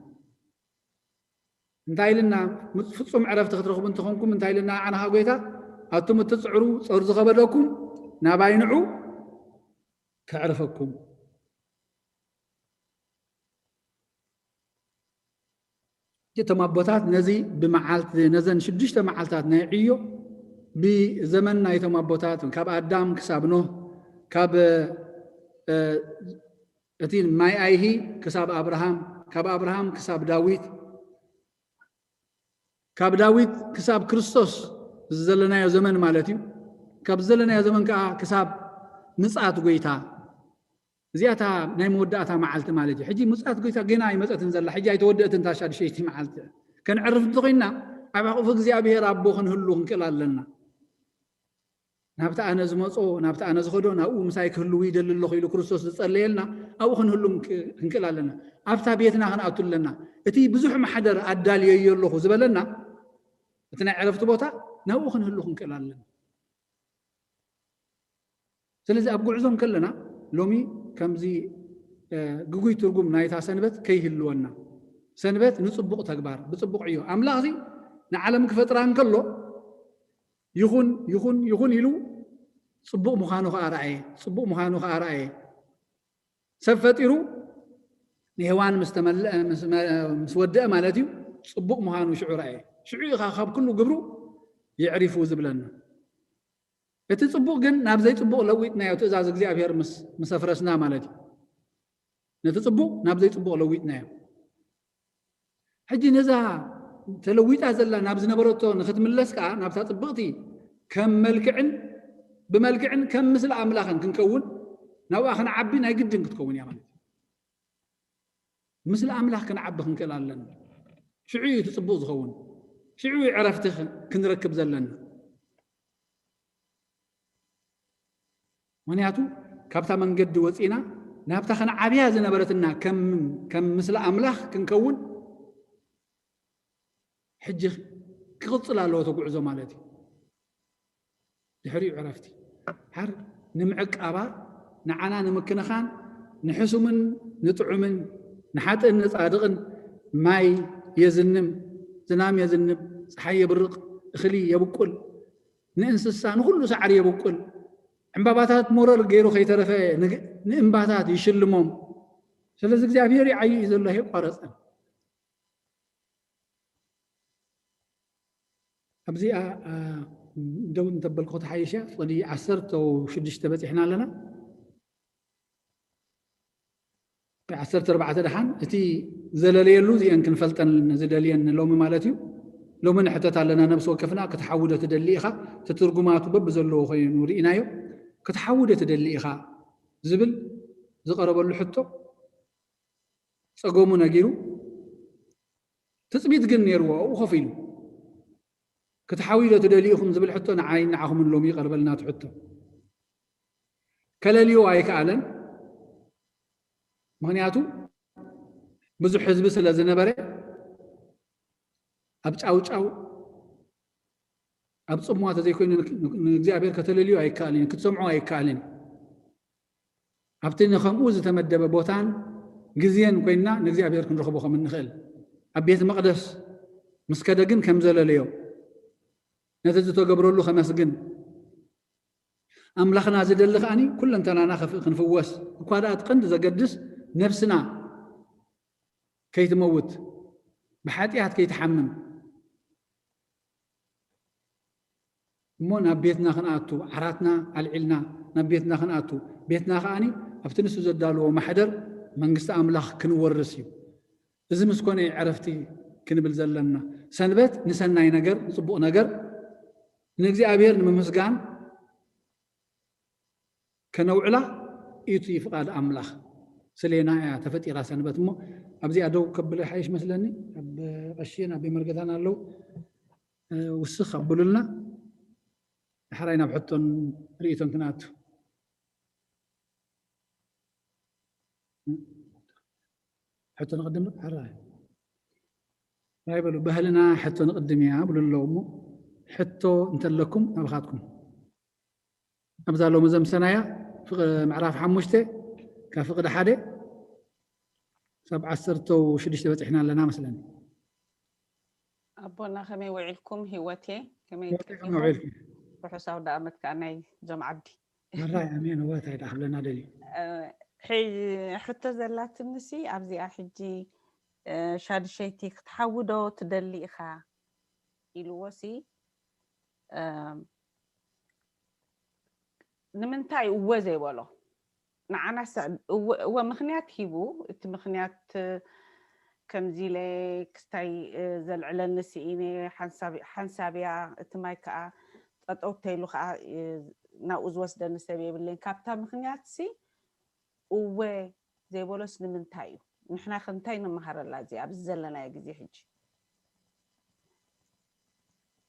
እንታይ ኢልና፣ ፍጹም ዕረፍቲ ክትረኽቡ እንተኾንኩም፣ እንታይ ኢልና፣ ኣዕንኻ ጎይታ፣ ኣቱም እትጽዕሩ፣ ጾር ዝኸበደኩም፣ ናባይ ንዑ፣ ከዕርፈኩም። እቶም ኣቦታት ነዚ ብመዓልቲ፣ ነዘን ሽዱሽተ መዓልታት ናይ ዕዮ ብዘመን ናይቶም ኣቦታት፣ ካብ ኣዳም ክሳብ ኖህ፣ ካብ፣ እ፣ እቲ ማይ ኣይሂ ክሳብ ኣብርሃም፣ ካብ ኣብርሃም ክሳብ ዳዊት፣ ካብ ዳዊት ክሳብ ክርስቶስ፣ እዚ ዘለናዮ ዘመን ማለት እዩ። ካብ ዘለናዮ ዘመን ከዓ ክሳብ ምጽኣት ጎይታ። እዚኣታ ናይ መወዳእታ መዓልቲ ማለት እዩ። ሕጂ ምጽኣት ጎይታ ገና ኣይመጸትን ዘላ፣ ሕጂ ኣይተወደእትን እታ ሻድሸይቲ መዓልቲ። ከነዕርፍ እንተኾይንና፣ ኣብ ሕቑፊ እግዚኣብሔር ኣቦ ክንህሉ ክንክእል ኣለና። ናብቲ ኣነ ዝመጾ፣ ናብቲ ኣነ ዝኸዶ፣ ናብኡ ምሳይ ክህልዉ ይደሊ ኣለኹ ኢሉ ክርስቶስ ዝጸለየልና፣ ኣብኡ ክንህሉ ክንክ-፣ ክንክእል ኣለና። ኣብታ ቤትና ክንኣቱ ኣለና። እቲ ብዙሕ ማሕደር ኣዳልየዮ ኣለኹ ዝበለና፣ እቲ ናይ ዕረፍቲ ቦታ ናብኡ ክንህሉ ክንክእል ኣለና። ስለዚ ኣብ ጉዕዞ እንከለና ሎሚ ከምዚ ግጉይ ትርጉም ናይታ ሰንበት ከይህልወና፣ ሰንበት ንጽቡቕ ተግባር ብጽቡቕ ዕዮ፣ ኣምላኽ እዚ ንዓለም ክፈጥራ እንከሎ ይኹን ይኹን ይኹን ኢሉ ጽቡቕ ምዃኑ ከኣ ረኣየ። ጽቡቕ ምዃኑ ከኣ ረኣየ። ሰብ ፈጢሩ ንሄዋን ምስ ተመልአ ምስ ወደአ ማለት እዩ፣ ጽቡቕ ምዃኑ ሽዑ ረኣየ። ሽዑ ኢኻ ካብ ኩሉ ግብሩ የዕሪፉ ዝብለና። እቲ ጽቡቕ ግን ናብ ዘይጽቡቕ ለዊጥናዮ፣ ትእዛዝ እግዚኣብሔር ምስ ኣፍረስና ማለት እዩ። ነቲ ጽቡቕ ናብ ዘይጽቡቕ ለዊጥናዮ። ሕጂ ነዛ ተለዊጣ ዘላ ናብ ዝነበረቶ ንክትምለስ ከኣ ናብታ ጽብቕቲ ከም መልክዕን ብመልክዕን ከም ምስሊ ኣምላኽን ክንከውን ናብኣ ክንዓቢ ናይ ግድን ክትከውን እያ ማለት እዩ። ምስሊ ኣምላኽ ክንዓቢ ክንክእል ኣለና። ሽዑ እዩ እቲ ጽቡቕ ዝኸውን። ሽዑ እዩ ዕረፍቲ ክንረክብ ዘለና። ምክንያቱ ካብታ መንገዲ ወፂና ናብታ ክንዓብያ ዝነበረትና ከም ምስለ ኣምላኽ ክንከውን ሕጂ ክቕፅል ኣለዎ ተጉዕዞ ማለት እዩ። ድሕሪኡ ዕረፍቲ ሓር ንምዕቃባ ንዓና ንምክንኻን ንሕሱምን ንጥዑምን ንሓጥእን ንፃድቕን ማይ የዝንም፣ ዝናም የዝንብ፣ ፀሓይ የብርቕ፣ እኽሊ የብቁል፣ ንእንስሳ ንኹሉ ሳዕሪ የብቁል፣ ዕምባባታት ሞረር ገይሩ ከይተረፈ ንእምባታት ይሽልሞም። ስለዚ እግዚኣብሔር ይዓዩ እዩ ዘሎ፣ ኣይቋረፀን። ኣብዚኣ ደው እንተበልኩ ክትሓይሽ እያ። ፍቕዲ ዓሰርተ ሽዱሽተ በፂሕና ኣለና። ዓሰርተ ኣርባዕተ ደሓን እቲ ዘለለየሉ እዚአን ክንፈልጠን ዝደልየን ሎሚ ማለት እዩ። ሎሚ ንሕተት ኣለና፣ ነብሲ ወከፍና ክትሓውዶ ትደሊ ኢኻ? ትትርጉማቱ በብዘለዎ ኮይኑ ርኢናዮ። ክትሓውዶ ትደሊ ኢኻ ዝብል ዝቐረበሉ ሕቶ ጸገሙ ነጊሩ፣ ትጽቢት ግን ነይርዎ ኣብኡ ኮፍ ኢሉ። ክትሓውዶ ትደልዩ ኢኹም ዝብል ሕቶ ንዓይ ንዓኹምን ሎሚ ይቐርበልና እቲ ሕቶ። ከለልዮ ኣይከኣለን። ምክንያቱ ብዙሕ ህዝቢ ስለ ዝነበረ ኣብ ጫውጫው ኣብ ጽምዋ ተዘይኮይኑ ንእግዚኣብሔር ከተለልዮ ኣይከኣልን፣ ክትሰምዖ ኣይከኣልን። ኣብቲ ንኸምኡ ዝተመደበ ቦታን ግዜን ኮይንና ንእግዚኣብሔር ክንረኽቦ ከም እንኽእል ኣብ ቤት መቕደስ ምስ ከደ ግን ከም ዘለለዮ ነቲ ዝተገብረሉ ከመስግን ኣምላኽና ዝደሊ ከኣኒ ኩለንተናና ክንፍወስ እኳ ደኣ እቲ ቀንዲ ዘገድስ ነብስና ከይትመውት ብሓጢኣት ከይትሓምም እሞ ናብ ቤትና ክንኣቱ ዓራትና ኣልዒልና ናብ ቤትና ክንኣቱ ቤትና ከኣኒ ኣብቲ ንሱ ዘዳልዎ ማሕደር መንግስቲ ኣምላኽ ክንወርስ እዩ። እዚ ምስ ኮነ እዩ ዕረፍቲ ክንብል ዘለና። ሰንበት ንሰናይ ነገር ንጽቡቕ ነገር ንእግዚኣብሔር ንምምስጋን ከነውዕላ እቲ ፍቓድ ኣምላኽ። ስሌና እያ ተፈጢራ ሰንበት እሞ ኣብዚኣ ደው ከብል ሓይሽ መስለኒ። ኣብ ቀሽን ኣብ መርገታን ኣለዉ ውስኽ ኣብሉልና። ዳሕራይ ናብ ሕቶን ርእቶን ክንኣቱ። ሕቶ ንቕድም ዶ? ሕራይ። ራይ በሉ፣ ባህልና ሕቶ ንቕድም እያ ብሉ ኣለዉ እሞ፣ ሕቶ እንተለኩም ናብኻትኩም። ኣብዛ ሎሚ ዘምሰናያ ፍቕ-፣ ምዕራፍ ሓሙሽተ ካብ ፍቕዲ ሓደ ሳብ ዓሰርተ ሽዱሽተ በፂሕና ኣለና መስለኒ። ኣቦና ከመይ ውዒልኩም? ህይወቴ ከመይ ህይወቴ ከመይ ቀኒኹም? ውዒልኩም? ርሑስ ኣውደ ኣመት ከኣ ናይ ዞም ዓዲ። መራይ ኣሜን። እወ፣ እንታይ ደኣ ክብለና ደልዩ? እ፣ ሕይ-፣ ሕቶ ዘላትንሲ ኣብዚኣ ሕጂ፣ እ፣ ሻድሸይቲ ክትሓዊ ዶ ትደሊ ኢኻ ኢልዎሲ፣ እ፣ ንምንታይ እወ ዘይበሎ? ንዓና ሰ-፣ እወ፣ እወ ምኽንያት ሂቡ፣ እቲ ምኽንያት፣ እ፣ ከምዚ ኢለ ክስታይ፣ እ፣ ዘልዕለኒ ስኢነ፣ ሓንሳብ-፣ ሓንሳብ እያ፣ እቲ ማይ ከኣ ጠጠው ተይሉ ከኣ፣ እ፣ ናብኡ ዝወስደኒ ሰብ የብለይን። ካብታ ምኽንያትሲ እወ ዘይበሎስ ንምንታይ እዩ? ንሕና ከ እንታይ ንመሃረላ እዚኣ ኣብዚ ዘለናዮ ግዜ ሕጂ?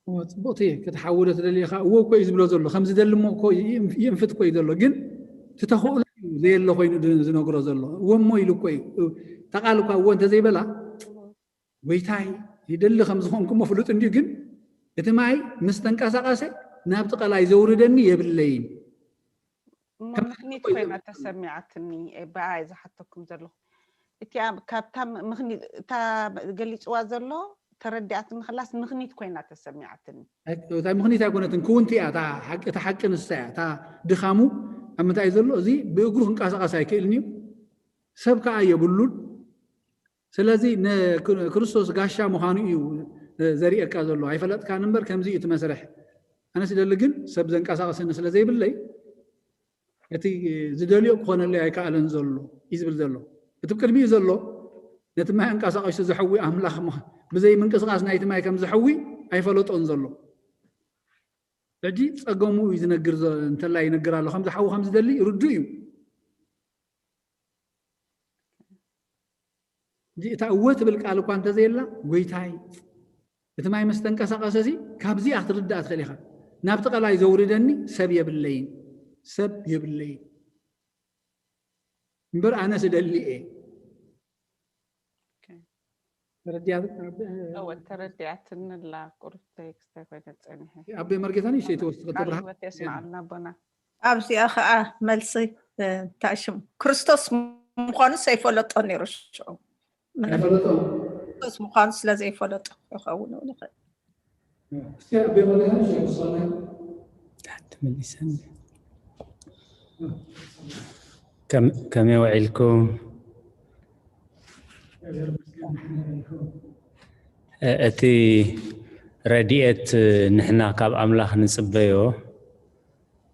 እወ፣ ጽቡቕቲ ክትሓዊ ዶ ትደሊ ኢኻ? እወ እኮ እዩ ዝብሎ ዘሎ። ከም ዝደሊ እሞ እኮ ይእንፍ-፣ ይእንፍት እኮ እዩ ዘሎ። ግን እቲ ተኽእሎ እዩ ዘየለ ኮይኑ ድ-፣ ዝነግሮ ዘሎ። እወ እሞ ኢሉ እኮ እዩ። እታ ቃል እኳ እወ እንተዘይበላ፣ ጎይታይ ይደሊ ከም ዝኾንኩ እሞ ፍሉጥ እንድዩ፣ ግን እቲ ማይ ምስ ተንቀሳቐሰ ናብቲ ቀላይ ዘውርደኒ የብለይን። እሞ ምኽኒት ኮይና ተሰሚዓትኒ። ብኣይ ዝሓተኩም ዘለኹ እቲኣ ካብታ ምኽኒት እታ ገሊፅዋ ዘሎ ተረዲኣትኒ ከላስ ምኽኒት ኮይና ተሰሚዓትኒ። እታ ምኽኒት ኣይኮነትን፣ ክውንቲ እያ። እታ ሓቂ ንሳ እያ። እታ ድኻሙ ኣብ ምንታይ ዘሎ? እዚ ብእግሩ ክንቀሳቐስ ኣይክእልን እዩ፣ ሰብ ከዓ የብሉን። ስለዚ ንክርስቶስ ጋሻ ምዃኑ እዩ ዘርእየካ ዘሎ። ኣይፈለጥካን እምበር ከምዚ እዩ እቲ መስርሕ። ኣነስ ደሊ ግን ሰብ ዘንቀሳቐሰኒ ስለ ዘይብለይ እቲ ዝደልዮ ክኾነለይ ኣይከኣለን ዘሎ እዩ ዝብል ዘሎ። እቲ ብቅድሚኡ ዘሎ ነቲ ማይ ኣንቀሳቐሱ ዘሕዊ ኣምላኽ ብዘይ ምንቅስቃስ ናይቲ ማይ ከም ዘሕዊ ኣይፈለጦን ዘሎ። ሕጂ ጸገሙ እዩ ዝነግር፣ እንተላይ ይነግር ኣሎ። ከምዚ ሓዊ ከም ዝደሊ ርዱእ እዩ። እታ እወ ትብል ቃል እኳ እንተዘየላ፣ ጎይታይ፣ እቲ ማይ ምስ ተንቀሳቐሰ እዚ ካብዚኣ ክትርዳእ ትኽእል ኢኻ። ናብቲ ቀላይ ዘውርደኒ ሰብ የብለይን፣ ሰብ የብለይን እምበር ኣነ ስደሊ እየ። ተረዲኣትኒ ኣላ ቁሩብ ቴክስት ኮይነ ፀኒሐ። ኣቦይ መርጌታ ንእሽተይ ተወስኸ ተብርሃ። የስማዓልና ኣቦና። ኣብዚኣ ከዓ መልሲ እንታይ ሽሙ ክርስቶስ ምዃኑ ዘይፈለጦ ነይሩ ሽዑ። ክርስቶስ ምዃኑ ስለ ዘይፈለጦ ይኸውን እውን ይኽእል። እስቲ ኣቦይ መርጌታ ንእሽተይ ተወስኸ። ተመሊሰኒ። ከመይ ውዒልኩም? እቲ ረድኤት ንሕና ካብ ኣምላኽ ንጽበዮ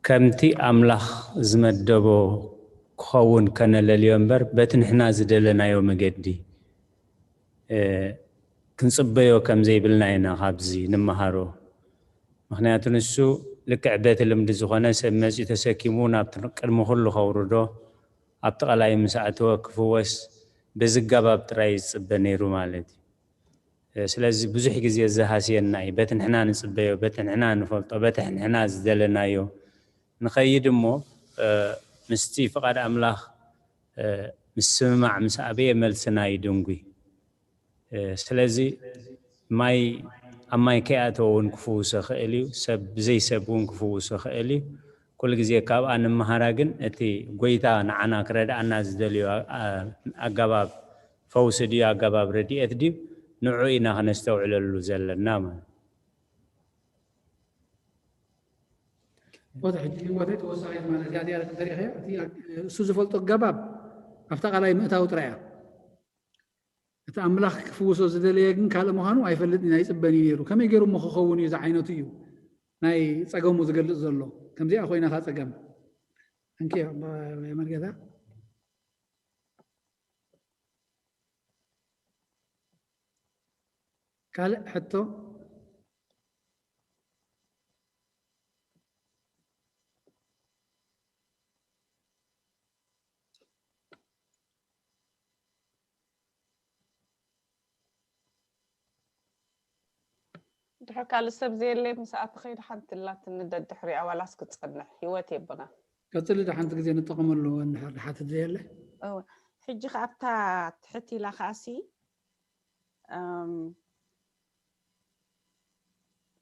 ከምቲ ኣምላኽ ዝመደቦ ክኸውን ከነለልዮ እምበር በቲ ንሕና ዝደለናዮ መገዲ ክንጽበዮ ከም ዘይብልና ኢና ካብዚ ንመሃሮ። ምኽንያቱ ንሱ ልክዕ በቲ ልምዲ ዝኾነ ሰብ መጺኡ ተሰኪሙ ናብቲ ቅድሚ ኩሉ ከውርዶ ኣብቲ ቀላይ ምስ ኣእተወ ክፍወስ በዚ ኣገባብ ጥራይ ዝጽበ ነይሩ ማለት እዩ። ስለዚ ብዙሕ ግዜ ዝሃስየና እዩ። በቲ ንሕና ንጽበዮ፣ በቲ ንሕና ንፈልጦ፣ በቲ ንሕና ዝደለናዮ ንኸይድ እሞ ምስቲ ፍቓድ ኣምላኽ ምስምማዕ ምስ ኣበየ መልስና ይድንጉይ። ስለዚ ማይ ኣብ ማይ ከይኣተወ እውን ክፍውሶ ይኽእል እዩ። ሰብ ብዘይ ሰብ እውን ክፍውሶ ይኽእል እዩ። ኩሉ ግዜ ካብኣ ንመሃራ ግን እቲ ጎይታ ንዓና ክረድኣና ዝደልዮ ኣገባብ ፈውሲ ድዩ ኣገባብ ረድኤት ድዩ ንዑ ኢና ክነስተውዕለሉ ዘለና ማለት ቦታ ሕጂ ህይወተይ ተወሳኺት ማለት እያ። እዚኣ ተሪኸያ እቲ እሱ ዝፈልጦ ኣገባብ ኣብታ ቃላይ ምእታው ጥራይ እያ። እቲ ኣምላኽ ክፍውሶ ዝደለየ ግን ካልእ ምዃኑ ኣይፈልጥን ኣይጽበን እዩ ነይሩ። ከመይ ገይሩ እሞ ክኸውን እዩ ዝዓይነቱ እዩ ናይ ጸገሙ ዝገልጽ ዘሎ። ከምዚኣ ኮይና እታ ጸገም እንኪ መርጌታ ካልእ ሕቶ ድሕር ካልእ ሰብ ዘየለ ምስኣ ትኸይድ ሓንቲ ላትኒ ደድሕሪኣ ዋላስ ክትጸንሕ ህይወት የብና። ቀጽሊ ዶ ሓንቲ ግዜ ንጠቐመሉ እንድሕር ድሓትት ዘየለ። እወ። ሕጂ ከ ኣብታ ትሕት ኢላ ከኣሲ እም፣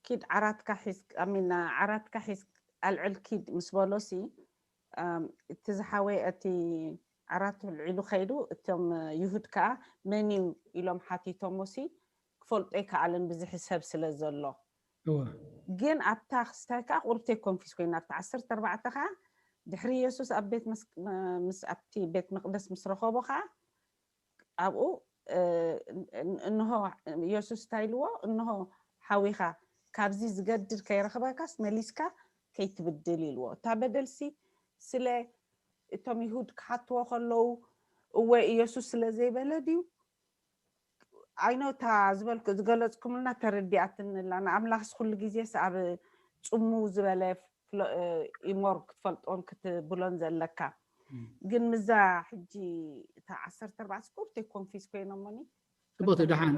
ኪድ ዓራትካ ሒዝ ኣሚና ዓራትካ ሒዝ ኣልዕል ኪድ ምስ በሎሲ እም፣ እቲ ዝሓወይ እቲ ዓራት ልዒሉ ከይዱ እቶም ይሁድ ከኣ መን እዩ ኢሎም ሓቲቶሞሲ ክፈልጦ ኣይከኣልን ብዝሒ ሰብ ስለ ዘሎ እወ ግን ኣብታ ክስታይ ከዓ ቁርብተይ ኮንፊስ ኮይና ኣብቲ ዓሰርተ ኣርባዕተ ከዓ ድሕሪ የሱስ ኣብ ቤት መስ- ምስ ኣብቲ ቤት መቅደስ ምስ ረኸቦ ከዓ ኣብኡ እ፣ እ፣ እንሆ የሱስ እንታይ ኢልዎ እንሆ ሓዊኻ ካብዚ ዝገድድ ከይረኽበካስ መሊስካ ከይትብድል ኢልዎ እታ በደልሲ ስለ እቶም ይሁድ ክሓትዎ ከለዉ እወ ኢየሱስ ስለ ዘይበለ ድዩ ኣይኖ እታ ዝበልኩ ዝገለፅኩምልና ተረዲኣትኒ ኣላ ንኣምላኽስ ኩሉ ግዜስ ኣብ ፅሙ ዝበለ ኢሞር ክትፈልጦን ክትብሎን ዘለካ ግን ምዛ ሕጂ እታ ዓሰርተ ኣርባዕተ ስኮርተይ ኮንፊዝ ኮይኖሞኒ ጽቡቅቲ ደሓን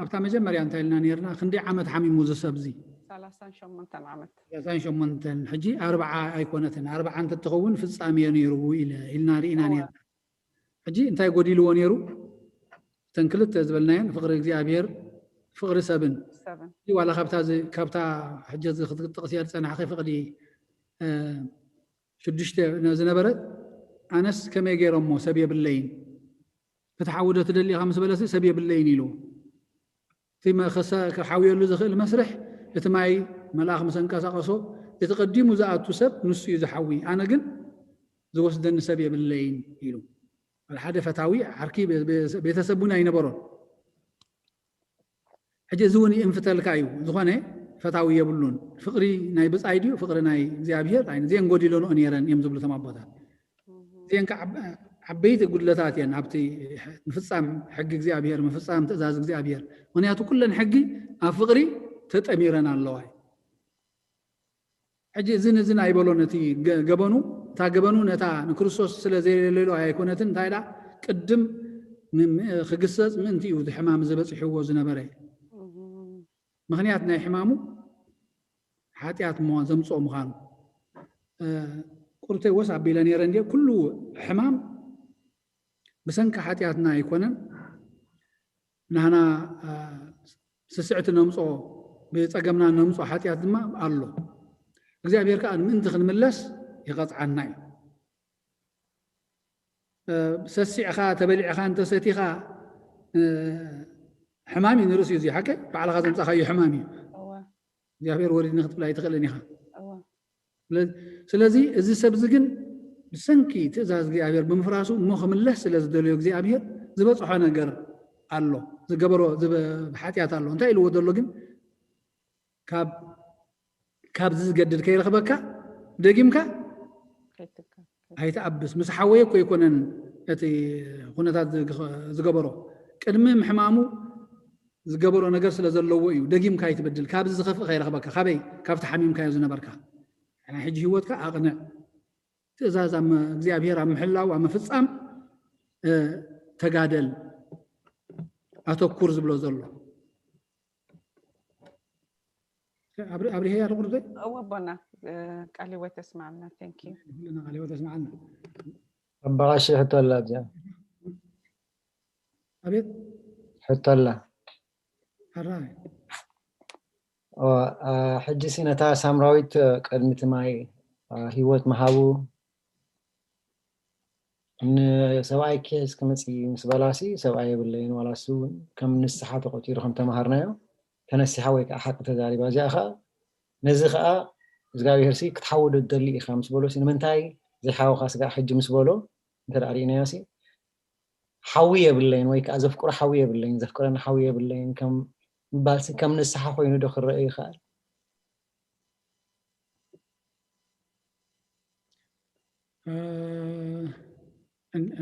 ኣብታ መጀመርያ እንታይ ኢልና ነርና ክንደይ ዓመት ሓሚሙ እዚ ሰብ እዚ ሰላሳን ሸሞንተን ዓመት ሰላሳን ሸሞንተን ሕጂ ኣርብዓ ኣይኮነትን ኣርብዓ እንተትኸውን ፍጻሜዮ ነይሩ ኢልና ርኢና ነርና ሕጂ እንታይ ጎዲልዎ ነይሩ እተን ክልተ ዝበልናየን ፍቕሪ እግዚኣብሔር ፍቕሪ ሰብን ሰብን ዋላ ካብታ ዝ- ካብታ ሕጂ እዚ ክትጥቕስ እያ ዝጸናሕኺ ፍቕዲ እ፣ ሽዱሽተ ነ- ዝነበረት ኣነስ ከመይ ገይሮሞ ሰብ የብለይን ክትሓውዶ ትደሊ ኢኻ ምስ በለሲ ሰብ የብለይን ኢሉ እቲ መ- ከሰ- ክሓውየሉ ዝኽእል መስርሕ እቲ ማይ መልኣኽ ምስ ኣንቀሳቐሶ እቲ ቀዲሙ ዝኣቱ ሰብ ንሱ እዩ ዝሓዊ ኣነ ግን ዝወስደኒ ሰብ የብለይን ኢሉ ሓደ ፈታዊ ዓርኪ ቤ- ቤ- ቤተሰብ እውን ኣይነበሮን ሕጂ እዚ እውን ይእንፍተልካ እዩ ዝኾነ ፈታዊ የብሉን ፍቅሪ ናይ ብፃይ ድዩ ፍቅሪ ናይ እግዚኣብሄር ኣይ እዚአን ጎዲለንኦ ነይረን እዮም ዝብሉ ተማቦታት እዚአን ከዓ ዓብ- ዓበይቲ ጉድለታት እየን ኣብቲ ምፍፃም ሕጊ እግዚኣብሄር ምፍፃም ትእዛዝ እግዚኣብሄር ምክንያቱ ኩለን ሕጊ ኣብ ፍቅሪ ተጠሚረን ኣለዋ እዩ ሕጂ እዝን እዝን ኣይበሎን እቲ ገ- ገበኑ እታ ገበኑ ነታ ንክርስቶስ ስለ ዘየለሎ ኣይኮነትን እንታይ ዳ ቅድም ም- ም- ክግሰጽ ምእንቲ እዩ እቲ ሕማም ዝበጽሕዎ ዝነበረ ምክንያት ናይ ሕማሙ ሓጢኣት ምዋ- ዘምፅኦ ምዃኑ እ፣ ቁርተይ ወስ ኣቢለ ነይረ እንዲ ኩሉ ሕማም ብሰንኪ ሓጢኣትና ኣይኮነን ናህና እ፣ ስስዕቲ ነምፅኦ ብፀገምና ነምፅኦ ሓጢኣት ድማ ኣሎ እግዚኣብሔር ከዓ ንምእንቲ ክንምለስ ይቐፅዓና እዩ እ፣ ሰሲዕኻ ተበሊዕኻ እንተሰቲኻ እ፣ ሕማም እዩ ንርእሲ እዩ እዚ ሓቀ ባዕልኻ ዘምፃኻዮ ሕማም እዩ እወ እግዚኣብሔር ወሪድኒ ክትብል ኣይትኽእልን ኢኻ እወ ስለ- ስለዚ እዚ ሰብ እዚ ግን ብሰንኪ ትእዛዝ እግዚኣብሔር ብምፍራሱ እሞ ክምለስ ስለ ዝደለዮ እግዚኣብሔር ዝበፅሖ ነገር ኣሎ ዝገበሮ ዝበ- ሓጢኣት ኣሎ እንታይ ኢልዎ ዘሎ ግን ካብ ካብዚ ዝገድድ ከይረኽበካ ደጊምካ ከይትካ ኣይትኣብስ ምስ ሓወየ እኮ ኣይኮነን እቲ ኩነታት ዝግ- ዝገበሮ ቅድሚ ምሕማሙ ዝገበሮ ነገር ስለ ዘለዎ እዩ ደጊምካ ኣይትበድል ካብዚ ዝኸፍእ ከይረኽበካ ካበይ ካብቲ ሓሚምካዮ ዝነበርካ ናይ ሕጂ ህይወትካ ኣቕንዕ ትእዛዝ ኣብ ም- እግዚኣብሔር ኣብ ምሕላው ኣብ ምፍፃም እ፣ ተጋደል ኣተኩር ዝብሎ ዘሎ ኣብሪ- ኣብሪሀያ ዶ ቁርደይ እወ ኣቦና እ፣ ቃል ህይወት ተስማዕና thank you ኩልና ቃል ህይወት ተስማዓልና ኣባቓሺ ሕቶ ኣላ ኣብዚኣ ኣቤት ሕቶ ኣላ ሕራይ ኦ፣ አ፣ ሕጂ ሲ ነታ ሳምራዊት እ፣ ቅድሚ እቲ ማይ እ፣ ህይወት ምሃቡ ንሰብኣይ ኬስ ክመፅእ ምስ በላሲ ሰብኣይ የብለይን ዋላሱ እውን ከም ንስሓ ተቆፂሩ ከም ተምሃርናዮ ተነሲሓ ወይ ከዓ ሓቂ ተዛሪባ እዚኣ ከዓ ነዚ ከዓ እግዚኣብሔር ሲ ክትሓውዶ ትደሊ ኢኻ ምስ በሎ ሲ ንምንታይ ዘይሓወኻ ስጋዕ ሕጂ ምስ በሎ እንተ ደኣ ርኢናዮ ሲ ሓዊ የብለይን ወይ ከዓ ዘፍቅሮ ሓዊ የብለይን ዘፍቅረኒ ሓዊ የብለይን ከም ምባል ሲ ከም ንስሓ ኮይኑ ዶ ክረአ ይኽእል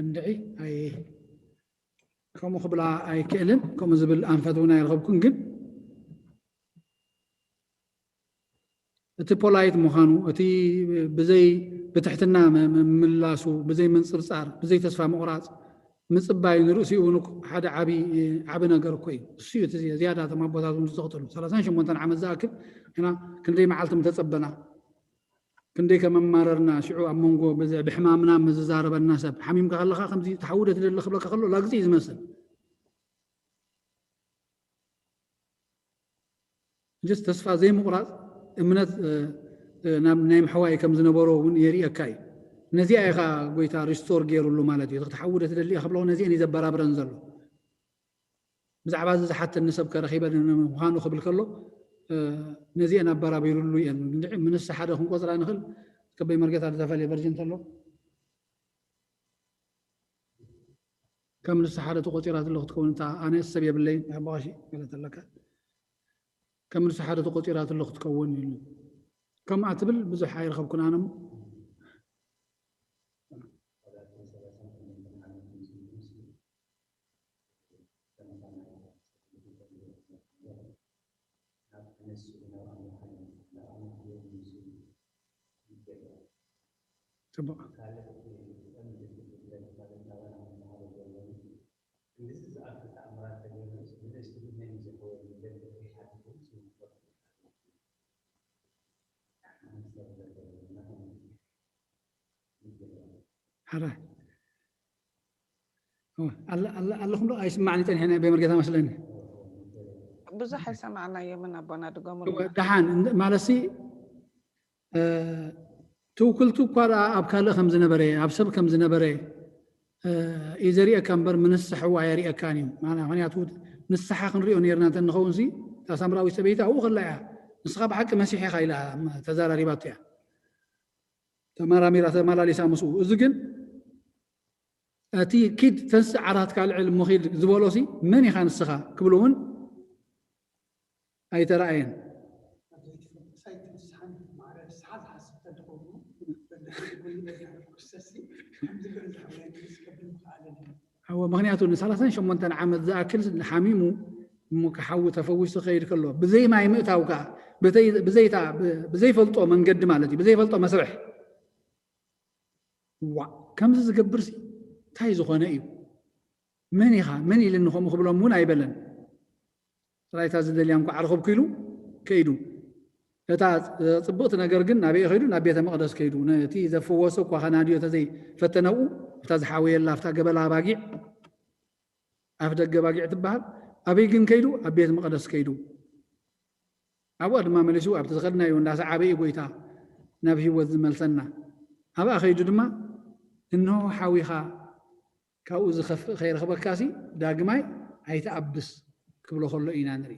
እንድዒ ኣይ ከምኡ ክብላ ኣይክእልን ከምኡ ዝብል ኣንፈት እውን ኣይረኸብኩን ግን እቲ ፖላይት ምዃኑ እቲ ብዘይ ብትሕትና ምላሱ ብዘይ ምንፅርፃር ብዘይ ተስፋ ምቑራፅ ምፅባይ ንርእሲኡ እውን ሓደ ዓቢ ዓቢ ነገር እኮ እዩ እሱ እዩ ዝያዳ እቶም ኣቦታት እውን ዝተኽተሉ ሰላሳን ሸሞንተን ዓመት ዝኣክል ኢና ክንደይ መዓልቲ ምተፀበና ክንደይ ከመማረርና ሽዑ ኣብ መንጎ ብሕማምና ምዝዛረበና ሰብ ሓሚምካ ከለካ ከምዚ ተሓውደ ትደሊ ክብለካ ከሎ ላግፂ እዩ ዝመስል ጀስ ተስፋ ዘይምቑራፅ እምነት ናብ ናይ ምሕዋይ ከም ዝነበሮ እውን የርእየካ እዩ ነዚኣ ኢኻ ጎይታ ሪስቶር ገይሩሉ ማለት እዩ ክትሓውደ ትደሊ ከብሎ ነዚአን እዩ ዘበራብረን ዘሎ ብዛዕባ እዚ ዝሓተኒ ሰብ ከረኺበ ምዃኑ ክብል ከሎ ነዚአን ኣበራቢሩሉ እየን ምንስ ሓደ ክንቆፅራ ንኽእል ከበይ መርጌታ ዝተፈለየ ቨርጅን ተሎ ከም ንስሓ ዶ ተቆፂራ ትሎ ክትከውን እታ ኣነ ሰብ የብለይ ሕባሽ ገለ ተለካ ከም ንስሓ ዶ ተቆፂራ ትሎ ክትከውን ኢሉ ከምኣ ትብል ብዙሕ ኣይረኸብኩን ኣነ ጽቡቕ ሓራይ ኣለኹም ዶ ኣይስማዕኒ ፀኒሐ ናይ በመርጌታ መስለኒ ብዙሕ ኣይሰማዕናዮምን ኣቦና ድገሙልና። ደሓን እንደ- ማለትሲ እ፣ ትውክልቱ እኳ ደኣ ኣብ ካልእ ከም ዝነበረ ኣብ ሰብ ከም ዝነበረ እ፣ እዩ ዘርእየካ እምበር ምንስሕዋ ኣየርእየካን እዩ። ማና- ምክንያቱ ንስሓ ክንሪኦ ነርና እንተ ንኸውን ሲ እታ ሳምራዊት ሰበይቲ ኣብኡ ከላ እያ ንስኻ ብሓቂ መሲሕ ኢኻ ኢላ ተዛራሪባቶ እያ ተመራሚራ ተመላሊሳ ምስኡ። እዚ ግን እቲ ኪድ ተንስእ ዓራትካ ኣልዕል እሞ ኪድ ዝበሎ ሲ መን ኢኻ ንስኻ ክብሎ እውን ኣይተረኣየን። እወ፣ ምክንያቱ ንሰላሳን ሸሞንተን ዓመት ዝኣክል ሓሚሙ እሞ ክሓዊ ተፈዊሱ ክኸይድ ከሎ ብዘይ ማይ ምእታው ከዓ ብተይ- ብዘይታ- ብ- ብዘይፈልጦ መንገዲ ማለት እዩ ብዘይፈልጦ መስርሕ ዋ ከምዚ ዝገብር ሲ እንታይ ዝኾነ እዩ መን ኢኻ መን ኢልኒ ከምኡ ክብሎም እውን ኣይበለን ጥራይ እታ ዝደልያ እንኳ ኣረኸብኩ ኢሉ ከይዱ እታ ፅብቕቲ ነገር ግን ናበይ ከይዱ ናብ ቤተ መቕደስ ከይዱ ነቲ ዘፈወሶ እኳ ከናድዮ ተዘይፈተነኡ እታ ዝሓወየላ ኣብታ ገበላ ኣባጊዕ ኣፍ ደገ ኣባጊዕ ትበሃል ኣበይ ግን ከይዱ ኣብ ቤት መቕደስ ከይዱ ኣብኡ ድማ መሊሱ ኣብቲ ዝኸድናዮ እንዳሰዓበ እዩ ጎይታ ናብ ህይወት ዝመልሰና ኣብኣ ከይዱ ድማ እንሆ ሓዊኻ ካብኡ ዝኸፍእ ከይረኽበካሲ ዳግማይ ኣይትኣብስ ክብሎ ከሎ ኢና ንርኢ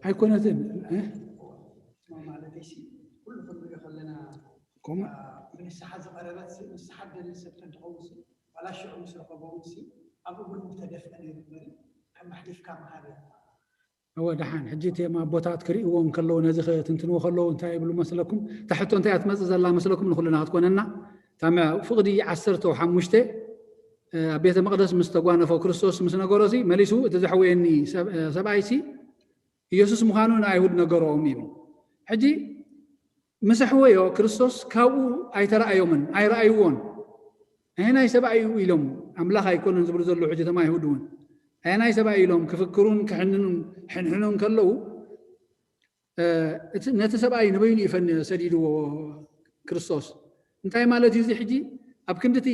ኣይኮነትን ማለተይሲ ኩሉ ክንሪኦ ከለና ከምኡ ብንስሓ ዝቐረበት ንስሓ ደልል ሰብ ተንትኸውን ዋላ ሽዑ ምስ ረኸቦም ሲ ኣብ እግሩ ምተደፍአ ነይሩ እምበሪ ከም ኣሕሊፍካ ምሃብ እያ እወ ደሓን ሕጂ እቲኦም ኣቦታት ክርእይዎም ከለዉ ነዚ ክትንትንዎ ከለዉ እንታይ ይብሉ መስለኩም እታ ሕቶ እንታይ እያ ትመፅእ ዘላ መስለኩም ንኩልና ክትኮነና እታ ፍቕዲ ዓሰርተ ሓሙሽተ ኣብ ቤተ መቕደስ ምስ ተጓነፎ ክርስቶስ ምስ ነገሮ ሲ መሊሱ እቲ ዘሕወየኒ ሰብኣይ ሲ ኢየሱስ ምዃኑ ንኣይሁድ ነገሮም ይብል ሕጂ ምስ ኣሕወዮ ክርስቶስ ካብኡ ኣይተረኣዮምን ኣይረኣይዎን ኣየናይ ሰብኣይ እዩ ኢሎም ኣምላኽ ኣይኮነን ዝብሉ ዘለዉ ሕጂ ተማይሁድ እውን ኣየናይ ሰብኣይ ኢሎም ክፍክሩን ክሕንኑን ሕንሕኑን ከለዉ ነቲ ሰብኣይ ንበይኑ እዩ ሰዲድዎ ክርስቶስ እንታይ ማለት እዩ እዚ ሕጂ ኣብ ክንድቲ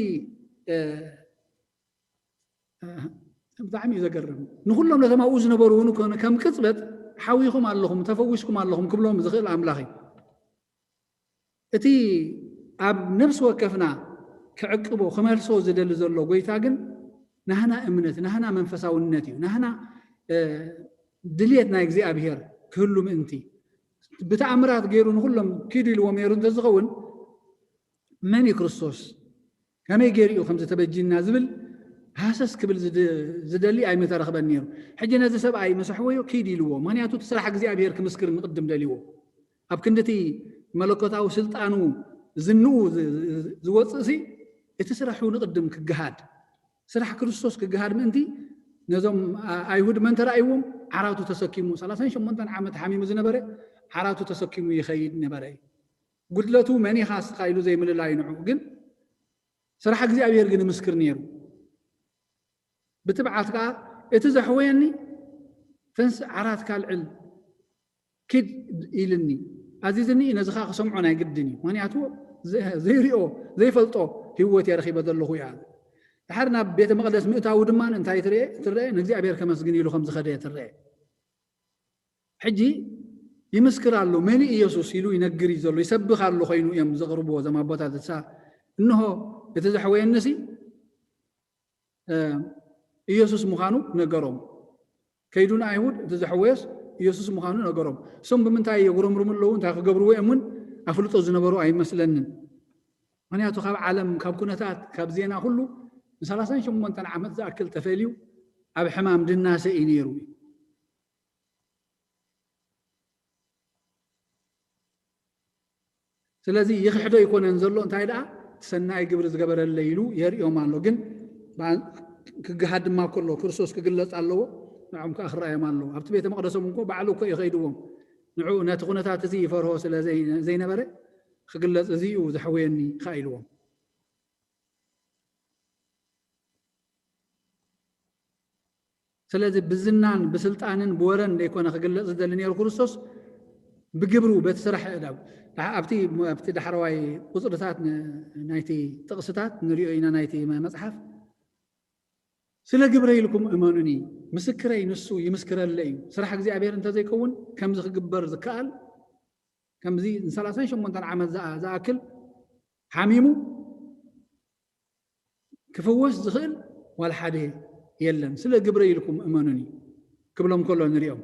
ብጣዕሚ እዩ ዘገርም ንኩሎም ነቶም ኣብኡ ዝነበሩ እውን ከም ቅፅበት ሓዊኹም ኣለኹም ተፈዊስኩም ኣለኹም ክብሎም ዝኽእል ኣምላኽ እዩ እቲ ኣብ ነፍሲ ወከፍና ክዕቅቦ ክመልሶ ዝደሊ ዘሎ ጎይታ ግን ናህና እምነት ናህና መንፈሳውነት እዩ ናህና ድልየት ናይ እግዚኣብሄር ክህሉ ምእንቲ ብተኣምራት ገይሩ ንኩሎም ኪዱ ኢልዎም ነይሩ እንተዝኸውን መን እዩ ክርስቶስ ከመይ ገይሩ እዩ ከምዚ ተበጅና ዝብል ሃሰስ ክብል ዝደሊ ኣይምተረኽበን ነይሩ ሕጂ ነዚ ሰብኣይ መሰሕወዮ ኪድ ኢልዎ ምክንያቱ እቲ ስራሕ እግዚኣብሄር ክምስክር ንቅድም ደልዎ ኣብ ክንድቲ መለኮታዊ ስልጣኑ ዝንኡ ዝወፅእ ሲ እቲ ስራሑ ንቅድም ክገሃድ ስራሕ ክርስቶስ ክገሃድ ምእንቲ ነዞም ኣይሁድ መን ተራእይዎም ዓራቱ ተሰኪሙ ሰላሳን ሸሞንተን ዓመት ሓሚሙ ዝነበረ ዓራቱ ተሰኪሙ ይኸይድ ነበረ እዩ ጉድለቱ መን ኢኻ ስኻ ኢሉ ዘይምልላዩ ንዑ ግን ስራሕ እግዚኣብሔር ግን ምስክር ነይሩ ብትብዓት ከዓ እቲ ዘሕወየኒ ተንስ ዓራት ካልዕል ኪድ ኢልኒ ኣዚዝኒ ነዚ ከዓ ክሰምዖ ናይ ግድን እዩ ምክንያቱ ዘይሪኦ ዘይፈልጦ ህይወት የረኪበ ዘለኹ እያ ድሓር ናብ ቤተ መቅደስ ምእታዊ ድማ እንታይ ትርአ ትረአ ንእግዚኣብሔር ከመስግን ኢሉ ከም ዝኸደ ትረአ ሕጂ ይምስክር ኣሎ መን ኢየሱስ ኢሉ ይነግር እዩ ዘሎ ይሰብኽ ኣሎ ኮይኑ እዮም ዘቕርብዎ እዞም ኣቦታት እሳ እንሆ እቲ ዘሕወየንሲ ኢየሱስ ምዃኑ ነገሮም ከይዱ ንኣይሁድ እቲ ዘሕወየስ ኢየሱስ ምዃኑ ነገሮም እሶም ብምንታይ የጉረምርሙ ኣለዉ እንታይ ክገብርዎ እዮም እውን ኣፍልጦ ዝነበሩ ኣይመስለንን ምክንያቱ ካብ ዓለም ካብ ኩነታት ካብ ዜና ኩሉ ንሰላሳን ሸሞንተን ዓመት ዝኣክል ተፈልዩ ኣብ ሕማም ድናሰ እዩ ነይሩ ስለዚ ይኽሕዶ ኣይኮነን ዘሎ እንታይ ደኣ ሰናይ ግብሪ ዝገበረለይ ኢሉ የርእዮም ኣሎ ግን ክግሃድ ድማ ከሎ ክርስቶስ ክግለፅ ኣለዎ ንዖም ከዓ ክረኣዮም ኣለዎ ኣብቲ ቤተ መቅደሶም እንኮ ባዕሉ እኮ ይኸይድዎም ንዑ ነቲ ኩነታት እዚ ይፈርሆ ስለ ዘይነበረ ክግለፅ እዚ እዩ ዘሕወየኒ ከዓ ኢልዎም ስለዚ ብዝናን ብስልጣንን ብወረን ዘይኮነ ክግለፅ ዝደሊ ነይሩ ክርስቶስ ብግብሩ በቲ ስራሕ እዳው ኣብቲ ኣብቲ ዳሕረዋይ ቁፅርታት ናይቲ ጥቕስታት ንሪኦ ኢና ናይቲ መፅሓፍ። ስለ ግብረ ኢልኩም እመኑኒ፣ ምስክረይ ንሱ ይምስክረለይ እዩ። ስራሕ እግዚኣብሔር እንተዘይከውን ከምዚ ክግበር ዝከኣል ከምዚ ንሰላሳን ሸሞንተን ዓመት ዝኣክል ሓሚሙ ክፍወስ ዝኽእል ዋላ ሓደ የለን። ስለ ግብረ ኢልኩም እመኑኒ ክብሎም ከሎ ንሪኦም።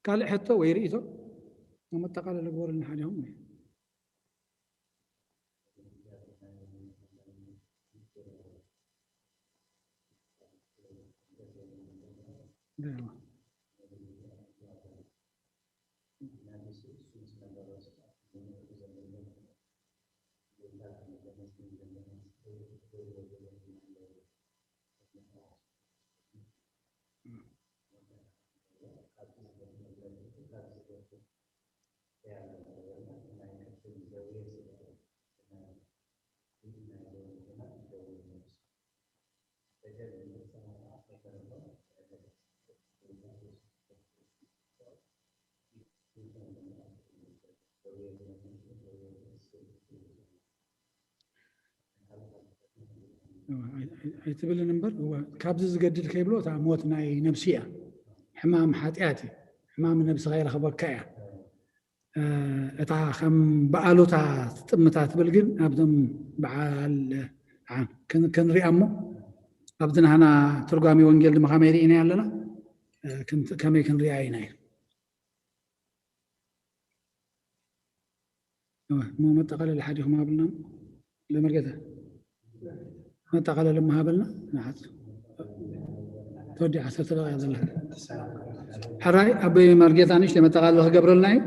ካልእ ሕቶ ወይ ርእይቶ መጠቃለሊ ግበሩልና ሓዲኹም። ኣይትብልን እምበር፣ እወ፣ ካብዚ ዝገድድ ከይብሎ እታ ሞት ናይ ነብሲ እያ። ሕማም ሓጢኣት እዩ። ሕማም ነብስኻ ይረኽበካ እያ። እታ ከም ብኣሉታ ትጥምታ ትብል ግን ኣብዞም በዓል ክንሪኣ እሞ ኣብዚ ናህና ትርጓሚ ወንጌል ድማ ከመይ ርኢና ኣለና? ከመይ ክንሪኣ ኢና? እሞ መጠቃለሊ ሓዲኹም ሃብልና። ለመርጌታ መጠቃለሊ መሃበልና ንሓት ተወዲ ዓሰርተ ደቂቃ ዘላ። ሕራይ ኣቦይ መርጌታ ንእሽተይ መጠቃለሊ ክገብረልና እዩ።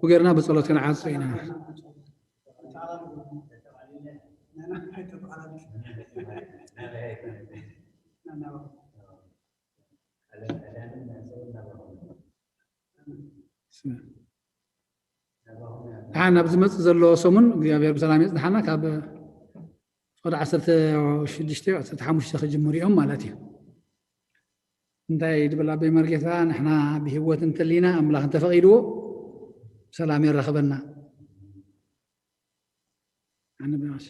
ብጌርና ብጸሎት ክንዓጽ ኢና። ደሓን ኣብ ዝመጽእ ዘሎ ሰሙን እግዚኣብሔር ብሰላም የጽንሓና። ካብ ፍቕዲ ዓሰርተ ሽዱሽተ ዓሰርተ ሓሙሽተ ክጅምሩ እዮም ማለት እዩ። እንታይ ድብል ኣቦይ መርጌታ፣ ንሕና ብህይወት እንተሊና ኣምላኽ እንተፈቒድዎ ብሰላም የራኽበና። ኣነ ብናሽ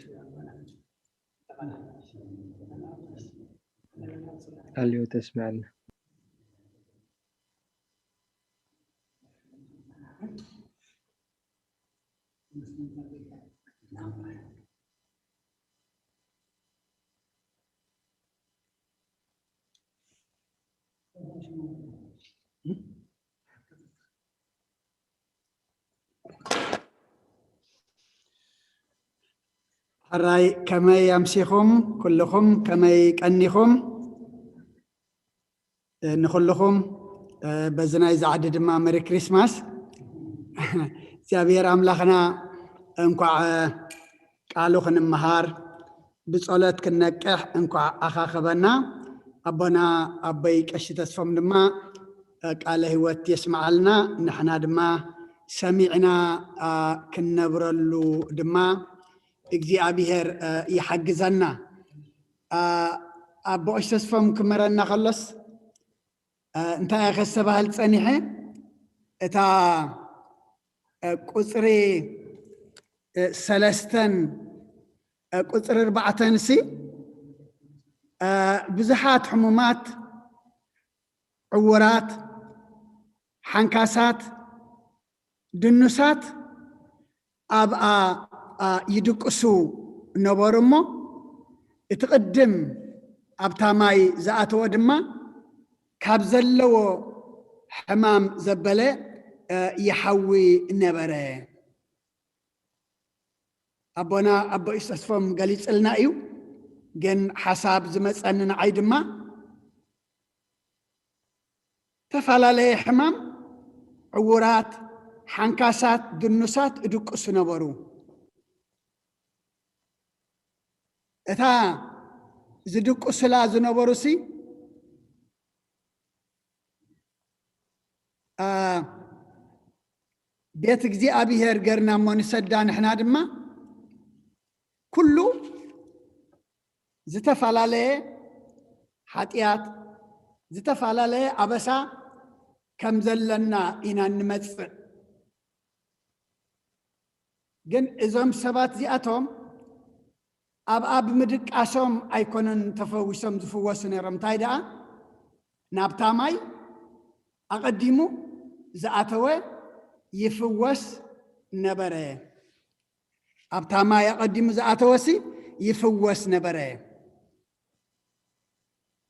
ኣልዮ ተስምዐና። ሕራይ ከመይ ኣምሲኹም? ኩልኹም ከመይ ቀኒኹም? ንኹልኹም በዚ ናይ ዛዕዲ ድማ መሪ ክሪስማስ እግዚኣብሔር ኣምላኽና እንኳዕ ቃሉ ክንመሃር ብጸሎት ክንነቅሕ እንኳዕ ኣኻኸበና። ኣቦና ኣቦይ ቀሺ ተስፎም ድማ ቃለ ህይወት የስምዓልና። ንሕና ድማ ሰሚዕና ክንነብረሉ ድማ እግዚኣብሔር ይሓግዘና። ኣቦ ቀሺ ተስፎም ክመረና ከሎስ እንታይ እየ ከስተባህል ጸኒሐ፣ እታ ቁጽሪ ሰለስተን ቁጽሪ ኣርባዕተን ሲ ብዙሓት ሕሙማት፣ ዕውራት፣ ሓንካሳት፣ ድኑሳት ኣብኣ ይድቅሱ ነበሩ እሞ እቲ ቅድም ኣብታ ማይ ዝኣተወ ድማ ካብ ዘለዎ ሕማም ዘበለ ይሓዊ ነበረ። ኣቦና ኣቦ ኢሰስፎም ገሊፅልና እዩ። ግን ሓሳብ ዝመፀኒ ንዓይ ድማ ተፈላለየ ሕማም ዕውራት፣ ሓንካሳት፣ ድኑሳት እድቅሱ ነበሩ። እታ ዝድቅሱላ ዝነበሩሲ ቤት እግዚኣብሔር ገርና እሞ ንሰዳ ንሕና ድማ ኩሉ ዝተፈላለየ ሓጢኣት፣ ዝተፈላለየ ኣበሳ፣ ከም ዘለና ኢና እንመጽእ። ግን እዞም ሰባት እዚኣቶም ኣብኣ ብምድቃሶም ኣይኮነን ተፈዊሶም ዝፍወሱ ነይሮም። እንታይ ደኣ ናብታ ማይ ኣቐዲሙ ዝኣተወ ይፍወስ ነበረ። ኣብታ ማይ ኣቐዲሙ ዝኣተወሲ ይፍወስ ነበረ።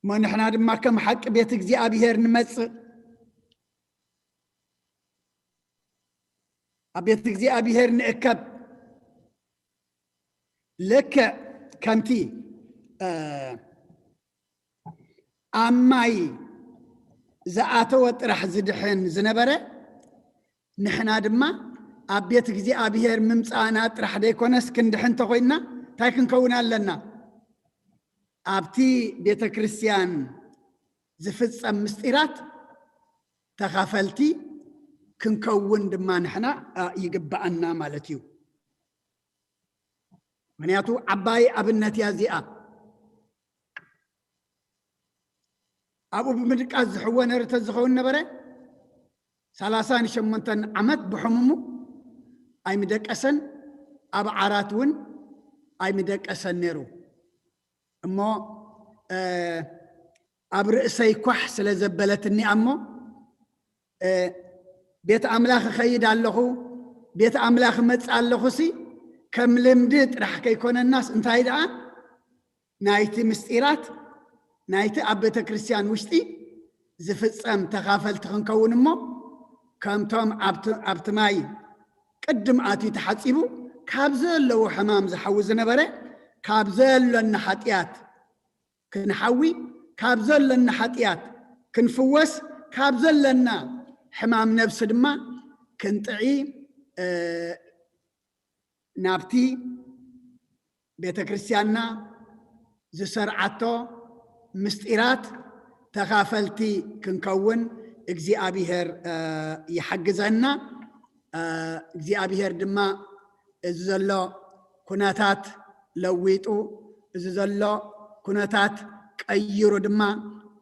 እሞ ንሕና ድማ ከም ሓቂ ቤት እግዚኣብሔር ንመጽእ፣ ኣብ ቤት እግዚኣብሔር ንእከብ። ልክዕ ከምቲ ኣብ ማይ ዝኣተወ ጥራሕ ዝድሕን ዝነበረ፣ ንሕና ድማ ኣብ ቤት እግዚኣብሔር ምምጻእና ጥራሕ ደይኮነስ ክንድሕን እንተኾይንና እንታይ ክንከውን ኣለና? ኣብቲ ቤተ ክርስቲያን ዝፍጸም ምስጢራት ተኻፈልቲ ክንከውን ድማ ንሕና ይግብኣና ማለት እዩ። ምክንያቱ ዓባይ ኣብነት እያ እዚኣ። ኣብኡ ብምድቃስ ዝሕወ ነርተ ዝኸውን ነበረ። ሰላሳን ሸሞንተን ዓመት ብሕሙሙ ኣይምደቀሰን፣ ኣብ ዓራት እውን ኣይምደቀሰን ነይሩ። እሞ ኣብ ርእሰይ ኳሕ ስለ ዘበለትኒ እሞ ቤት ኣምላኽ እኸይድ ኣለኹ፣ ቤት ኣምላኽ እመጽእ ኣለኹሲ ከም ልምዲ ጥራሕ ከይኮነናስ እንታይ ደኣ ናይቲ ምስጢራት ናይቲ ኣብ ቤተ ክርስቲያን ውሽጢ ዝፍጸም ተኻፈልቲ ክንከውን እሞ ከምቶም ኣብቲ ማይ ቅድም ኣትዩ ተሓጺቡ ካብ ዘለዉ ሕማም ዝሓዊ ዝነበረ ካብ ዘሎና ሓጢኣት ክንሓዊ፣ ካብ ዘለና ሓጢኣት ክንፍወስ፣ ካብ ዘለና ሕማም ነብሲ ድማ ክንጥዒ ናብቲ ቤተ ክርስቲያንና ዝሰርዓቶ ምስጢራት ተኻፈልቲ ክንከውን እግዚኣብሔር ይሓግዘና። እግዚኣብሔር ድማ እዚ ዘሎ ኩነታት ለዊጡ፣ እዚ ዘሎ ኩነታት ቀይሩ ድማ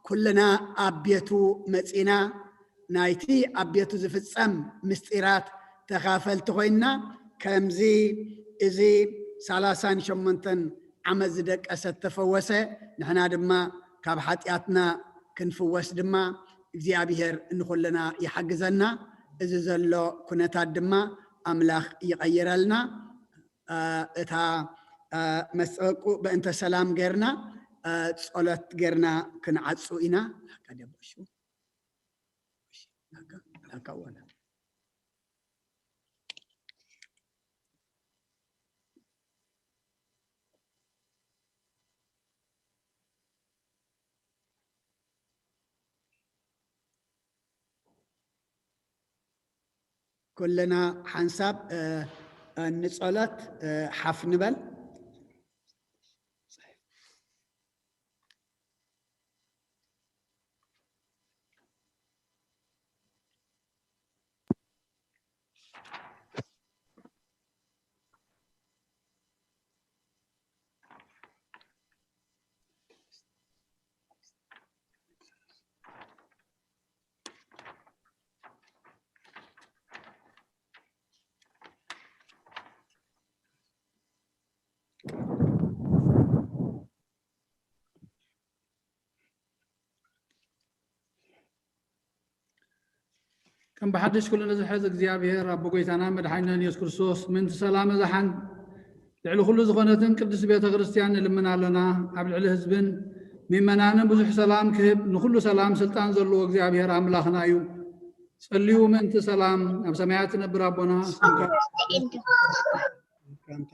ኩልና ኣብ ቤቱ መጺና ናይቲ ኣብ ቤቱ ዝፍጸም ምስጢራት ተኻፈልቲ ኮይንና፣ ከምዚ እዚ ሰላሳን ሸሞንተን ዓመት ዝደቀሰ ተፈወሰ፣ ንሕና ድማ ካብ ሓጢኣትና ክንፍወስ ድማ እግዚኣብሔር ንኹልና ይሓግዘና። እዚ ዘሎ ኩነታት ድማ ኣምላኽ ይቐይረልና። እታ መስተበቁ በእንተ ሰላም ጌርና ጸሎት ጌርና ክንዓጹ ኢና። ኩልና ሓንሳብ ንጸሎት ሓፍ ንበል። ከም ብሓድሽ ኩሉ ንዝሕዝ እግዚኣብሔር ኣቦ ጎይታና መድሓኒናን የሱስ ክርስቶስ ምእንቲ ሰላም እዛሓን ልዕሊ ኩሉ ዝኾነትን ቅድስት ቤተ ክርስቲያን ንልምን ኣለና። ኣብ ልዕሊ ህዝብን ምእመናንን ብዙሕ ሰላም ክህብ ንኩሉ ሰላም ስልጣን ዘለዎ እግዚኣብሔር ኣምላኽና እዩ። ጸልዩ ምእንቲ ሰላም። ኣብ ሰማያት ትነብር ኣቦና ስምካ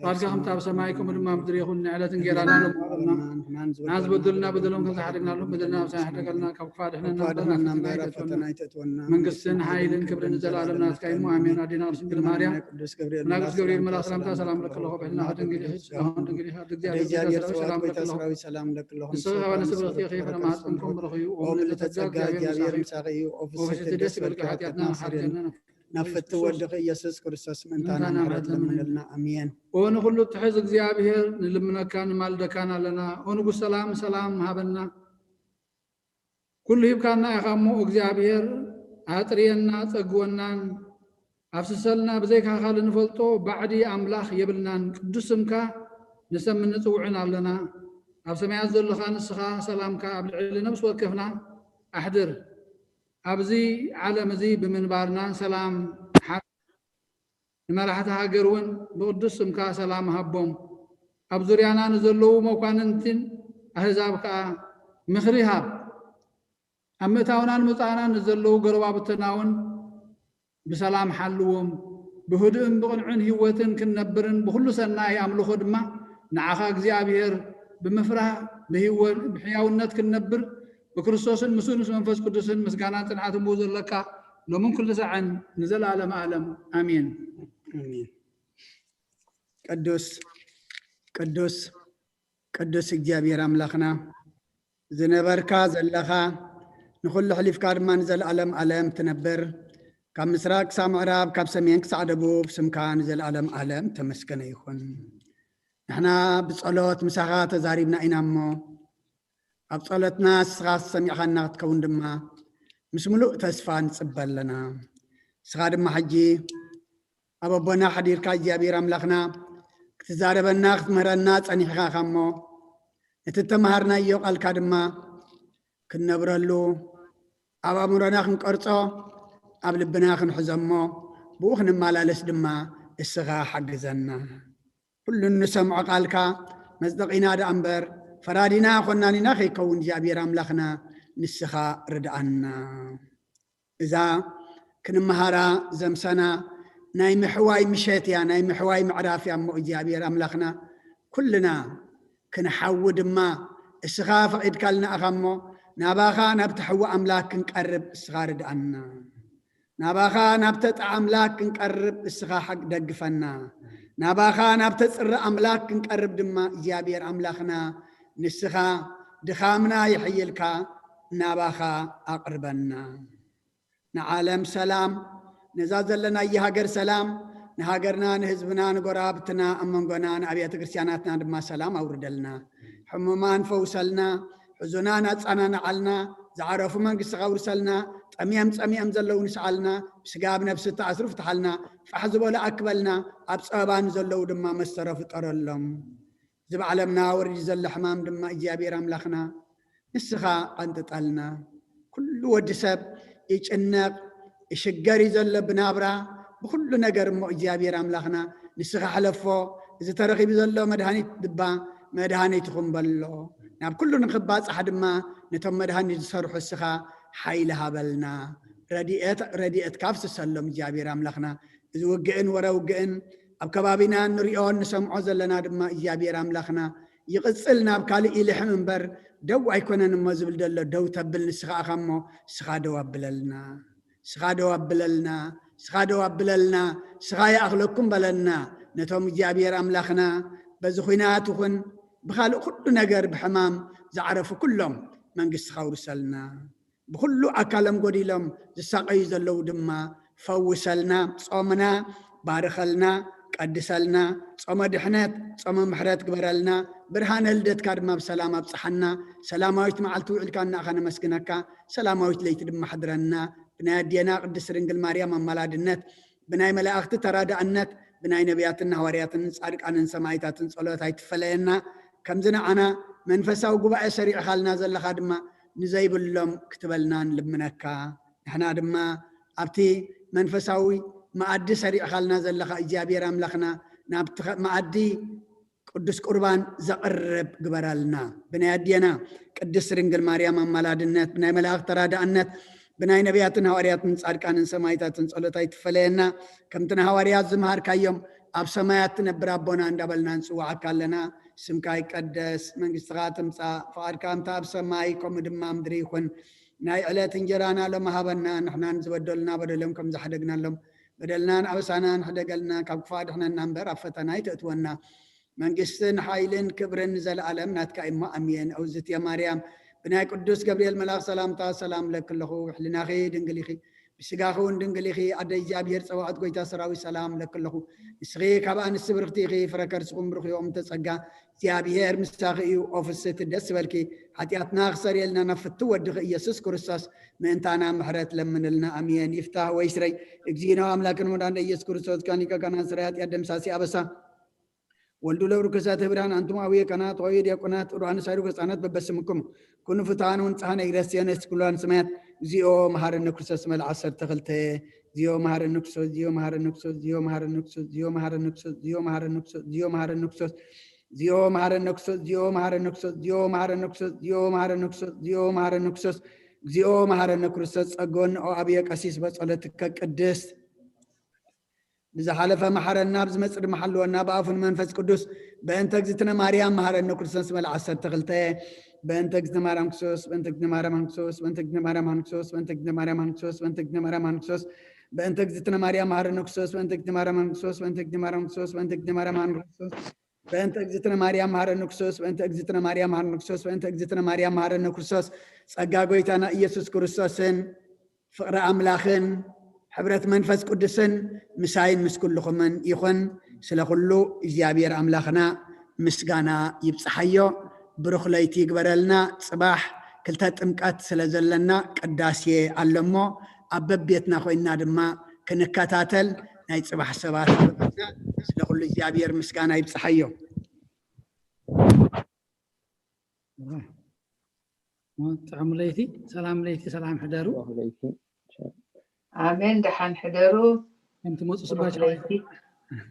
ባልካ ከምቲ ኣብ ሰማይ ከምኡ ድማ ምድሪ ይኹን። ንዕለት እንጌራና ሎሚ ሃበና። ንሕና ዝበደሉና በደሎም ከም ዝሓደግናሎም በደልና ኣብ ሰማይ ሓደገልና። ካብ ክፋ ድሕነና እምበር ናብ ፈተና ኣይተእትወና። መንግስትን ሓይልን ክብርን ንዘለኣለም ናትካ እዩ። ኣሜን። ኣዴና ቅድስት ድንግል ማርያም ቅዱስ ገብርኤል መልኣክ ሰላምታ ሰላም ለኪ ኣለኹ። ብሕልና ድንግል ኢኺ ስጋሁን ድንግል ኢኺ። እግዚኣብሔር ሰላም ለኪ ኣለኹ። ንስኺ ካብ ኣንስቲ ብርኽቲ ኢኺ ፍረ ማህፀንኩም ብሩኽ እዩ። ኦ ምልዕተ ጸጋ እግዚኣብሔር ምሳኺ እዩ። ኦ ፍስሕቲ ደስ ይበልኪ። ሓጢኣትና ሓርገና ናብ ፍትው ወድኺ ኢየሱስ ክርስቶስ ምእንታና ምሕረት ለምንልና። ኣሜን። ኦ ንኹሉ እትሕዝ እግዚኣብሔር ንልምነካ ንማልደካን ኣለና። ኦ ንጉስ ሰላም ሰላም ሃበና። ኩሉ ሂብካና ኢኻ እሞ እግዚኣብሔር ኣጥርየና ጸግወናን ኣፍስሰልና። ብዘይካኻ ልንፈልጦ ባዕዲ ኣምላኽ የብልናን። ቅዱስ ስምካ ንሰምን ንጽውዕን ኣለና። ኣብ ሰማያት ዘለኻ ንስኻ ሰላምካ ኣብ ልዕሊ ነፍሲ ወከፍና ኣሕድር። ኣብዚ ዓለም እዚ ብምንባርና ሰላም ሓ-፣ ንመራሕቲ ሃገር እውን ብቅዱስ ስምካ ሰላም ሃቦም። ኣብ ዙርያና ንዘለዉ መኳንንትን ኣህዛብ ከኣ ምኽሪ ሃብ። ኣብ ምእታውናን ምውጻእናን ንዘለዉ ጎረባብትና እውን ብሰላም ሓልዎም። ብህዱእን ብቕንዕን ህይወትን ክንነብርን ብኹሉ ሰናይ ኣምልኾ ድማ ንዓኻ እግዚኣብሔር ብምፍራህ ብህይወ-፣ ብሕያውነት ክንነብር ብክርስቶስን ምስኡ ምስ መንፈስ ቅዱስን ምስጋናን ጽንዓትን ብኡ ዘለካ ሎምን ኩሉ ሰዓን ንዘለኣለም ኣለም ኣሜን። ኣሜን። ቅዱስ ቅዱስ ቅዱስ እግዚኣብሔር ኣምላኽና ዝነበርካ ዘለኻ ንኹሉ ሕሊፍካ ድማ ንዘለኣለም ኣለም ትነብር፣ ካብ ምስራቅ ክሳብ ምዕራብ ካብ ሰሜን ክሳዕ ደቡብ ስምካ ንዘለኣለም ኣለም ተመስገነ ይኹን። ንሕና ብጸሎት ምሳኻ ተዛሪብና ኢና እሞ ኣብ ጸሎትና ንስኻ ሰሚዕኻና ክትከውን ድማ ምስ ምሉእ ተስፋ ንጽበ ኣለና። ንስኻ ድማ ሕጂ ኣብ ኣቦና ሓዲርካ እግዚኣብሔር ኣምላኽና ክትዛረበና ክትምህረና ጸኒሕኻ ኢኻ እሞ ነቲ እተምሃርናዮ ቃልካ ድማ ክንነብረሉ ኣብ ኣእምሮና ክንቀርጾ ኣብ ልብና ክንሕዞ እሞ ብኡ ክንመላለስ ድማ እስኻ ሓግዘና። ኩሉ እንሰምዖ ቃልካ መጽደቒና ደኣ እምበር ፈራዲና ኣይኮናን ኢና ከይከውን እግዚኣብሔር ኣምላኽና ንስኻ ርድኣና። እዛ ክንመሃራ ዘምሰና ናይ ምሕዋይ ምሸት እያ፣ ናይ ምሕዋይ ምዕራፍ እያ እሞ እግዚኣብሔር ኣምላኽና ኩልና ክንሓዊ ድማ እስኻ ፈቒድካልና ኢኻ እሞ ናባኻ ናብቲ ሕዊ ኣምላኽ ክንቀርብ እስኻ ርድኣና። ናባኻ ናብ ተጣ ኣምላክ ክንቀርብ እስኻ ሓግ ደግፈና። ናባኻ ናብ ተጽሪ ኣምላክ ክንቀርብ ድማ እግዚኣብሔር ኣምላኽና ንስኻ ድኻምና ይሕይልካ ናባኻ ኣቕርበና። ንዓለም ሰላም፣ ነዛ ዘለናያ ሃገር ሰላም፣ ንሃገርና፣ ንህዝብና፣ ንጎረባብትና፣ ኣብ መንጎና፣ ንኣብያተ ክርስቲያናትና ድማ ሰላም ኣውርደልና። ሕሙማን ፈውሰልና፣ ሕዙናን ኣጸናንዓልና፣ ዝዓረፉ መንግስትኻ ኣውርሰልና፣ ጠምዮም ጸሚኦም ዘለዉ ንስዓልና፣ ብስጋ ብነብሲ እተኣስሩ ፍትሓልና፣ ፋሕ ዝበሉ ኣክበልና፣ ኣብ ጸበባ ንዘለዉ ድማ መስተሮ ፍጠረሎም። እዚ ብዓለምና ወሪዱ ዘሎ ሕማም ድማ እግዚኣብሔር ኣምላኽና ንስኻ ቀንጥጠልና። ኩሉ ወዲ ሰብ ይጭነቕ፣ ይሽገር እዩ ዘሎ ብናብራ፣ ብኹሉ ነገር እሞ እግዚኣብሔር ኣምላኽና ንስኻ ሕለፎ። እዚ ተረኺቡ ዘሎ መድሃኒት ድባ መድሃኒት ይኹን በሎ። ናብ ኩሉ ንኽባጻሕ ድማ ነቶም መድሃኒት ዝሰርሑ እስኻ ሓይሊ ሃበልና። ረድኤት፣ ረድኤትካ ኣፍስሰሎም እግዚኣብሔር ኣምላኽና። እዚ ውግእን ወረ ውግእን ኣብ ከባቢና ንሪኦ ንሰምዖ ዘለና ድማ እግዚኣብሔር ኣምላኽና ይቕጽል ናብ ካልእ ይልሕም እምበር ደው ኣይኮነን እሞ ዝብል ዘሎ ደው ተብል ንስኻ ኢኻ እሞ እስኻ ደው ኣብለልና። ስኻ ደው ኣብለልና፣ ስኻ ደው ኣብለልና፣ ስኻ ይኣኽለኩም በለና። ነቶም እግዚኣብሔር ኣምላኽና በዚ ኹናት ይኹን ብኻልእ ኩሉ ነገር ብሕማም ዝዓረፉ ኩሎም መንግስትኻ ኣውርሰልና። ብኹሉ ኣካሎም ጎዲሎም ዝሳቐዩ ዘለዉ ድማ ፈውሰልና። ጾምና ባርኸልና፣ ቀድሰልና። ጾመ ድሕነት፣ ጾመ ምሕረት ግበረልና። ብርሃነ ልደትካ ድማ ብሰላም ኣብጽሓና። ሰላማዊት መዓልቲ ውዒልካ እናኻ ነመስግነካ። ሰላማዊት ለይቲ ድማ ሕድረና። ብናይ ኣዴና ቅድስት ድንግል ማርያም ኣማላድነት፣ ብናይ መላእኽቲ ተራዳእነት፣ ብናይ ነቢያትን ሃዋርያትን ጻድቃንን ሰማይታትን ጸሎት ኣይትፈለየና። ከምዚ ንዓና መንፈሳዊ ጉባኤ ሰሪዕኻልና ዘለኻ ድማ ንዘይብሎም ክትበልና ንልምነካ። ንሕና ድማ ኣብቲ መንፈሳዊ መኣዲ ሰሪዕኻልና ዘለኻ እግዚኣብሔር ኣምላኽና ናብቲ ኸ-፣ መኣዲ ቅዱስ ቁርባን ዘቕርብ ግበረልና። ብናይ ኣዴና ቅድስት ድንግል ማርያም ኣማላድነት፣ ብናይ መላእኽቲ ተራዳእነት፣ ብናይ ነቢያትን ሃዋርያትን ጻድቃንን ሰማይታትን ጸሎት ኣይትፈለየና። ከምቲ ንሃዋርያት ዝመሃርካዮም ኣብ ሰማያት ትነብር ኣቦና እንዳበልና ንጽውዓካ ኣለና። ስምካ ይቀደስ፣ መንግስትኻ ትምጻእ፣ ፍቓድካ ከምቲ ኣብ ሰማይ ከምኡ ድማ ኣብ ምድሪ ይኹን። ናይ ዕለት እንጀራና ሎሚ ሃበና፣ ንሕና ንዝበደሉና በደሎም ከም ዝሓደግናሎም በደልናን ኣበሳናን ሕደገልና፣ ካብ ክፉእ ኣድሕነና እምበር ኣብ ፈተና ኣይተእትወና። መንግስትን ሓይልን ክብርን ንዘለኣለም ናትካ እዩ እሞ ኣሜን። እውዝትየ ማርያም፣ ብናይ ቅዱስ ገብርኤል መልኣኽ ሰላምታ ሰላም እለኪ ኣለኹ፣ ሕልናኺ ድንግል ኢኺ፣ ብስጋኺ እውን ድንግል ኢኺ፣ ኣደ እግዚኣብሔር ጸባኦት ጎይታ ሰራዊት ሰላም እለኪ ኣለኹ። ንስኺ ካብ ኣንስቲ ብርኽቲ ኢኺ፣ ፍረ ከርስኹም ብሩኽ እዩ ኦም ተጸጋ፣ እግዚኣብሔር ምሳኺ እዩ። ኦ ፍስሕቲ ደስ ይበልኪ፣ ሓጢኣትና ክሰርየልና ናብ ፍትው ወድኺ ኢየሱስ ክርስቶስ ምእንታና ምሕረት ለምንልና። ኣሜን። ይፍታህ ወይ ስረይ። እግዚእነ ኣምላክን መድኃኒነ ኢየሱስ ክርስቶስ ካን ሊቀ ካህናት ስረይ ኃጢአት ደምሳሲ ኣበሳ ወልዱ ለብሩ ከሳተ ብርሃን ኣንቱም አቡየ ካህናት ወአቡየ ዲያቆናት ወሩሃን ሳይሩ ህፃናት በበስምኩም ኩኑ ፍትሐን ወንጽሐን ኢግረስየን እስኩላን ስማያት። እግዚኦ መሐረነ ክርስቶስ መልዓ ዓሰርተ ክልተ። እግዚኦ መሐረነ ክርስቶስ፣ እግዚኦ መሐረነ ክርስቶስ፣ እግዚኦ መሐረነ ክርስቶስ፣ እግዚኦ መሐረነ ክርስቶስ፣ እግዚኦ መሐረነ ክርስቶስ፣ እግዚኦ መሐረነ ክርስቶስ፣ እግዚኦ መሐረነ ክርስቶስ፣ እግዚኦ መሐረነ ክርስቶስ፣ እግዚኦ መሐረነ ክርስቶስ፣ እግዚኦ መሐረነ ክርስቶስ፣ እግዚኦ መሐረነ ክርስቶስ። ጸጎን ኦ አብየ ቀሲስ በጸሎትከ ቅድስት ብዝሓለፈ መሓረና፣ ብዝመጽእ ድማ ሓልወና፣ ብኣፉን መንፈስ ቅዱስ። በእንተ እግዝእትነ ማርያም መሓረነ ክርስቶስ መልዓ ዓሰርተ ክልተ። በእንተ እግዝእትነ ማርያም ክርስቶስ፣ በእንተ እግዝእትነ ማርያም ክርስቶስ፣ በእንተ እግዝእትነ ማርያም ክርስቶስ፣ በእንተ እግዝእትነ ማርያም ክርስቶስ፣ በእንተ እግዝእትነ ማርያም ክርስቶስ፣ በእንተ እግዝእትነ ማርያም መሓረነ ክርስቶስ፣ በእንተ እግዝእትነ ማርያም ክርስቶስ፣ በእንተ እግዝእትነ ማርያም ክርስቶስ፣ በእንተ እግዝእትነ ማርያም መሓረነ ክርስቶስ፣ በእንተ እግዝእትነ ማርያም መሓረነ ክርስቶስ፣ በእንተ እግዝእትነ ማርያም መሓረነ ክርስቶስ። ጸጋ ጎይታና ኢየሱስ ክርስቶስን ፍቕሪ ኣምላኽን ሕብረት መንፈስ ቅዱስን ምሳይን ምስ ኩልኹምን ይኹን። ስለ ኩሉ እግዚኣብሔር ኣምላኽና ምስጋና ይብጽሓዮ። ብሩኽ ለይቲ ይግበረልና። ጽባሕ ክልተ ጥምቀት ስለ ዘለና ቅዳሴ ኣሎ እሞ ኣብ በቤትና ኮይንና ድማ ክንከታተል ናይ ጽባሕ ሰባት ይግበረልና። ስለ ኩሉ እግዚኣብሔር ምስጋና ይብጽሓዮ። ጥዑም ለይቲ፣ ሰላም ለይቲ፣ ሰላም ሕደሩ። ብሩኽ ለይቲ። ኣሜን። ደሓን ሕደሩ። ከምቲ መፁ ብሩኽ ስባቸው ለይቲ።